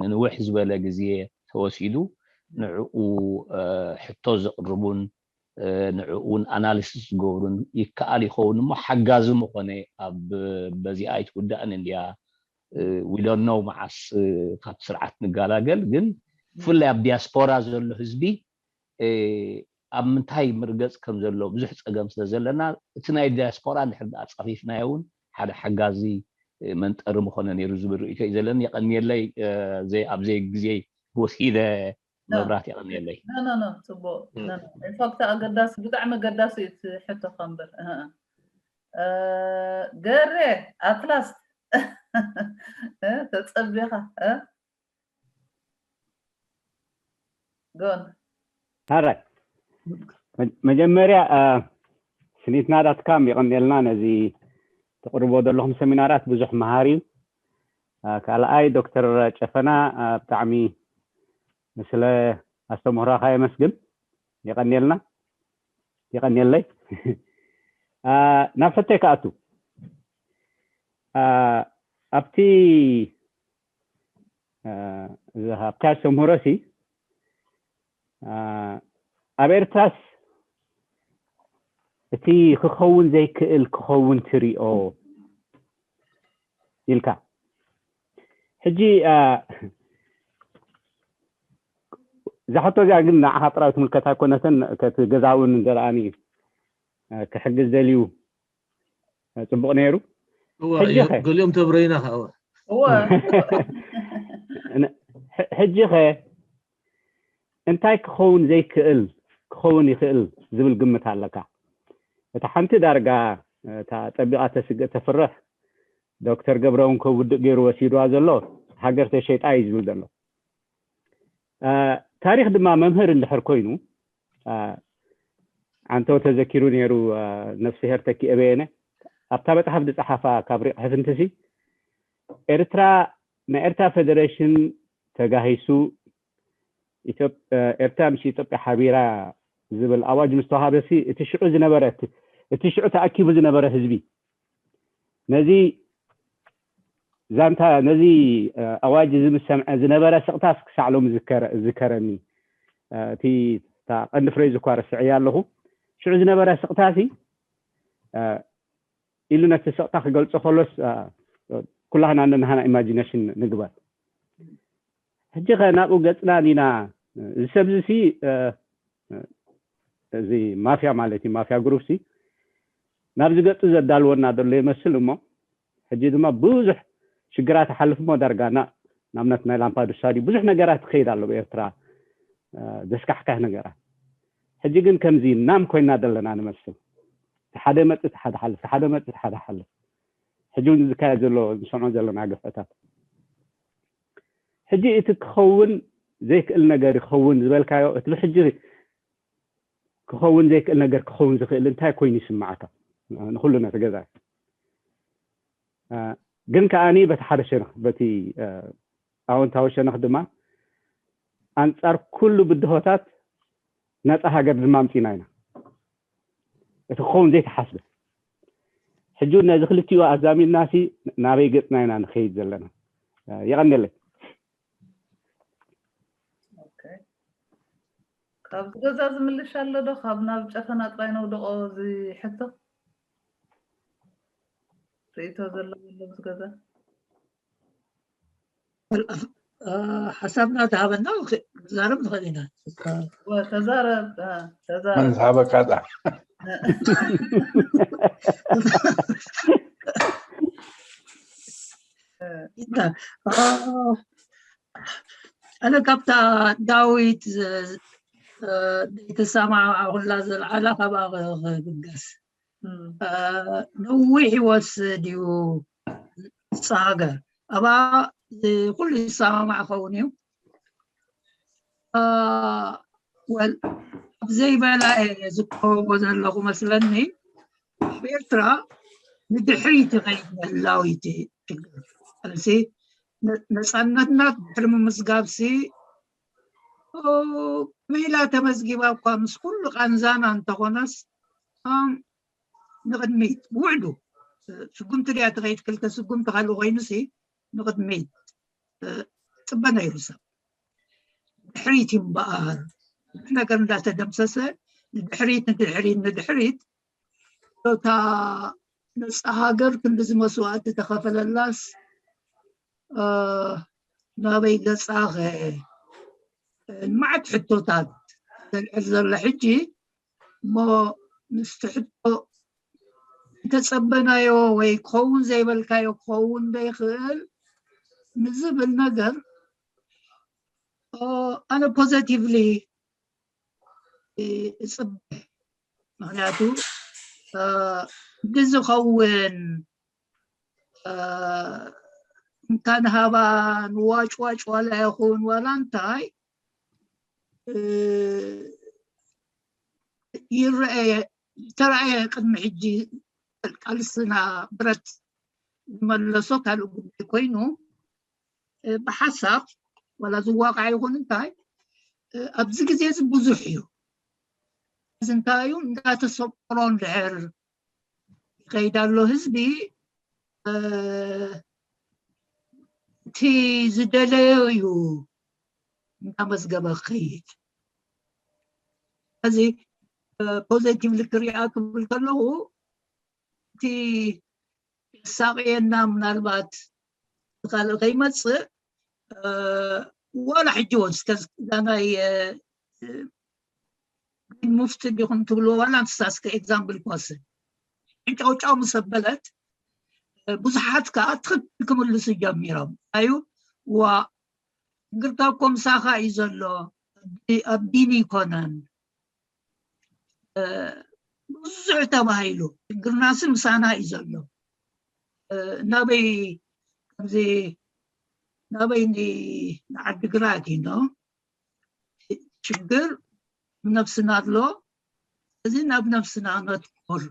ንንውሕ ዝበለ ግዜ ተወሲዱ ንዕኡ ሕቶ ዘቕርቡን ንዕኡ እውን ኣናሊሲስ ዝገብሩን ይከኣል ይኸውን እሞ ሓጋዚ ምኾነ ኣብ በዚኣ ኣይትውዳእን እንድያ we don't know መዓስ ካብ ስርዓት ንጋላገል ግን ብፍላይ ኣብ ዲያስፖራ ዘሎ ህዝቢ ኣብ ምንታይ ምርገፅ ከም ዘሎ ብዙሕ ፀገም ስለ ዘለና እቲ ናይ ዲያስፖራ እንድሕር ዳኣ ፀፊፍናዮ እውን ሓደ ሓጋዚ መንጠሪ ምኾነ ነይሩ ዝብል ርእይቶ እዩ ዘለኒ የቐንየለይ ኣብ ዘይ ግዜ ወሲደ መብራት የቐንየለይ ጽቡቅ ኢንፋክት ኣገዳሲ ብጣዕሚ ኣገዳሲ እዩ እቲ ሕቶ ከንብር ገሬ ኣትላስት ተጸቢኻ ጎን Alright. መጀመርያ ስኒትና ዳትካም የቐንየልና ነዚ ተቕርቦ ዘለኹም ሰሚናራት ብዙሕ መሃር እዩ። ካልኣይ ዶክተር ጨፈና ብጣዕሚ ስለ ኣስተምህሮኻ የመስግን። የቐንየልና። የቐንየለይ። ናብ ሕቶይ ክኣቱ ኣብቲ እዚ ካብቲ ኣስተምህሮ ሲ ኣብ ኤርትራስ እቲ ክኸውን ዘይክእል ክኸውን ትሪኦ ኢልካ ሕጂ እዛ ሕቶ እዚኣ ግን ንዓኻ ጥራይ ትምልከት ኣይኮነትን ከቲ ገዛውን ዘርኣኒ ክሕግዝ ደልዩ ፅቡቕ ነይሩ እዋ፣ ገሊኦም ተብረዩና ከ። እዋ። ሕጂ ኸ እንታይ ክኸውን ዘይክእል ክኸውን ይኽእል ዝብል ግምት ኣለካ? እታ ሓንቲ ዳርጋ እታ ጸቢቓ ተስገ ተፍርሕ፣ ዶክተር ገብረውን ከውድእ ገይሩ ወሲድዋ ዘሎ፣ ሃገር ተሸይጣ እዩ ዝብል ዘሎ። ታሪኽ ድማ መምህር እንድሕር ኮይኑ፣ ኣንተው ተዘኪሩ ነይሩ፣ ነፍስሄር ተኪኤ በየነ ኣብታ መጽሓፍ ዝጸሓፋ ካብ ሪቕ ሕፍንትሲ፣ ኤርትራ፣ ናይ ኤርትራ ፌደሬሽን ተጋሂሱ፣ ኤርትራ ምስ ኢትዮጵያ ሓቢራ ዝብል ኣዋጅ ምስ ተዋሃበሲ፣ እቲ ሽዑ ዝነበረ፣ እቲ ሽዑ ተኣኪቡ ዝነበረ ህዝቢ ነዚ ዛንታ፣ ነዚ ኣዋጅ እዚ ምስ ሰምዐ ዝነበረ ስቕታስ ክሳዕ ሎሚ ዝከረኒ። እቲ፣ እታ ቀንዲ ፍሬዝ እኳ ረስዐያ ኣለኹ። ሽዑ ዝነበረ ስቕታሲ ኢሉ ነቲ ስቕታ ክገልጾ ከሎስ፣ ኩላህና ነናህና ኢማጂነሽን ንግበር። ሕጂ ኸ ናብኡ ገጽና ዲና? እዚ ሰብ እዚ ሲ፣ እዚ ማፍያ ማለት እዩ፣ ማፍያ ግሩፕ ሲ ናብዚ ገጹ ዘዳልወና ዘሎ ይመስል። እሞ ሕጂ ድማ ብዙሕ ሽግራት ሓልፍ እሞ ዳርጋ ና-፣ ንኣብነት ናይ ላምፓዱሳ ድዩ ብዙሕ ነገራት ይኸይድ ኣሎ ብኤርትራ፣ ዘስካሕካሕ ነገራት። ሕጂ ግን ከምዚ ናም ኮይና ዘለና ንመስል። እቲ ሓደ መጽእ፣ እቲ ሓደ ሓልፍ፣ እቲ ሓደ መጽእ፣ እቲ ሓደ ሓልፍ። ሕጂ እውን ዝካየድ ዘሎ፣ ንሰምዖ ዘለና ግፍዕታት። ሕጂ እቲ ክኸውን ዘይክእል ነገር ይኸውን ዝበልካዮ፣ እቲ ብሕጂ ክኸውን ዘይክእል ነገር ክኸውን ዝኽእል እንታይ ኮይኑ ይስምዓካ? ንኹሉ ነቲ ገዛ። ግን ከኣኒ በቲ ሓደ ሸነኽ፣ በቲ ኣወንታዊ ሸነኽ ድማ ኣንጻር ኩሉ ብድሆታት ነጻ ሃገር ድማ ኣምጺና ኢና። እቲ ክኸውን ዘይተሓስበ። ሕጂ እውን ነዚ ክልቲኡ ኣዛሚድናሲ ናበይ ገጽና ኢና ንኸይድ ዘለና? የቐንየለይ። ኦኬ። ካብዚ ገዛ ዝምልሽ ኣሎ ዶ? ካብ ናብ ጨፈና ጥራይ ነውድቖ እዚ ሕቶ? ርእይቶ ዘለዎ ኣሎ ኣብዚ ገዛ? ሓሳብና ተሃበና፣ ክዛረብ ንኽእል ኢና። ተዛረብ፣ ተዛረብ። መን ዝሃበካ ዳ? ኣነ ካብታ ዳዊት ዘይተሰማምዓ ኩላ ዘልዓላ ካብኣ ክብገስ። ነዊሕ ይወስድ እዩ። ንሳ ሃገር ኣብኣ ኩሉ ይሰማማዕ ኸውን እዩ። ወል ኣብ ዘይበላ እየ ዝከወቦ ዘለኹ መስለኒ። ኣብ ኤርትራ ንድሕሪት ይኸይድ ምህላው እዩ እቲ ችግር። ቃልሲ ነፃነትና ድሕሪ ምምዝጋብሲ ከመይ ኢላ ተመዝጊባ እኳ ምስ ኩሉ ቃንዛና እንተኾነስ ንቕድሚት ብውዕዱ ስጉምቲ ድያ ትኸይድ፣ ክልተ ስጉምቲ ካልእ ኮይኑሲ ንቕድሚት ትፅበ ነይሩ ሰብ። ድሕሪት እዩ እምበኣር ብዙሕ ነገር እንዳተደምሰሰ ንድሕሪት ንድሕሪት ንድሕሪት እታ ነፃ ሃገር ክንድዚ መስዋእቲ ተኸፈለላስ ናበይ ገፃኸ? ንመዓት ሕቶታት ተልዕል ዘሎ ሕጂ እሞ ምስቲ ሕቶ ዝተፀበናዮ ወይ ክኸውን ዘይበልካዮ ክኸውን ዘይኽእል ንዝብል ነገር ኣነ ፖዘቲቭሊ እፅበ። ምክንያቱ ብዝኸውን እንካ ንሃባ ንዋጭዋጭ ዋላ ይኹን ዋላ እንታይ ይረአ ዝተረኣየ ቅድሚ ሕጂ ቃልስና ብረት ዝመለሶ ካልእ ጉዳይ ኮይኑ ብሓሳብ ዋላ ዝዋቃዕ ይኹን እንታይ ኣብዚ ግዜ እዚ ብዙሕ እዩ። እዚ እንታይ እዩ እንዳተሰቆሮ እንድሕር ይኸይድ ኣሎ ህዝቢ እቲ ዝደለዮ እዩ እንዳመዝገበ ክኸይድ። እዚ ፖዘቲቭሊ ክሪኣ ክብል ከለኹ እቲ የሳቕየና ምናልባት ካልእ ከይመፅእ ዋላ ሕጂ እውን እስከ እዛ ናይ ግሪን ሙቭመንት ዲኹም ትብልዎ ዋላ ንሳ እስከ ኤግዛምፕል ክወስድ ሕንጫውጫው ምስ ኣበለት ብዙሓት ከዓ ትኽክል ክምልሱ ጀሚሮም። ኣዩ ዋ ችግርካ እኮ ምሳኻ እዩ ዘሎ፣ ኣብ ዲን ይኮነን፣ ብዙሕ ተባሂሉ። ችግርናስ ምሳና እዩ ዘሎ። ናበይ ከምዚ ናበይ ንዓዲ ግራት ኢኖ ችግር ነብስና ኣሎ። እዚ ናብ ነብስና ነትኩር።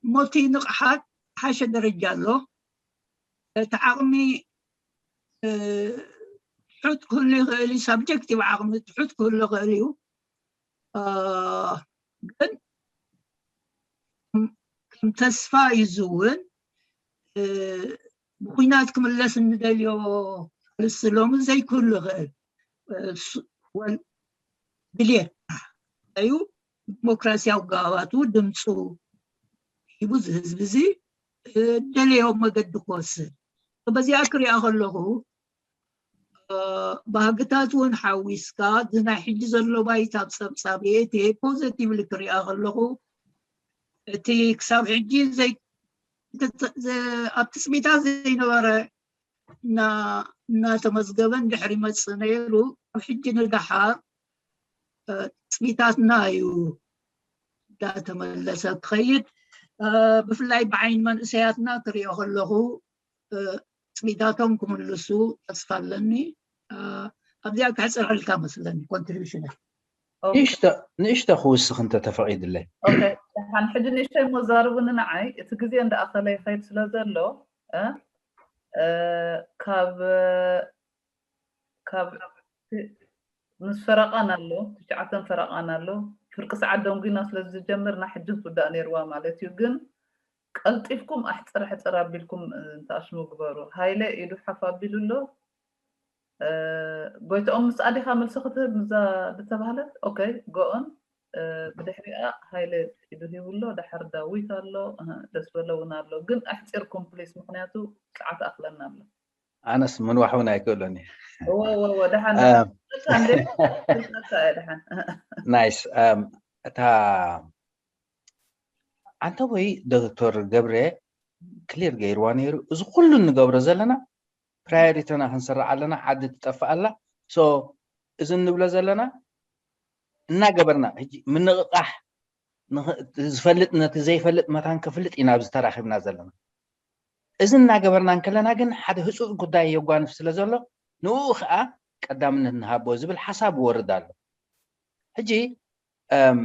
ሞቲ ንቕሓት ሓሸ ደረጃ ኣሎ። እቲ ዓቕሚ ትሑት ክህሉ ይኽእል እዩ፣ ሳብጀክቲቭ ዓቕሚ ትሑት ክህሉ ይኽእል እዩ። ግን ከም ተስፋ እዩ ዝውን። ብኩናት ክምለስ እንደልዮ ቃልሲ ሎሚ ዘይክህሉ ይኽእል። ድልየት እዩ ዲሞክራሲያዊ ኣገባባቱ ድምፁ ሂቡ፣ እዚ ህዝቢ እዚ ደለዮ መገዲ ክወስድ። በዚኣ ክሪኣ ከለኹ ባህግታት እውን ሓዊስካ፣ እዚ ናይ ሕጂ ዘሎ ባይታ ጸብጻብ ርእየት ፖዘቲቭሊ ክሪኣ ከለኹ፣ እቲ ክሳብ ሕጂ ኣብ ትጽቢታት ዘይነበረ እናተመዝገበ እንድሕር ይመጽእ ነይሩ፣ ካብ ሕጂ ንደሓር ትጽቢታትና እዩ እንዳተመለሰ ክኸይድ። ብፍላይ ብዓይኒ መንእሰያትና ክሪኦ ከለኹ ትጽቢታቶም ክምልሱ ተስፋ ኣለኒ። ኣብዚኣ ክሕጽረልካ መስለኒ ኮንትሪቢሽን ንእሽተ ክውስኽ እንተ ተፈቒድለይ። ሓን ሕጂ ንእሽተይ እሞ ዛርቡኒ ንዓይ፣ እቲ ግዜ እንዳኣኸለ ይኸይድ ስለ ዘሎ ካብ ካብ ምስ ፈረቓን ኣሎ ትሽዓተን ፈረቓን ኣሎ። ፍርቂ ሰዓት ደንጉና ስለ ዝጀምር ና ሕጂ ክትውዳእ ነይርዋ ማለት እዩ። ግን ቀልጢፍኩም ኣሕፅር ኣሕፅር ኣቢልኩም እንተኣሽሙ ግበሩ። ሃይለ ኢዱ ሓፍ ኣቢሉ ኣሎ። ጎይትኦም ምስ ኣዴኻ መልሲ ክትህብ ምዛ ዝተባህለት ኦኬ ጎኦን ብድሕሪኣ ሃይለ ኢዱ ሂቡ ኣሎ። ደሓር ዳዊት ኣሎ ደስ በለ እውን ኣሎ። ግን ኣሕፂርኩም ፕሊስ፣ ምክንያቱ ሰዓት ኣኽለና ኣሎ። ኣነስ ምንዋሕ እውን ኣይክእሎን እየ። እወ እወ እወ ደሓን ኣም። ደሓን ደሓን ደሓን ናይስ። ኣም፣ እታ ኣንተ ወይ ዶክተር ገብረ ክሊር ገይርዋ ነይሩ። እዚ ኩሉ እንገብሮ ዘለና ፕራዮሪቲና ክንሰርዕ ኣለና። ዓዲ ትጠፍእ ኣላ። ሶ እዚ እንብሎ ዘለና እናገበርና ሕጂ ምንቕቓሕ ንኽ- ዝፈልጥ ነቲ ዘይፈልጥ መታን ከፍልጥ ኢና ኣብዚ ተራኺብና ዘለና። እዚ እናገበርና እንከለና ግን ሓደ ህፁፅ ጉዳይ የጓንፍ ስለ ዘሎ ንኡ ከዓ ቀዳምነት ንሃቦ ዝብል ሓሳብ ይወርድ ኣሎ። ሕጂ እም፣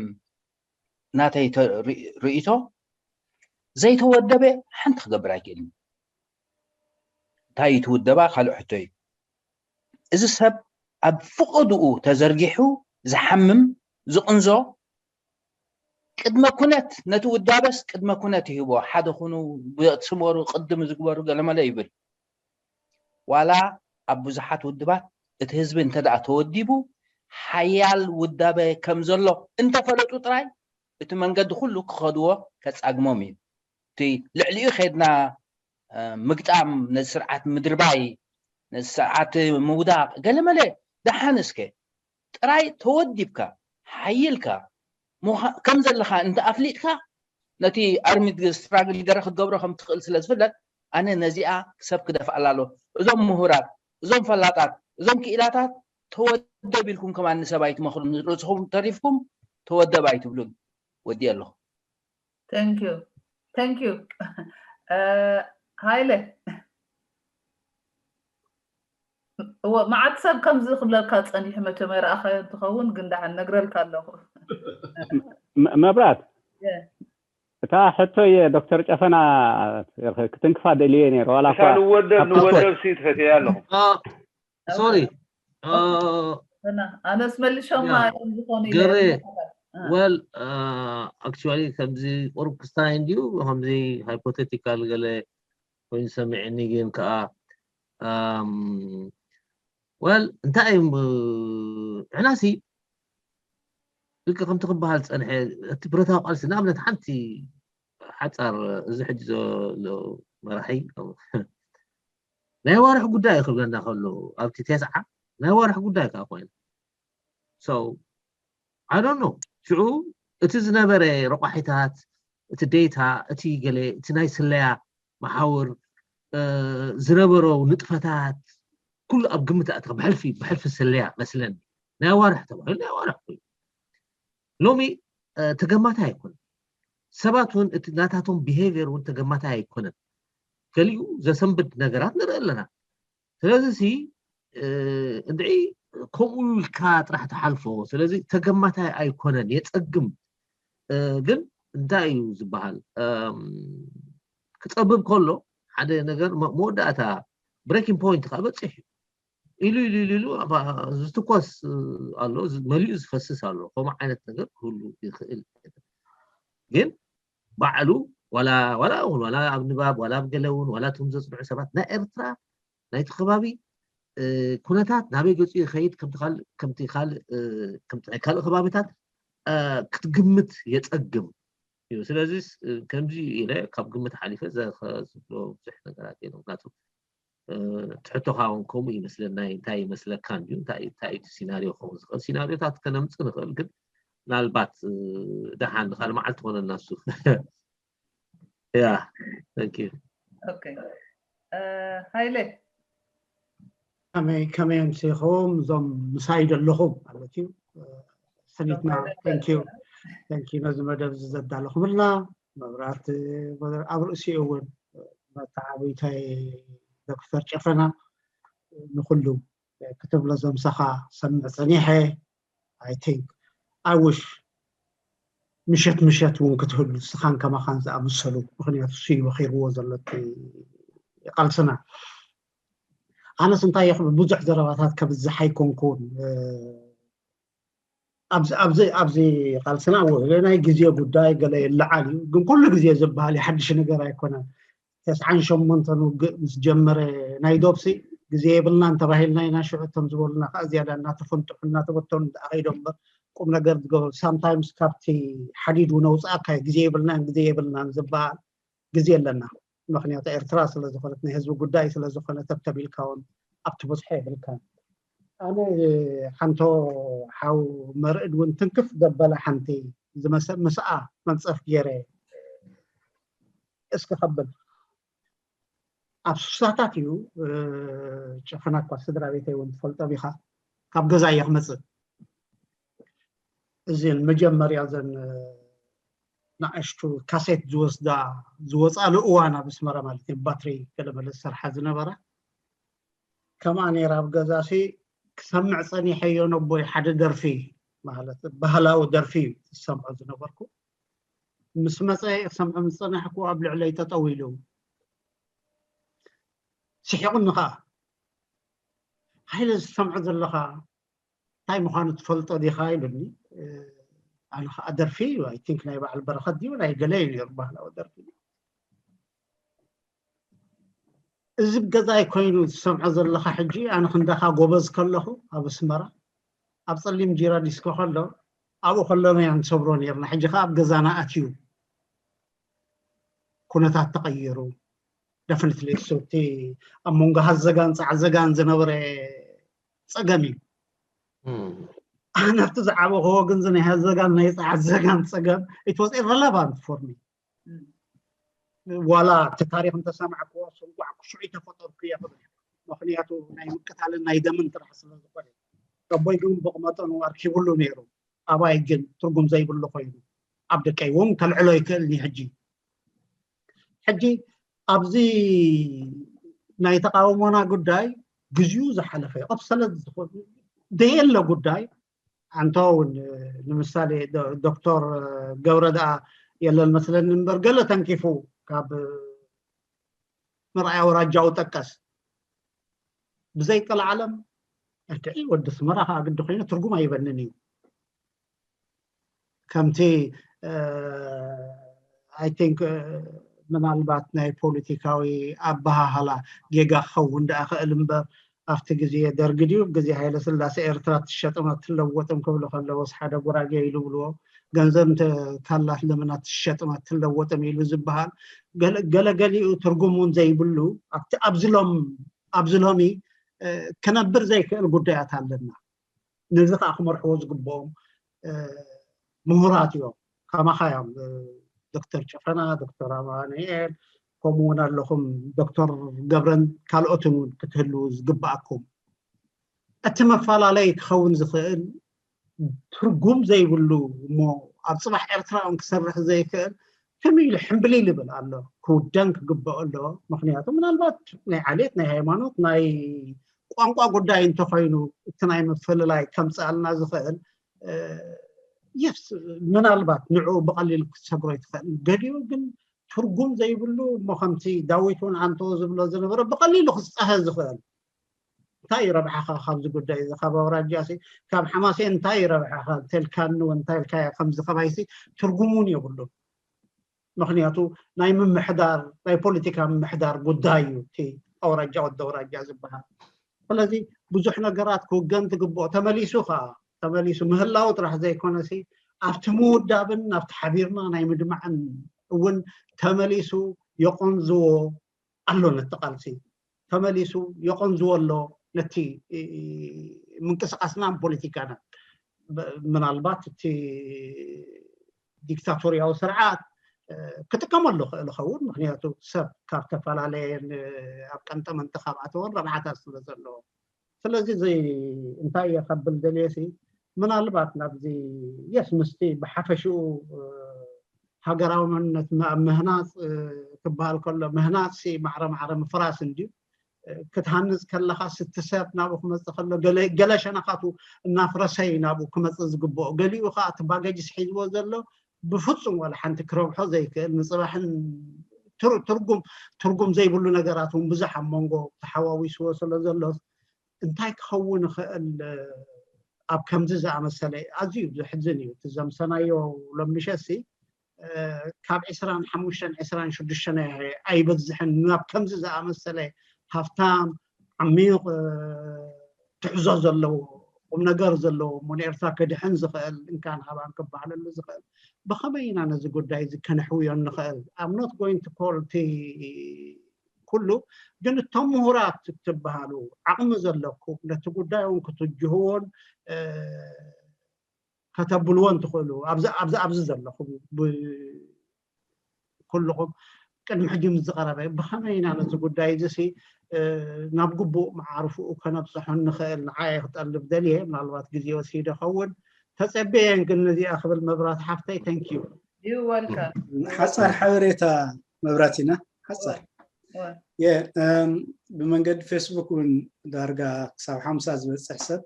ናተይ ተ- ርኢ- ርእይቶ ዘይተወደበ ሓንቲ ክገብር ኣይክእልን። እንታይ እዩ ትውደባ ካልእ ሕቶ እዩ። እዚ ሰብ ኣብ ፍቐድኡ ተዘርጊሑ ዝሓምም ዝቕንዞ ቅድመ ኩነት ነቲ ውዳበስ ቅድመ ኩነት ይህቦ። ሓደ ኩኑ ስመሩ ቅድም ዝግበሩ ገለመለ ይብል። ዋላ ኣብ ብዙሓት ውድባት እቲ ህዝቢ እንተ ደኣ ተወዲቡ ሓያል ውዳበ ከም ዘሎ እንተፈለጡ ጥራይ እቲ መንገዲ ኩሉ ክኸድዎ ከጻግሞም እዩ። እቲ ልዕሊኡ ኸድና ምግጣም፣ ነዚ ስርዓት ምድርባይ፣ ነዚ ስርዓት ምውዳቕ ገለመለ ደሓን እስከ ጥራይ ተወዲብካ ሓይልካ ከም ዘለኻ እንተ ኣፍሊጥካ ነቲ ኣርሚድ ስትራግል ገረ ክትገብሮ ከም ትኽእል ስለ ዝፍለጥ ኣነ ነዚኣ ሰብ ክደፍኣላ ኣሎ። እዞም ምሁራት እዞም ፈላጣት እዞም ክኢላታት ተወደብ ኢልኩም ከማን ንሰብ ኣይትመኽሩን። ርእስኹም ተሪፍኩም ተወደብ ኣይትብሉን። ወዲ ኣለኹ። Thank you. Thank you. ሃይለ እወ መዓት ሰብ ከምዚ ክብለካ ፀኒሑ መቸም ኣይረኣኻዮ እንትኸውን ግን ደሓን ነግረልካ ኣለኹ። መብራት እታ ሕቶ እየ ዶክተር ጨፈና ክትንክፋ ደልየ ነይረ ዋላ እታ ንወደብ ንወደብ ሲ ትፈትያ ኣለኹ። ሶሪ ኣነስ መልሾማ እዮም ዝኾኑ ገሬ well actually ከምዚ ቁሩብ ክስታይ እንድዩ ከምዚ ሃይፖቴቲካል ገለ ኮይኑ ሰሚዕኒ ግን ከዓ well እንታይ እዮም ንሕናሲ ልክ ከምቲ ክበሃል ዝፀንሐ እቲ ብረታዊ ቃልሲ ንኣብነት ሓንቲ ሓፃር እዚ ሕጂ ዘሎ መራሒ ናይ ኣዋርሕ ጉዳይ ክብለና ከሎ ኣብቲ ቴስዓ ናይ ኣዋርሕ ጉዳይ ከዓ ኮይኑ so I don't know ሽዑ እቲ ዝነበረ ረቋሒታት እቲ ዴታ፣ እቲ ገለ፣ እቲ ናይ ስለያ መሓውር ዝነበሮ ንጥፈታት ኩሉ ኣብ ግምት ኣእትኻ ብሕልፊ ብሕልፊ ስለያ መስለኒ። ናይ ኣዋርሕ ተባሂሉ ናይ ኣዋርሕ ኮይኑ ሎሚ ተገማታይ ኣይኮነን። ሰባት እውን እቲ ናታቶም ቢሄቪየር እውን ተገማታይ ኣይኮነን። ገሊኡ ዘሰንብድ ነገራት ንርኢ ኣለና። ስለዚ ሲ እንድዒ ከምኡ ኢልካ ጥራሕ ትሓልፎ። ስለዚ ተገማታይ ኣይኮነን፣ የፀግም። ግን እንታይ እዩ ዝበሃል? ክፀብብ ከሎ ሓደ ነገር መወዳእታ ብሬኪንግ ፖይንት ከዓ በፂሕ እዩ። ኢሉ ኢሉ ኢሉ ኢሉ ዝትኮስ ኣሎ፣ መሊኡ ዝፈስስ ኣሎ። ከምኡ ዓይነት ነገር ክህሉ ይኽእል። ግን ባዕሉ ዋላ ዋላ እውን ዋላ ኣብ ንባብ ዋላ ኣብ ገለ እውን ዋላ እቶም ዘፅንዑ ሰባት ናይ ኤርትራ ናይቲ ከባቢ ኩነታት ናበይ ገፁ ይኸይድ ከምቲ ካልእ ከምቲ ካልእ ከምቲ ናይ ካልእ ከባቢታት ክትግምት የፀግም እዩ። ስለዚ ከምዚ ኢለ ካብ ግምት ሓሊፈ ዝብሎ ብዙሕ ነገራት የለ። ምክንያቱ ትሕቶኻ እውን ከምኡ ይመስለና። እንታይ ይመስለካ እንድዩ? እንታይ እዩ ሲናሪዮ ክኸውን ዝኽእል? ሲናሪዮታት ከነምፅእ ንኽእል፣ ግን ምናልባት ደሓን ንካል መዓልቲ ትኾነና እሱ። ያ ሃይለ ከመይ ከመይ ኣምሲኹም እዞም ምሳይ ዘለኹም ማለት እዩ። ሰኒትና ተንኪዩ ተንኪዩ ነዚ መደብ እዚ ዘዳለኹምልና። መብራት ኣብ ርእሲኡ እውን መተዓብይታይ ዶክተር ጨፈና ንኩሉ ክትብሎ ዘምሰኻ ሰምዕ ፀኒሐ። I think I wish ምሸት ምሸት እውን ክትህሉ ስኻን ከማኻን ዝኣመሰሉ፣ ምክንያቱ እሱ እዩ በኺርዎ ዘሎ እቲ ቃልስና። ኣነስ እንታይ ይኽብል ብዙሕ ዘረባታት ከብዝሕ ኣይኮንኩን። ኣብዚ ኣብዚ ኣብዚ ቃልስና ውህለ ናይ ግዜ ጉዳይ ገለ ይለዓል እዩ፣ ግን ኩሉ ግዜ ዝበሃል እዩ፣ ሓድሽ ነገር ኣይኮነን። ተስዓን ሸሞንተን ውግእ ምስ ጀመረ ናይ ዶብሲ ግዜ የብልናን ተባሂልና ኢና። ሽዑ እቶም ዝበሉና ከዓ ዝያዳ እናተፈንጥሑ እናተበተኑ እንዳኣኸይዶም እምበር ቁም ነገር ዝገበሩ ሳምታይምስ ካብቲ ሓዲድ እውን ኣውፅኣካ እዩ። ግዜ የብልናን ግዜ የብልናን ዝበሃል ግዜ ኣለና። ምክንያቱ ኤርትራ ስለዝኾነት ናይ ህዝቢ ጉዳይ ስለዝኾነ ተብተቢልካ እውን ኣብቲ በዝሖ የብልካን። ኣነ ሓንቶ ሓው መርዕድ እውን ትንክፍ ዘበለ ሓንቲ ዝመሰ ምስኣ መንፀፍ ገይረ እስኪ ከብል ኣብ ሱሳታት እዩ። ጨፈና እኳ ስድራ ቤተይ እውን ትፈልጦም ኢኻ። ካብ ገዛ እየ ክመፅእ። እዚን መጀመርያ ዘን ንኣሽቱ ካሴት ዝወስዳ ዝወፃሉ እዋን ኣብ ኣስመራ ማለት እዩ። ባትሪ ገለመለ ዝሰርሓ ዝነበራ ከምኣ ነይራ ኣብ ገዛ ሲ ክሰምዕ ፀኒሐዮ ነቦይ ሓደ ደርፊ ማለት ባህላዊ ደርፊ እዩ ዝሰምዖ ዝነበርኩ። ምስ መፀ ክሰምዖ ምስ ፀናሕኩ ኣብ ልዕለይ ጠጠው ኢሉ ስሒቑኒ ከዓ ሃይለ ዝሰምዖ ዘለኻ እንታይ ምዃኑ ትፈልጦ ዲኻ ኢሉኒ። ኣነ ከዓ ደርፊ I think ናይ በዓል በረኸት ድዩ ናይ ገለ እዩ ነይሩ ባህላዊ ደርፊ። እዚ ገዛይ ኮይኑ ትሰምዖ ዘለኻ ሕጂ ኣነ ክንዳኻ ጎበዝ ከለኹ ኣብ ኣስመራ ኣብ ፀሊም ጂራ ዲስኮ ከሎ ኣብኡ ከለና ኢና ንሰብሮ ነርና። ሕጂ ከዓ ኣብ ገዛና ኣትዩ ኩነታት ተቐይሩ። Definitely እሱ እቲ ኣብ መንጎ ሃዘጋን ፃዕዘጋን ዝነበረ ፀገም እዩ። ኣነ ኣብቲ ዝዓበኽዎ ግን ናይ ሃዘጋን ናይ ፃዕዘጋን ፀገም it was irrelevant for me። ዋላ እቲ ታሪክ እንተሰማዕክዎ ስንቋዕ ክሽዑ ተፈጠርኩ እየ ክብል። ምክንያቱ ናይ ምቅታልን ናይ ደምን ጥራሕ ስለዝኮነ ኣቦይ ግን ብቅ መጠኑ ኣርኪብሉ ነይሩ። ኣባይ ግን ትርጉም ዘይብሉ ኮይኑ ኣብ ደቀይ እውን ከልዕሎ ይክእል እዩ። ሕጂ ሕጂ ኣብዚ ናይ ተቃውሞና ጉዳይ ግዜኡ ዝሓለፈ እዩ። ኦብሰለት ዝኮነ ደየለ ጉዳይ ኣንተ እውን ንምሳሌ ዶክተር ገብረ ደኣ የለን መስለኒ እምበር ገለ ተንኪፉ ካብ ምርኣይ ኣውራጃዊ ጠቀስ ብዘይ ቀልዓለም እርትዒ ወዲ ስመራ ከዓ ግዲ ኮይኑ ትርጉም ኣይበንን እዩ። ከምቲ I think ምናልባት ናይ ፖለቲካዊ ኣበሃህላ ጌጋ ክኸውን ደኣ ክእል እምበር ኣብቲ ግዜ ደርጊ ድዩ ግዜ ሃይለ ስላሴ ኤርትራ ትሸጥም ኣትለወጥም ክብሉ ከለዎስ ሓደ ጉራጌ ኢሉ ብልዎ ገንዘብ እንተ ታላት ለምን ኣትሸጥም ኣትለወጥም ኢሉ ዝበሃል ገለገሊኡ ትርጉም እውን ዘይብሉ ኣብቲ ኣብዚ ሎም ኣብዚ ሎሚ ክነብር ዘይክእል ጉዳያት ኣለና። ነዚ ከዓ ክመርሕዎ ዝግብኦም ምሁራት እዮም። ከማኻ እዮም ዶክተር ጨፈና፣ ዶክተር ኣማኑኤል፣ ከምኡ እውን ኣለኹም ዶክተር ገብረን ካልኦትን እውን ክትህልዉ ዝግባኣኩም። እቲ መፈላለይ ክኸውን ዝኽእል ትርጉም ዘይብሉ እሞ ኣብ ፅባሕ ኤርትራ እውን ክሰርሕ ዘይክእል ከመይ ኢሉ ሕምብሊል ይብል ኣሎ። ክውደን ክግበኦ ኣለዎ። ምክንያቱ ምናልባት ናይ ዓሌት፣ ናይ ሃይማኖት፣ ናይ ቋንቋ ጉዳይ እንተኾይኑ እቲ ናይ ምፍልላይ ከምፅኣልና ዝኽእል የስ ምናልባት ንዕኡ ብቐሊል ክትሰግሮ ይትኽእል። ገሊኡ ግን ትርጉም ዘይብሉ እሞ ከምቲ ዳዊት እውን ኣንተዎ ዝብሎ ዝነበረ ብቐሊሉ ክፀሀ ዝኽእል እንታይ እዩ ረብሓኻ ካብዚ ጉዳይ እዚ? ካብ ኣውራጃ ሲ ካብ ሓማሴን እንታይ እዩ ረብሓኻ? እንተልካኒ እውን እንታይ ኢልካዮ ከምዚ ከማይሲ ትርጉም እውን የብሉን። ምክንያቱ ናይ ምምሕዳር ናይ ፖለቲካ ምምሕዳር ጉዳይ እዩ እቲ ኣውራጃ ወዲ ኣውራጃ ዝበሃል። ስለዚ ብዙሕ ነገራት ክውገን ትግብኦ። ተመሊሱ ከዓ ተመሊሱ ምህላው ጥራሕ ዘይኮነሲ ኣብቲ ምውዳብን ኣብቲ ሓቢርና ናይ ምድማዕን እውን ተመሊሱ የቆንዝዎ ኣሎ ነቲ ቃልሲ ተመሊሱ የቆንዝዎ ኣሎ ነቲ ምንቅስቃስናን ፖለቲካናን። ምናልባት እቲ ዲክታቶርያዊ ስርዓት ክጥቀመሉ ክእል ይኸውን። ምክንያቱ ሰብ ካብ ዝተፈላለየ ኣብ ቀንጠመንጢ ካብ ኣተወን ረብሓታት ስለ ዘለዎ። ስለዚ እዚ እንታይ እየ ከብል ደልየ ሲ ምናልባት ናብዚ የስ ምስቲ ብሓፈሽኡ ሃገራዊ መንነት ምህናፅ ክበሃል ከሎ ምህናፅ ሲ ማዕረ ማዕረ ምፍራስ እንድዩ። ክትሃንፅ ከለኻ ስቲ ሰብ ናብኡ ክመፅእ ከሎ ገለ ሸነኻቱ እናፍረሰ እዩ ናብኡ ክመፅእ ዝግብኦ። ገሊኡ ከዓ እቲ ባገጅስ ሒዝዎ ዘሎ ብፍፁም ዋላ ሓንቲ ክረብሖ ዘይክእል ንፅባሕን ትርጉም ትርጉም ዘይብሉ ነገራት እውን ብዙሕ ኣብ መንጎ ተሓዋዊስዎ ስለ ዘሎ እንታይ ክኸውን ይኽእል ኣብ ከምዚ ዝኣመሰለ ኣዝዩ ዘሕዝን እዩ እቲ ዘምሰናዮ ሎምሸሲ ካብ ዕስራን ሓሙሽተን ዕስራን ሽዱሽተን ኣይበዝሕን ናብ ከምዚ ዝኣመሰለ ሃፍታም ዓሚቕ ትሕዞ ዘለዎ ቁም ነገር ዘለዎ እሞ ንኤርትራ ክድሕን ዝኽእል እንካን ሃባን ክበሃለሉ ዝኽእል ብኸመይ ኢና ነዚ ጉዳይ እዚ ከነሕውዮ ንኽእል I'm not going to call እቲ ኩሉ ግን እቶም ምሁራት ትበሃሉ ዓቕሚ ዘለኩም ነቲ ጉዳይ እውን ክትጅህዎን ከተብልዎን ትኽእሉ ኣብዚ ኣብዚ ዘለኹም ኩልኹም ቅድሚ ሕጂ ምስ ዝቐረበ ብኸመይ ኢና ነዚ ጉዳይ እዚ ሲ ናብ ግቡእ መዓርፍኡ ከነብፅሖ ንኽእል ንዓየ ክጠልብ ደልየ ምናልባት ግዜ ወሲደ ኸውን ተፀበየን ግን ነዚኣ ክብል መብራት ሓፍተይ thank you ሓፃር ሓበሬታ መብራት ኢና ሓፃር ብመንገዲ ፌስቡክ እውን ዳርጋ ክሳብ ሓምሳ ዝበፅሕ ሰብ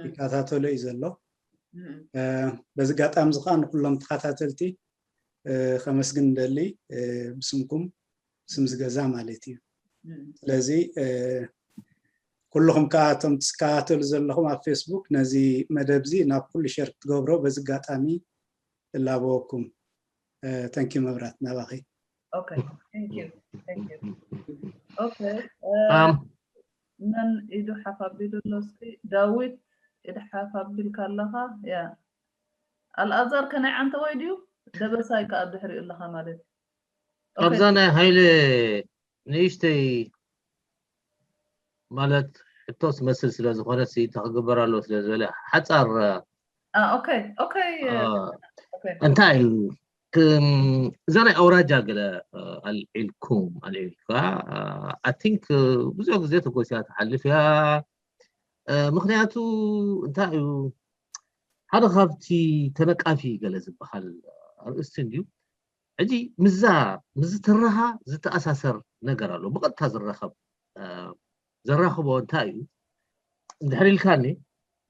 ይከታተሎ እዩ ዘሎ በዚ ጋጣሚ እዚ ከዓ ንኩሎም ተኸታተልቲ ከመስግን ደሊ ብስምኩም ስም ዝገዛ ማለት እዩ ስለዚ ኩልኹም ከዓ እቶም ትከታተሉ ዘለኹም ኣብ ፌስቡክ ነዚ መደብ እዚ ናብ ኩሉ ሸር ክትገብሮ በዚ ጋጣሚ እላበወኩም ተንኪ መብራት ናባኺ Okay, thank you. Thank you. Okay. መን ኢዱ ሓፍ ኣቢሉ ኣሎ እስኪ ዳዊት ኢድ ሓፍ ኣቢልካ ኣለኻ ያ ኣልኣዛር ከናይ ዓንተ ወይ ድዩ ደበሳይ ከኣ ድሕሪኡ ኣለኻ ማለት እዩ ኣብዛ ናይ ሃይለ ንእሽተይ ማለት ሕቶ ትመስል ስለ ዝኾነ ሲ ተክግበር ኣሎ ስለ ዝበለ ሓፃር okay okay እንታይ እዩ እዛ ናይ ኣውራጃ ገለ ኣልዒልኩም ኣልዒልካ ኣቲንክ ብዙሕ ግዜ ተጎሲያ ትሓልፍ እያ ምክንያቱ እንታይ እዩ ሓደ ካብቲ ተነቃፊ ገለ ዝበሃል ኣርእስቲ እንድዩ ሕጂ ምዛ ምዝትረኻ ዝተኣሳሰር ነገር ኣሎ ብቐጥታ ዝረኸብ ዘራኽቦ እንታይ እዩ እንድሕር ኢልካኒ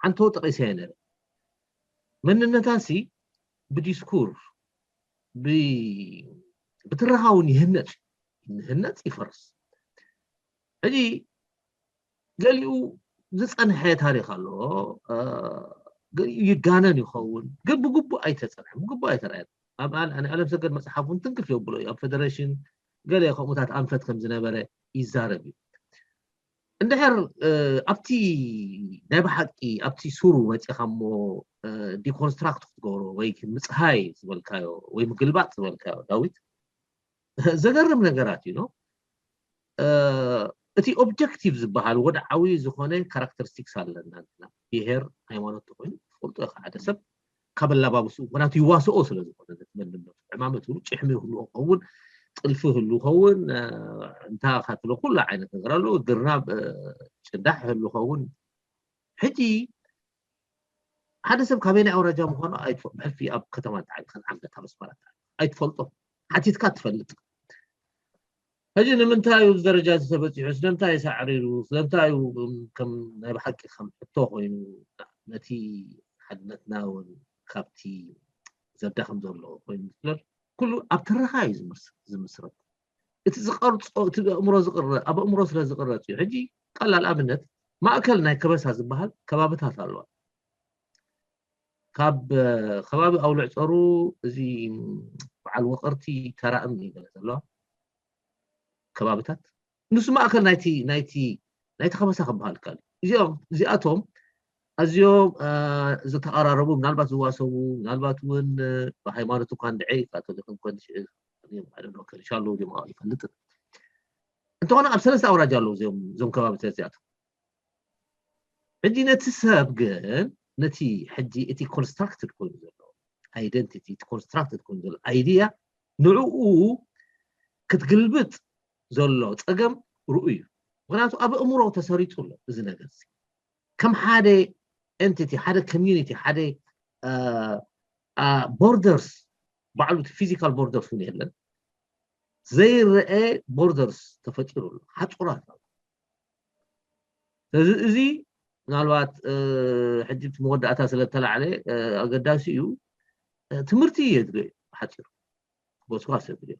ዓንተው ጠቒሰ ነረ መንነታሲ ብዲስኩር ብትረኻ እውን ይህነፅ ንህነፅ ይፈርስ ሕጂ ገሊኡ ዝፀንሐ ታሪክ ኣሎ ገሊኡ ይጋነን ይኸውን ግን ብግቡእ ኣይተፀንሐ ብግቡእ ኣይተረኣየን ኣብ ኣለም ሰገድ መፅሓፉን ትንክፍ የብሎ እዩ ኣብ ፌደሬሽን ገለ ከምኡታት ኣንፈት ከም ዝነበረ ይዛረብ እዩ እንድሕር ኣብቲ ናይ ብሓቂ ኣብቲ ሱሩ መፂኻ እሞ ዲኮንስትራክት ክትገብሮ ወይ ምፅሃይ ዝበልካዮ ወይ ምግልባጥ ዝበልካዮ ዳዊት ዘገርም ነገራት እዩ እቲ ኦብጀክቲቭ ዝበሃል ወድዓዊ ዝኾነ ካራክተሪስቲክስ ኣለና ብሄር ሃይማኖት ተኮይኑ ትፈልጦ ኢኻ ሓደ ሰብ ካብ ኣላባብስኡ፣ ምኽንያቱ ይዋስኦ ስለ ዝኾነ ነቲ መንነቱ። ዕማመት ይህሉ፣ ጭሕሚ ይህሉ ከኸውን፣ ጥልፊ ይህሉ ከኸውን፣ እንታ ካትሎ ኩሉ ዓይነት ነገር ኣሎ፣ ድርናብ፣ ጭዳሕ ይህሉ ከኸውን። ሕጂ ሓደ ሰብ ካበየናይ ኣውራጃ ምዃኑ ብሕልፊ ኣብ ከተማ እንተዓሊኻ፣ ንኣብነት ኣብ ኣስመራ እንተዓሊኻ ኣይትፈልጦ፣ ሓቲትካ ትፈልጥ። ሕጂ ንምንታይ እዩ ኣብዚ ደረጃ እዚ ተበፂሑ? ስለምንታይ እዩ ሳዕሪሩ? ስለምንታይ እዩ ከም ናይ ብሓቂ ከም ሕቶ ኮይኑ ነቲ ሓድነትና እውን ካብቲ ዘዳኽም ዘሎ ኮይኑ ዝፍለጥ ኩሉ ኣብ ትረኻ እዩ ዝምስረት። እቲ ዝቐርፆ እቲ ኣእምሮ ዝቕረ ኣብ ኣእምሮ ስለ ዝቕረፅ እዩ። ሕጂ ቀላል ኣብነት ማእከል ናይ ከበሳ ዝበሃል ከባብታት ኣለዋ። ካብ ከባቢ ኣውልዕ ፀሩ እዚ በዓል ወቐርቲ ተራእም እዩ ገለ ዘለዋ ከባብታት ንሱ ማእከል ናይቲ ናይቲ ናይቲ ከበሳ ክበሃል ይከኣል። እዚኦም እዚኣቶም ኣዝዮም ዝተቐራረቡ ምናልባት ዝዋሰቡ ምናልባት እውን ብሃይማኖት እኳ እንድዒ ካቶሊክ እንኮን ከሪሻ ኣለዉ ዲማ ይፈልጥን እንተኾነ ኣብ ሰለስተ ኣውራጃ ኣለዉ እዚኦም እዞም ከባብታት እዚኣቶም ሕጂ ነቲ ሰብ ግን ነቲ ሕጂ እቲ ኮንስትራክትድ ኮይኑ ዘሎ ኣይደንቲቲ እቲ ኮንስትራክትድ ኮይኑ ዘሎ ኣይድያ ንዕኡ ክትግልብጥ ዘሎ ፀገም ርኡ እዩ ምክንያቱ ኣብ እእምሮ ተሰሪፁ ኣሎ እዚ ነገር ከም ሓደ ኤንቲቲ ሓደ ኮሚኒቲ ሓደ ቦርደርስ ባዕሉ ፊዚካል ቦርደርስ እውን የለን ዘይረአ ቦርደርስ ተፈጢሩ ኣሎ ሓፁራት ኣሎ ስለዚ እዚ ምናልባት ሕጂ መወዳእታ ስለ ተላዕለ ኣገዳሲ እዩ ትምህርቲ የድልዮ ሓፂሩ ክበስኳስ የድልዮ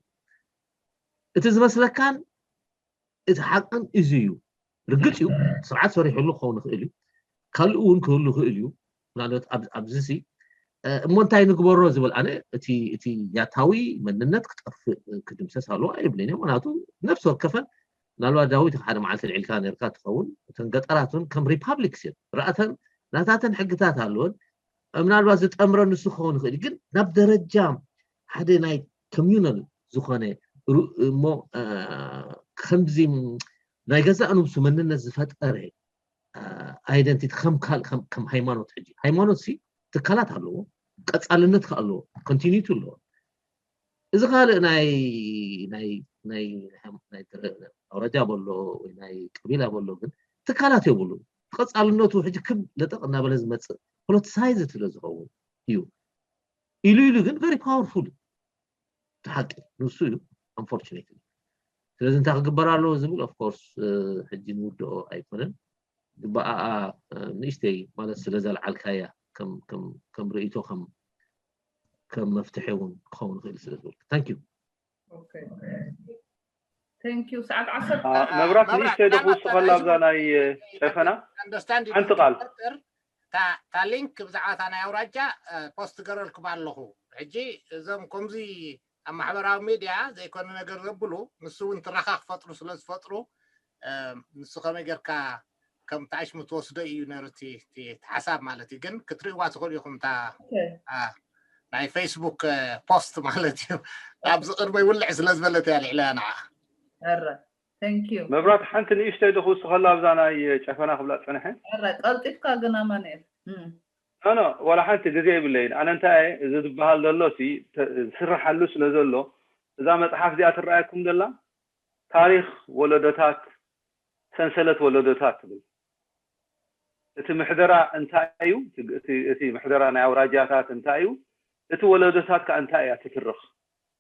እቲ ዝመስለካን እቲ ሓቅን እዚ እዩ ርግፅ እዩ ስርዓት ሰሪሕሉ ክኸውን ይኽእል እዩ ካልእ እውን ክህሉ ይኽእል እዩ ምናልባት ኣብዚ እሞ እንታይ ንግበሮ ዝብል ኣነ እቲ እቲ ያታዊ መንነት ክጠፍእ ክድምሰስ ኣለዎ ኣይብልን እየ ምክንያቱ ነፍሲ ወከፈን ምናልባት ዳዊት ሓደ መዓልቲ ልዕልካ ነርካ ትኸውን እተን ገጠራት እውን ከም ሪፓብሊክስ እየን ርኣተን ናታተን ሕግታት ኣለወን ምናልባት ዝጠምረ ንሱ ክኸውን ይኽእል ግን ናብ ደረጃ ሓደ ናይ ኮሚዩናል ዝኾነ እሞ ከምዚ ናይ ገዛእ ነብሱ መንነት ዝፈጠረ ኣይደንቲቲ ከም ካልእ ከም ሃይማኖት ሕጂ ሃይማኖት ሲ ትካላት ኣለዎ ቀፃልነት ከ ኣለዎ ኮንቲኒቲ ኣለዎ እዚ ካልእ ናይ ናይ ናይ ናይ ኣውራጃ በሎ ወይ ናይ ቀቢላ በሎ ግን ትካላት የብሉ ተቐፃልነቱ ሕጂ ክብ ለጠቕ እናበለ ዝመፅእ ፖለቲሳይዝ ስለ ዝኸውን እዩ ኢሉ ኢሉ ግን ቨሪ ፓወርፉል ሓቂ ንሱ እዩ ኣንፎርቹኔትሊ ስለዚ እንታይ ክግበር ኣለዎ ዝብል ኦፍኮርስ ሕጂ ንውድኦ ኣይኮነን ግበኣኣ ንእሽተይ ማለት ስለ ዘልዓልካያ ከም ርእይቶ ከም ከም መፍትሒ እውን ክኸውን ይኽእል ስለ ዝብል ታንክ ዩ ዩ ሰዓት ዓሰርተ መብራት ንእሽተይ ዶ ክውስኸላ ኣብዛ ናይ ጨፈና ሓንቲ ቃል እታ ሊንክ ብዛዕባ እታ ናይ ኣውራጃ ፖስት ገረልኩም ኣለኹ ሕጂ እዞም ከምዚ ኣብ ማሕበራዊ ሚድያ ዘይኮነ ነገር ዘብሉ ንሱ እውን ትረኻ ክፈጥሩ ስለ ዝፈጥሩ ንሱ ከመይ ጌርካ ከም ተኣሽሙ ትወስዶ እዩ ነሩ እቲ ሓሳብ ማለት እዩ ግን ክትርእዋ ትኽእሉ ኢኹም እታ ናይ ፌስቡክ ፖስት ማለት እዩ ኣብዚ ቅድሞ ይውልዕ ስለ ዝበለት እያ ልዕለያ ንዓ ረ thank you መብራት ሓንቲ ንእሽተይ ዶ ክውስኸላ ኣብዛ ናይ ጨፈና ክብላ ፀንሐ ረ ቀልጢፍካ ግን ኣማኑኤል ኖ ኖ ዋላ ሓንቲ ግዜ የብለይን ኣነ እንታይ እዚ ዝበሃል ዘሎ ሲ ዝስርሓሉ ስለ ዘሎ እዛ መፅሓፍ እዚኣ ትረኣየኩም ዘላ ታሪክ ወለዶታት ሰንሰለት ወለዶታት ትብል እቲ ምሕደራ እንታይ እዩ እቲ ምሕደራ ናይ ኣውራጃታት እንታይ እዩ እቲ ወለዶታት ከዓ እንታይ እያ ትትርኽ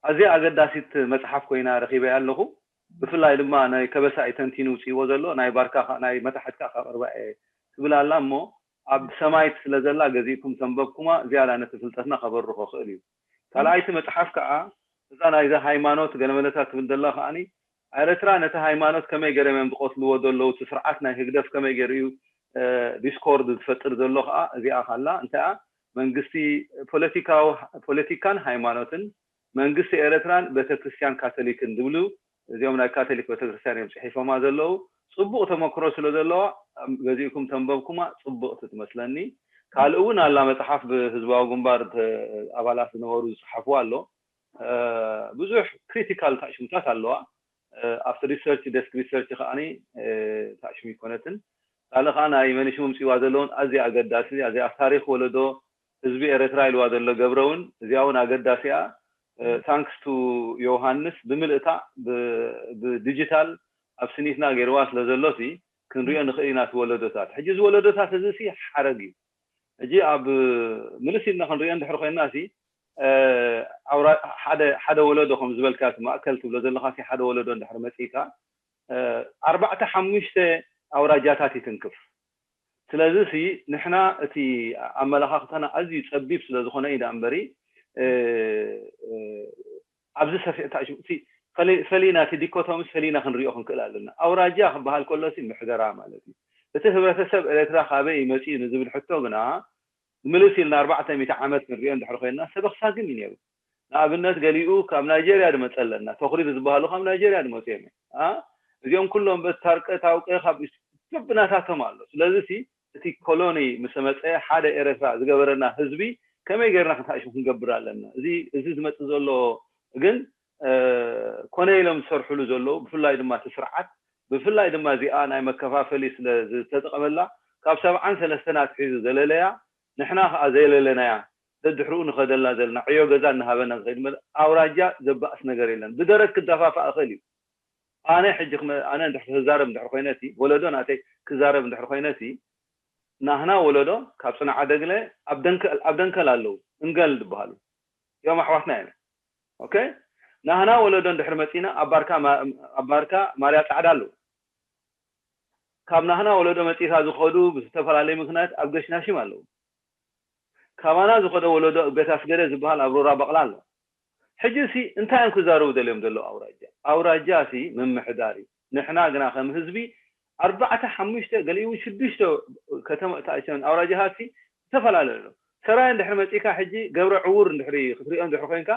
ኣዝያ ኣገዳሲት መፅሓፍ ኮይና ረኺበያ ኣለኹ ብፍላይ ድማ ናይ ከበሳ እዩ ተንቲኑ ውፅእዎ ዘሎ ናይ ባርካ ናይ መታሕት ከዓ ካብ ቅርባ እየ ትብል ኣላ እሞ ኣብ ሰማይት ስለ ዘላ ገዚእኩም ተንበብኩማ ዝያዳ ነቲ ፍልጠትና ከበርኾ ክእል እዩ ካልኣይቲ መፅሓፍ ከዓ እዛ ናይዛ ሃይማኖት ገለመለታት ትብል ዘላ ከዓኒ ኤረትራ ነቲ ሃይማኖት ከመይ ገይሮም እዮም ዝቐትልዎ ዘለዉ እቲ ስርዓት ናይ ህግደፍ ከመይ ገይሩ እዩ ዲስኮርድ ዝፈጥር ዘሎ ከዓ እዚኣ ካላ እንታይ መንግስቲ ፖለቲካዊ ፖለቲካን ሃይማኖትን መንግስቲ ኤረትራን ቤተክርስትያን ካቶሊክን ዝብሉ እዚኦም ናይ ካቶሊክ ቤተክርስትያን እዮም ፅሒፎማ ዘለዉ ፅቡቅ ተመክሮ ስለ ዘለዋ ገዚእኩም ተንበብኩማ ፅቡቅቲ ትመስለኒ ካልእ እውን ኣላ መፅሓፍ ብህዝባዊ ግንባር ኣባላት ዝነበሩ ዝፅሓፍዋ ኣሎ ብዙሕ ክሪቲካል ታሽሙታት ኣለዋ ኣብቲ ሪሰርች ደስክ ሪሰርች ከዓኒ ታሽሙ ይኮነትን ካልእ ከዓ ናይ መንሽሙ ምፅዋ ዘለውን ኣዝያ ኣገዳሲ ኣዚኣ ኣብ ታሪክ ወለዶ ህዝቢ ኤረትራ ኢልዋ ዘሎ ገብረ እውን እዚኣ እውን ኣገዳሲኣ ታንክስ ቱ ዮሃንስ ብምልእታ ብዲጂታል ኣብ ስኒትና ገይርዋ ስለ ዘሎ ክንሪኦ ንኽእል ኢና። እቲ ወለዶታት ሕጂ እዚ ወለዶታት እዚ ሓረግ እዩ። ሕጂ ኣብ ምልስ ኢልና ክንሪኦ እንድሕር ኮይና ሓደ ወለዶ ከም ዝበልካ ማእከል ትብሎ ዘለካ ሓደ ወለዶ እንድሕር መፂካ ኣርባዕተ ሓሙሽተ ኣውራጃታት ይትንክፍ። ስለዚ ሲ ንሕና እቲ ኣመለኻኽታና ኣዝዩ ጸቢብ ስለ ዝኾነ እዩ ደኣ እምበሪ ኣብዚ ሰፊሕታ ፈሊና እቲ ዲኮቶምስ ፈሊና ክንሪኦ ክንክእል ኣለና። ኣውራጃ ክበሃል ከሎ ሲ ምሕደራ ማለት እዩ። እቲ ህብረተሰብ ኤርትራ ካበይ እዩ መጺኡ ንዝብል ሕቶ ግና ምልስ ኢልና ኣርባዕተ ሚእቲ ዓመት ክንሪኦ እንድሕር ኮይንና ሰበኽ ሳግም እዩ ነይሩ። ንኣብነት ገሊኡ ካብ ናይጀርያ ድመፀ ኣለና። ተኽሪር ዝበሃሉ ካብ ናይጀርያ ድመፁ እዮም። እዚኦም ኩሎም በታርቀ ታውቀ ካብ ኢትዮጵ ናታቶም ኣሎ። ስለዚ ሲ እቲ ኮሎኒ ምስ መፀ ሓደ ኤረትራ ዝገበረና ህዝቢ ከመይ ገይርና ክንታእሹ ክንገብር ኣለና። እዚ እዚ ዝመፅእ ዘሎ ግን ኮነ ኢሎም ዝሰርሕሉ ዘለዉ ብፍላይ ድማ እቲ ስርዓት ብፍላይ ድማ እዚኣ ናይ መከፋፈሊ ስለ ዝተጠቐመላ ካብ ሰብዓን ሰለስተን ኣትሒዙ ዘለለያ ንሕና ከዓ ዘየለለናያ ደድሕርኡ ንኸደልና ዘለና ዕዮ ገዛ እናሃበና ዝኸይድ እምበር ኣውራጃ ዘባእስ ነገር የለን። ብደረት ክደፋፋእ እኽእል እዩ። ኣነ ሕጂ ኣነ እንድሕር ክዛረብ እንድሕር ኮይነሲ ወለዶ ናተይ ክዛረብ እንድሕር ኮይነሲ ናህና ወለዶ ካብ ፅንዓ ደግለ ኣብ ደንከል ኣለዉ እንገል ዝበሃሉ እዮም ኣሕዋትና እዮም። ኦኬ ናህና ወለዶ እንድሕር መፂና ኣብ ባርካ ማርያ ፃዕዳ ኣለዉ። ካብ ናህና ወለዶ መፂካ ዝኸዱ ብዝተፈላለዩ ምክንያት ኣብ ገሽናሽም ኣለዉ። ካባና ዝኸደ ወለዶ ቤት ኣስገደ ዝበሃል ኣብ ሮራ በቕላ ኣሎ። ሕጂ ሲ እንታይ እዮም ክዛረቡ ደልዮም ዘለዉ ኣውራጃ? ኣውራጃ ሲ ምምሕዳር እዩ። ንሕና ግና ከም ህዝቢ ኣርባዕተ ሓሙሽተ ገሊኡ እውን ሽዱሽተ ከተማ ተኣሸን ኣውራጃታት ሲ ዝተፈላለዩ ኣሎ። ሰራየ እንድሕሪ መፂካ ሕጂ ገብረ ዕውር እንድሕሪ ክትሪኦ እንድሕሪ ኮይንካ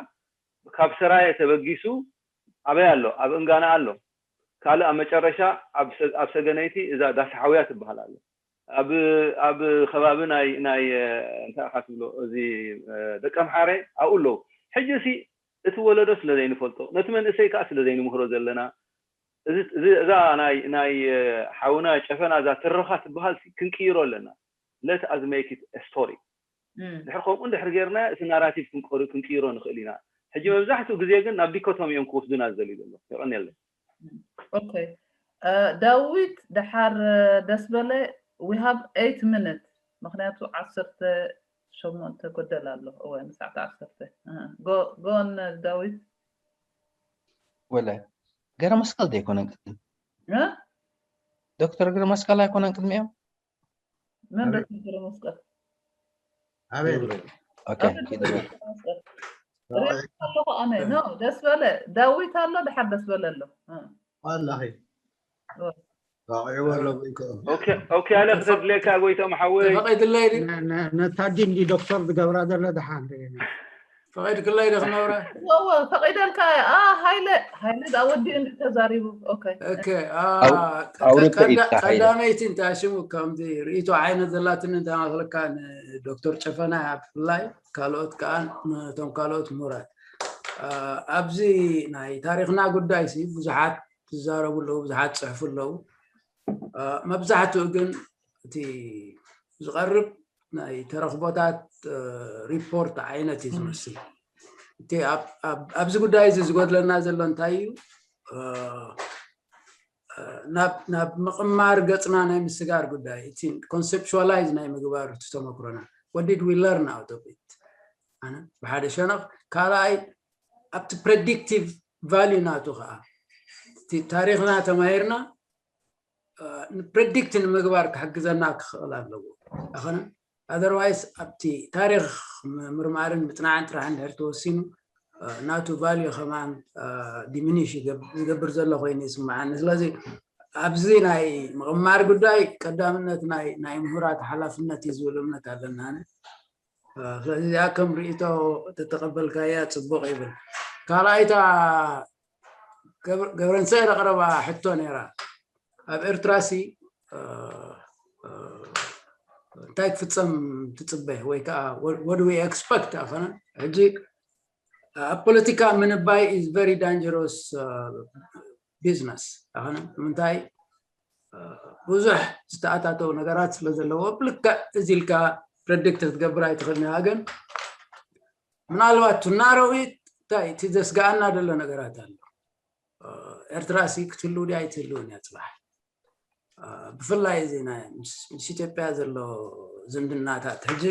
ካብ ሰራየ ተበጊሱ ኣበይ ኣሎ? ኣብ እንጋና ኣሎ። ካልእ ኣብ መጨረሻ ኣብ ሰገነይቲ እዛ ዳስ ሓውያ ትበሃል ኣሎ። ኣብ ኣብ ከባቢ ናይ ናይ እንታይ ኢኻ ትብሎ እዚ ደቀምሓረ ኣብኡ ኣለዉ። ሕጂ ሲ እቲ ወለዶ ስለ ዘይንፈልጦ ነቲ መንእሰይ ከዓ ስለ ዘይንምህሮ ዘለና እዛ ናይ ናይ ሓውና ጨፈና እዛ ትረኻ ትበሃል ክንቅይሮ ኣለና። Let us make it a story። ድሕር ከምኡ እንድሕር ጌርና እቲ ናራቲቭ ክንቀሩ ክንቅይሮ ንኽእል ኢና። ሕጂ መብዛሕትኡ ግዜ ግን ናብ ዲኮቶሚ እዮም ክወስዱና ዝደልዩ ዘሎ። የቐንየለይ። ኦኬ ዳዊት ደሓር ደስ በለ we have eight minutes ምክንያቱ ዓሰርተ ሸሞንተ ጎደል ኣሎ እወ ንሳዕቲ ዓሰርተ ጎን ዳዊት ወለ ገረ መስቀል ዘይኮነን ቅድም ዶክተር ገረ መስቀል ኣይኮነን ቅድሚኦም መን ዶክተር ገረ መስቀል ኣበይ ኦኬ ኪድ ኣለኹ ኣነ ኖ ደስ በለ ዳዊት ኣሎ ድሓር ደስ በለ ኣሎ ዋላሂ ራቂቡ ኣሎ ጎይትኦም ኦኬ ኣነ ክሰድለካ ጎይቶም ሓወይ ፈቒድለይ ድዩ ነታ ዲን ዲ ዶክተር ዝገብራ ዘሎ ድሓን ፈቒድክለይ ዶ ክነብረ ወወ ፈቒደልካ ኣ ሃይለ ሃይለ ዳ ወዲኡ እንዲ ተዛሪቡ ኦኬ ኦኬ ኣውርቶ ኢድካ ሃይለ። ቀዳመይቲ እንታይ ሽሙ ከምዚ ርእይቶ ዓይነት ዘላትኒ እንታይ ማክለካ ንዶክተር ጨፈና ብፍላይ ካልኦት ከዓ ነቶም ካልኦት ምሁራት ኣብዚ ናይ ታሪክና ጉዳይ ሲ ብዙሓት ትዛረቡ ኣለዉ ብዙሓት ትፅሕፉ ኣለዉ መብዛሕትኡ ግን እቲ ዝቐርብ ናይ ተረኽቦታት ሪፖርት ዓይነት እዩ ዝመስል እቲ ኣብዚ ጉዳይ እዚ ዝጎድለና ዘሎ እንታይ እዩ ናብ ምቕማር ገፅና ናይ ምስጋር ጉዳይ እቲ conceptualize ናይ ምግባር እቲ ተመክሮና what did we learn out of it ኣነ ብሓደ ሸነኽ ካልኣይ ኣብቲ predictive value ናቱ ከዓ እቲ ታሪክና ተማሂርና ንፕረዲክት ንምግባር ክሕግዘና ክኽእል ኣለዎ ኣኸነ otherwise ኣብቲ ታሪክ ምርማርን ምፅናዕን ጥራሕ እንድሕር ተወሲኑ ናቱ value ከማን diminish ዝገብር ዘሎ ኮይኑ ይስምዓኒ ስለዚ ኣብዚ ናይ ምቕማር ጉዳይ ቀዳምነት ናይ ምሁራት ሓላፍነት እዩ ዝብል እምነት ኣለና ስለዚ እዚኣ ከም ርእቶ ተተቐበልካያ ፅቡቕ ይብል ካልኣይታ ገብረንሳኤል ኣቕረባ ሕቶ ነይራ ኣብ ኤርትራ ሲ እንታይ ክፍፀም ትፅበ ወይ ከዓ what do we expect ኣኸነ ሕጂ ኣብ ፖለቲካ ምንባይ is very dangerous business ኣኸነ ንምንታይ ብዙሕ ዝተኣታተው ነገራት ስለ ዘለዎ ብልክዕ እዚ ኢልካ ፕረዲክት ክትገብር ኣይትኽእልን እያ። ግን ምናልባት ቱናረዊት እንታይ እቲ ዘስጋኣና ዘሎ ነገራት ኣሎ። ኤርትራ ሲ ክትህልው ድያ ኣይትህልውን እያ ፅባሕ። ብፍላይ እዚ ናይ ምስ ኢትዮጵያ ዘሎ ዝምድናታት ሕጂ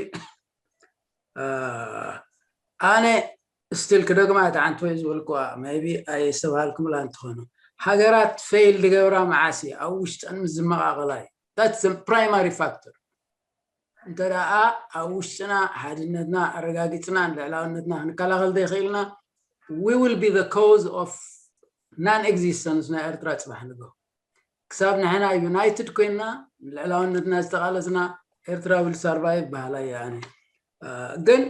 ኣነ ስቲል ክደግማ እቲ ሓንቲ ወይ ዝበልኩዋ ቢ ኣይስተብሃልኩምላ እንትኾኑ፣ ሃገራት ፌይል ዝገብራ መዓስ እየ ኣብ ውሽጠን ምስ ዝመቓቐላ እዩ። ፕራይማሪ ፋክተር። እንተ ደኣ ኣብ ውሽጥና ሓድነትና ኣረጋጊፅና ልዕላውነትና ክንከላኸል ዘይኽእልና we will be the cause of non existence ናይ ኤርትራ ፅባሕ ንግሆ። ክሳብ ንሕና ዩናይትድ ኮይንና ልዕላውነትና ዝተቓለስና ኤርትራ will survive በሃላይ እየ ኣነ። ግን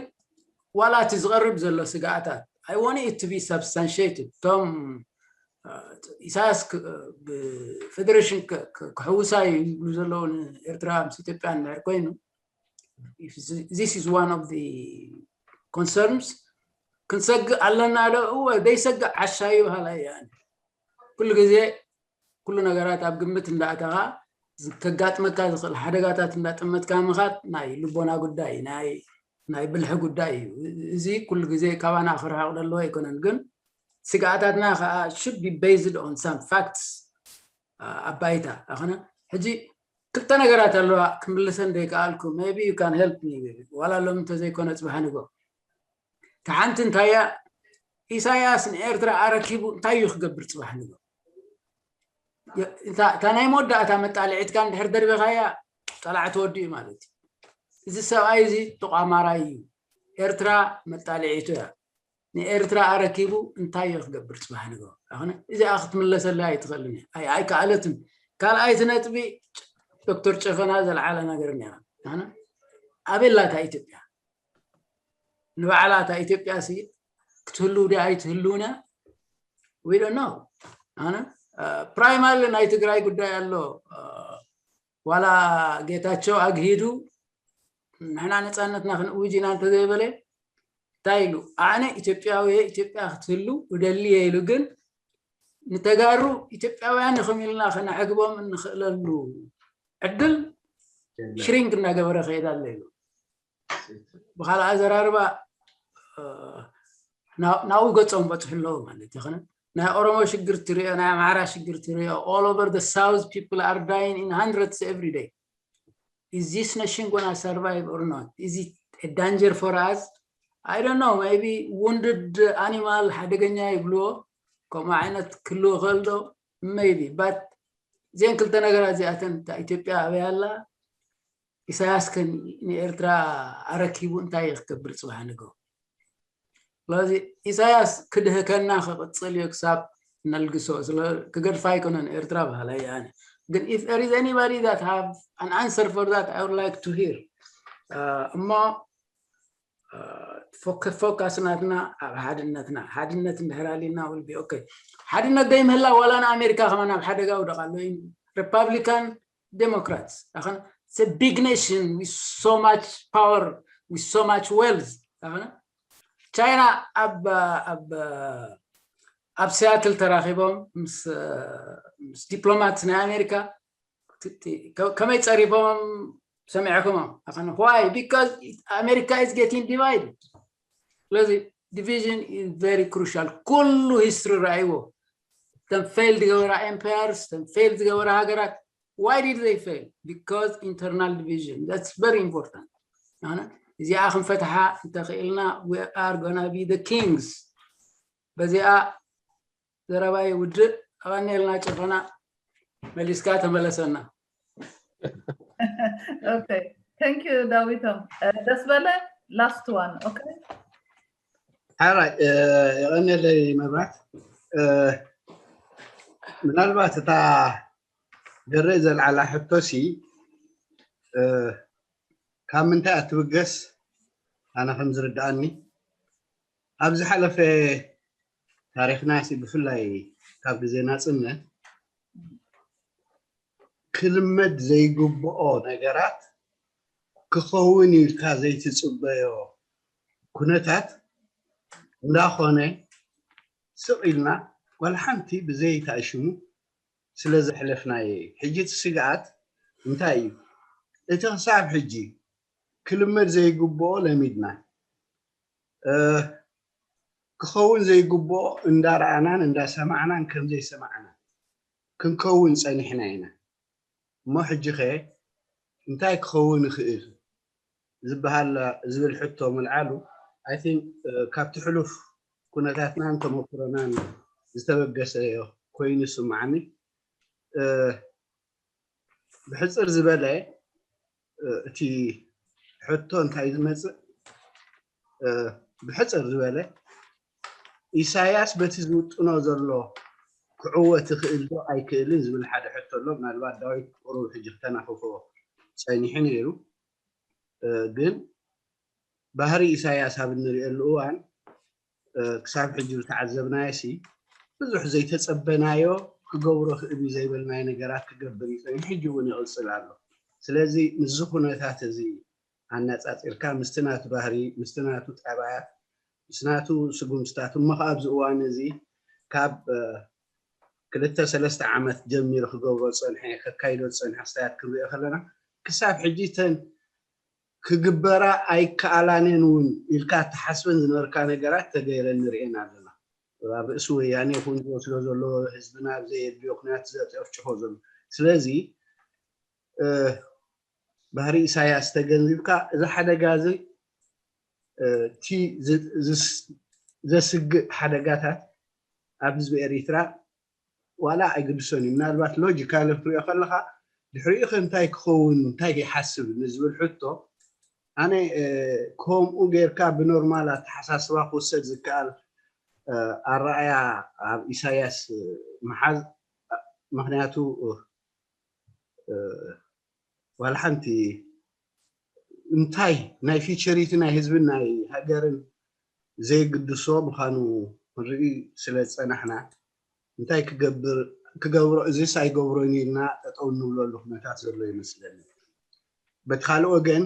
ዋላ እቲ ዝቐርብ ዘሎ ስጋኣታት I want it to be substantiated። እቶም ኢሳያስ ብፌደሬሽን ክሕውሳ ይብሉ ዘለዉ ንኤርትራ ምስ ኢትዮጵያ እንድሕር ኮይኑ this is one of the concerns። ክንሰግእ ኣለና ዶ? እወ ዘይሰግእ ዓሻ ይበሃል ኣየ። ኩሉ ግዜ ኩሉ ነገራት ኣብ ግምት እንዳእተኻ ከጋጥመካ ዝኽእል ሓደጋታት እንዳጠመትካ ምኻድ ናይ ልቦና ጉዳይ ናይ ናይ ብልሒ ጉዳይ እዩ። እዚ ኩሉ ግዜ ካባና ክርሕቕ ዘለዎ ኣይኮነን፣ ግን ስግኣታትና ከዓ should be based on some facts። ኣብ ባይታ ኣኸነ ሕጂ ክልተ ነገራት ኣለዋ ክምልሰን ዘይከኣልኩ maybe you can help me ዋላ ሎም እንተዘይኮነ ፅባሕ ንጎ። እቲ ሓንቲ እንታይ እያ? ኢሳያስ ንኤርትራ ኣረኪቡ እንታይ እዩ ክገብር ፅባሕ ንጎ? እታ ናይ መወዳእታ መጣልዒትካ እንድሕር ደርቢኻያ ጠላዕ ተወዲኡ ማለት እዩ። እዚ ሰብኣይ እዚ ጥቋማራይ እዩ። ኤርትራ መጣልዒቱ እያ። ንኤርትራ ኣረኪቡ እንታይ እዩ ክገብር ፅባሕ ንግሆ? ኣነ እዚኣ ክትምለሰላ ኣይትኽእልን እያ። ኣይ ኣይከኣለትን። ካልኣይቲ ነጥቢ ዶክተር ጨፈና ዘልዓለ ነገር እኒኣ። ኣነ ኣበይ ኣላ እታ ኢትዮጵያ? ንባዕላ እታ ኢትዮጵያ ሲ ክትህልው ድያ ኣይትህልውን እያ? We don't know። ኣነ ፕራይማሪ ናይ ትግራይ ጉዳይ ኣሎ። ዋላ ጌታቸው ኣግሂዱ ንሕና ነፃነትና ክንእውጅ ኢና እንተዘይበለ እንታይ ኢሉ ኣነ ኢትዮጵያዊ ኢትዮጵያ ክትህሉ እደሊ እየ ኢሉ ግን ንተጋሩ ኢትዮጵያውያን ኢኹም ኢልና ከነዕግቦም እንኽእለሉ ዕድል ሽሪንክ እናገበረ ከይድ ኣሎ ኢሉ። ብካልእ ኣዘራርባ ናብኡ ገፆም በፅሑ ኣለዉ ማለት ይኮነ። ናይ ኦሮሞ ሽግር ትሪኦ ናይ ኣምሓራ ሽግር ትሪኦ all over the south people are dying in hundreds every day. Is this nation gonna survive or not? Is it a danger for us? I don't know, maybe wounded animal ሓደገኛ ይብልዎ ከምኡ ዓይነት ክልዎ ክእል ዶ? Maybe but እዚአን ክልተ ነገራት እዚኣተን እታ ኢትዮጵያ ኣበይ ኣላ? ኢሳያስ ከ ንኤርትራ ኣረኪቡ እንታይ እዩ ክገብር ፅባሕ ንግሆ? ስለዚ ኢሳያስ ክድህከና ክቕፅል እዩ ክሳብ ነልግሶ ክገድፋ ኣይኮነን ኤርትራ በሃላይ ኣነ። ግን if there is anybody that have an answer for that I would like to hear። እሞ ፎከስ ናትና ኣብ ሓድነትና ሓድነት እንድሕር ኣሊና will be okay። ሓድነት ዘይምህላ ዋላ ንኣሜሪካ ከማን ኣብ ሓደጋ ውደቕ ኣሎ። ሪፓብሊካን ዴሞክራትስ ኣኸን big nation with so much power with so much wealth ኣኸን ቻይና ኣብ ኣብ ኣብ ሲያትል ተራኺቦም ምስ ምስ ዲፕሎማት ናይ ኣሜሪካ ከመይ ፀሪፎም ሰሚዕኩሞም ኣኸን why because America is getting divided። ስለዚ division is very crucial። ኩሉ ሂስትሪ ረኣይዎ። ተን ፌል ዝገበራ ኤምፓየርስ ተን ፌል ዝገበራ ሃገራት why did they fail? Because internal division that's very important። ኣነ እዚኣ ክንፈትሓ እንተኽኢልና we are gonna be the kings። በዚኣ ዘረባይ ውድእ። ኣቐኒልና ጨፈና መሊስካ ተመለሰና። Okay, thank you ዳዊቶም። ደስ በለ last one። Okay ሓራይ የቐነለይ መብራት። ምናልባት እታ ገሬ ዘልዓላ ሕቶሲ ካብ ምንታይ እትብገስ ኣነ ከም ዝርድኣኒ ኣብ ዝሓለፈ ታሪኽና ሲ ብፍላይ ካብ ግዜ ናፅነት ክልመድ ዘይግብኦ ነገራት ክኸውን ኢልካ ዘይትፅበዮ ኩነታት እንዳኾነ ስቕ ኢልና ዋላ ሓንቲ ብዘይታሽሙ ስለ ዘሕለፍናዮ እዩ። ሕጂ እቲ ስግኣት እንታይ እዩ? እቲ ክሳብ ሕጂ ክልመድ ዘይግብኦ ለሚድና፣ ክኸውን ዘይግብኦ እንዳረኣናን እንዳሰማዕናን ከም ዘይሰማዕና ክንከውን ጸኒሕና ኢና። እሞ ሕጂ ኸ እንታይ ክኸውን ይኽእል ዝበሃል ዝብል ሕቶ ምልዓሉ፣ I think፣ ካብቲ ሕሉፍ ኩነታትናን ተመክሮናን ዝተበገሰ ኮይኑ ይስምዓኒ። ብሕጽር ዝበለ እቲ ሕቶ እንታይ ዝመጽእ፣ ብሕጽር ዝበለ ኢሳያስ በቲ ዝውጥኖ ዘሎ ክዕወት ይኽእል ዶ ኣይክእልን ዝብል ሓደ ሕቶ ኣሎ። ምናልባት ዳዊት ቁሩብ ሕጂ ክተናኽፎ ጸኒሑ ነይሩ። ግን ባህሪ ኢሳያስ ኣብ እንሪኤሉ እዋን ክሳብ ሕጂ ዝተዓዘብናዮ ሲ ብዙሕ ዘይተጸበናዮ ክገብሮ ክእል እዩ ዘይበልናዮ ነገራት ክገብር እዩ ጸኒሑ፣ ሕጂ እውን ይቕጽል ኣሎ። ስለዚ ምስዚ ኩነታት እዚ ኣነጻጺርካ ምስቲ ናቱ ባህሪ፣ ምስቲ ናቱ ጠባያት፣ ምስ ናቱ ስጉምትታት እሞ ከኣ ኣብዚ እዋን እዚ ካብ ክልተ ሰለስተ ዓመት ጀሚሩ ክገብሮ ዝጸንሐ ከካይዶ ዝጸንሐ ክስታያት ክንሪኦ ከለና ክሳብ ሕጂ ተን ክግበራ ኣይከኣላንን እውን ኢልካ እትሓስበን ዝነበርካ ነገራት ተገይረን ንርእየን ኣለና። ኣብ ርእሲ ወያነ ይኹን ዝወስዶ ዘሎ ህዝብና ኣብ ዘየድልዮ ኩናት ዘጨፍጭፎ ዘሎ። ስለዚ ባህሪ ኢሳያስ ተገንዚብካ እዚ ሓደጋ እዚ እቲ ዘስግእ ሓደጋታት ኣብ ህዝቢ ኤሪትራ ዋላ ኣይግድሶን እዩ። ምናልባት ሎጂካሊ ክትሪኦ ከለኻ ድሕሪኡ ከ እንታይ ክኸውን እንታይ ይሓስብ ንዝብል ሕቶ ኣነ ከምኡ ጌርካ ብኖርማል ኣተሓሳስባ ክውሰድ ዝከኣል ኣረኣያ ኣብ ኢሳያስ ምሓዝ ምክንያቱ ዋላ ሓንቲ እንታይ ናይ ፊቸሪቲ ናይ ህዝብን ናይ ሃገርን ዘይግድሶ ምዃኑ ክንርኢ ስለ ዝጸናሕና እንታይ ክገብር ክገብሮ እዚስ ኣይገብሮን ኢልና ጠጠው እንብለሉ ኩነታት ዘሎ ይመስለኒ። በቲ ካልእ ወገን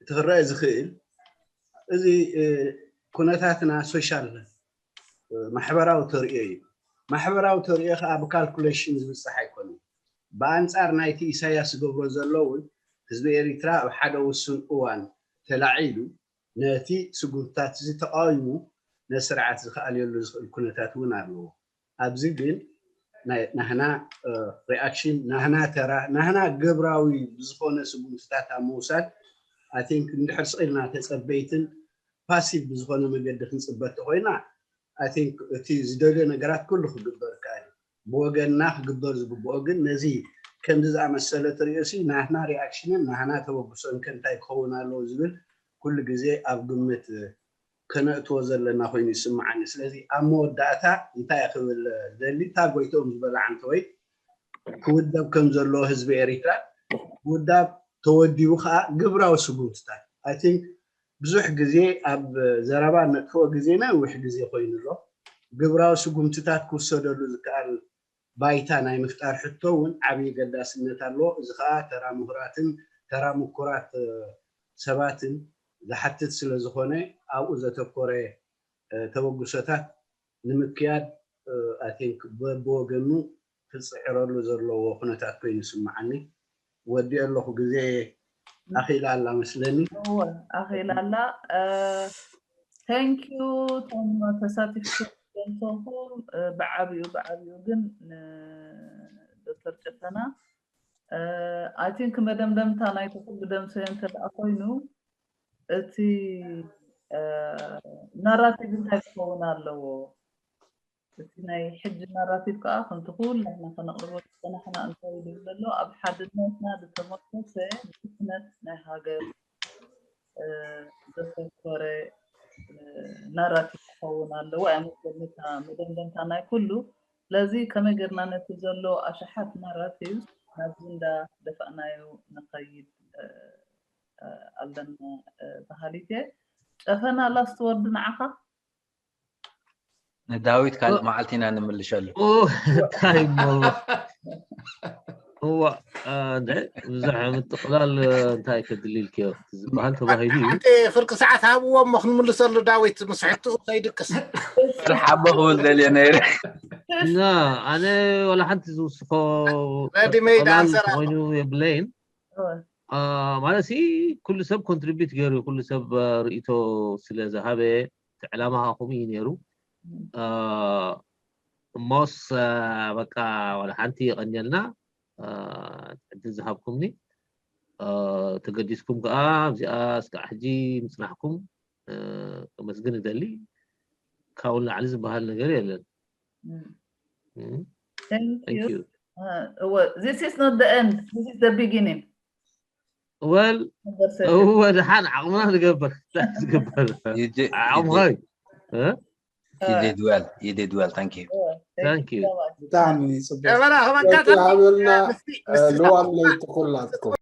እቲ ክረአ ዝኽእል እዚ ኩነታትና ሶሻል ማሕበራዊ ተርእዮ እዩ። ማሕበራዊ ተርእዮ ከዓ ብካልኩሌሽን ዝብፃሕ ኣይኮነን። ብኣንፃር ናይቲ ኢሳያስ ዝገብሮ ዘሎ እውን ህዝቢ ኤሪትራ ኣብ ሓደ ውሱን እዋን ተላዒሉ ነቲ ስጉምትታት እዚ ተቃዊሙ ነቲ ስርዓት ዝከኣልየሉ ዝኽእል ኩነታት እውን ኣለዎ። ኣብዚ ግን ናህና ሪኣክሽን ናህና ተራ ናህና ግብራዊ ብዝኾነ ስጉምትታት ኣብ ምውሳድ ኣይ ቲንክ እንድሕር ስቕ ኢልና ተፀበይትን ፓሲቭ ብዝኾነ መገዲ ክንፅበ እንተኾይና ኣይ ቲንክ እቲ ዝደልዮ ነገራት ኩሉ ክግበር ይከኣል እዩ። ብወገንና ክግበር ዝግብኦ ግን ነዚ ከምዚ ዝኣመሰለ ትሪኦ ሲ ናህና ሪኣክሽንን ናህና ተበግሶን ከ እንታይ ክኸውን ኣለዎ ዝብል ኩሉ ግዜ ኣብ ግምት ከነእትዎ ዘለና ኮይኑ ይስምዓኒ። ስለዚ ኣብ መወዳእታ እንታይ እየ ክብል ደሊ እታ ጎይትኦም ዝበላ ዓንተወይ ክውደብ ከም ዘለዎ ህዝቢ ኤሪትራ ውዳብ ተወዲቡ ከዓ ግብራዊ ስጉምትታት ኣይ ቲንክ ብዙሕ ግዜ ኣብ ዘረባ ነጥፍኦ ግዜ ነዊሕ ግዜ ኮይኑ ኣሎ። ግብራዊ ስጉምትታት ክውሰደሉ ዝከኣል ባይታ ናይ ምፍጣር ሕቶ እውን ዓብዪ ገዳስነት ኣለዎ። እዚ ከዓ ተራ ምሁራትን ተራ ምኩራት ሰባትን ዝሓትት ስለ ዝኾነ ኣብኡ ዘተኮረ ተበግሶታት ንምክያድ ኣይ ቲንክ በብወገኑ ክፅዕረሉ ዘለዎ ኩነታት ኮይኑ ይስምዓኒ። ወዲኦ ኣለኹ፣ ግዜ ኣኺላ ኣላ መስለኒ። እወ ኣኺላ ኣላ። Thank you እቶም ተሳቲፍኩም ዘለኹም ብዓብኡ ብዓብኡ ግን ንዶክተር ጨፈና ኣይ ቲንክ መደምደምታ ናይቲ ኩሉ ደምሰዮ እንተ ደኣ ኮይኑ እቲ ናራቲቭ እንታይ ክኸውን ኣለዎ? እቲ ናይ ሕጂ ናራቲቭ ከዓ ከምቲ ኩላትና ከነቕርቦ ዝፀናሕና እንታይ ድብል ዘሎ ኣብ ሓድነትና ዝተመርኮሰ ብስክነት ናይ ሃገር ዘተኮረ ናራቲቭ ክኸውን ኣለዎ። ኣይ መስለኒ እታ መደምደምታ ናይ ኩሉ ስለዚ ከመይ ጌርና ነቲ ዘሎ ኣሽሓት ናራቲቭ ናብዚ እንዳ ደፋእናዮ ንኸይድ ኣለና በሃሊት እየ። ጨፈና ላስት ወርድ ንዓኻ። ንዳዊት ካልእ መዓልቲ ኢና ንምልሸሉ። እንታይ እሞ እዋ ብዙሕ ምጥቕላል እንታይ ከድልልክዮ ዝበሃል ተባሂሉ እዩ። ሓንቲ ፍርቂ ሰዓት ሃብዎ እሞ ክንምልሰሉ ዳዊት ምስ ሕትኡ ከይድቅስ። ሓቦ ክብል ደልየ ነይረ። እና ኣነ ዋላ ሓንቲ ዝውስኾ Ready made answer ኣሎ። ኮይኑ የብለይን። ማለት ኩሉ ሰብ contribute ገይሩ ኩሉ ሰብ ርእቶ ስለ ዝሃበ እቲ ዕላማ ከዓ ከምኡ እዩ ነይሩ። እሞስ በቃ ዋላ ሓንቲ የቐንየልና ዕድል ዝሃብኩምኒ ተገዲስኩም ከዓ ኣብዚኣ እስካዕ ሕጂ ምፅናሕኩም ከመስግን እደሊ። ካብኡ ንላዕሊ ዝበሃል ነገር የለን። Thank you. Uh, well, this is not the end. This is the beginning. Well, እወ ድሓን ዓቕምና ንገብር ዝግበር ዓቕምኸይ You did well. You did well. Thank you. Thank you. ብጣዕሚ ጽቡቅ ጨበራ ወርቂ ሃብልና። ልዋም ለይቲ ኩላትኩም።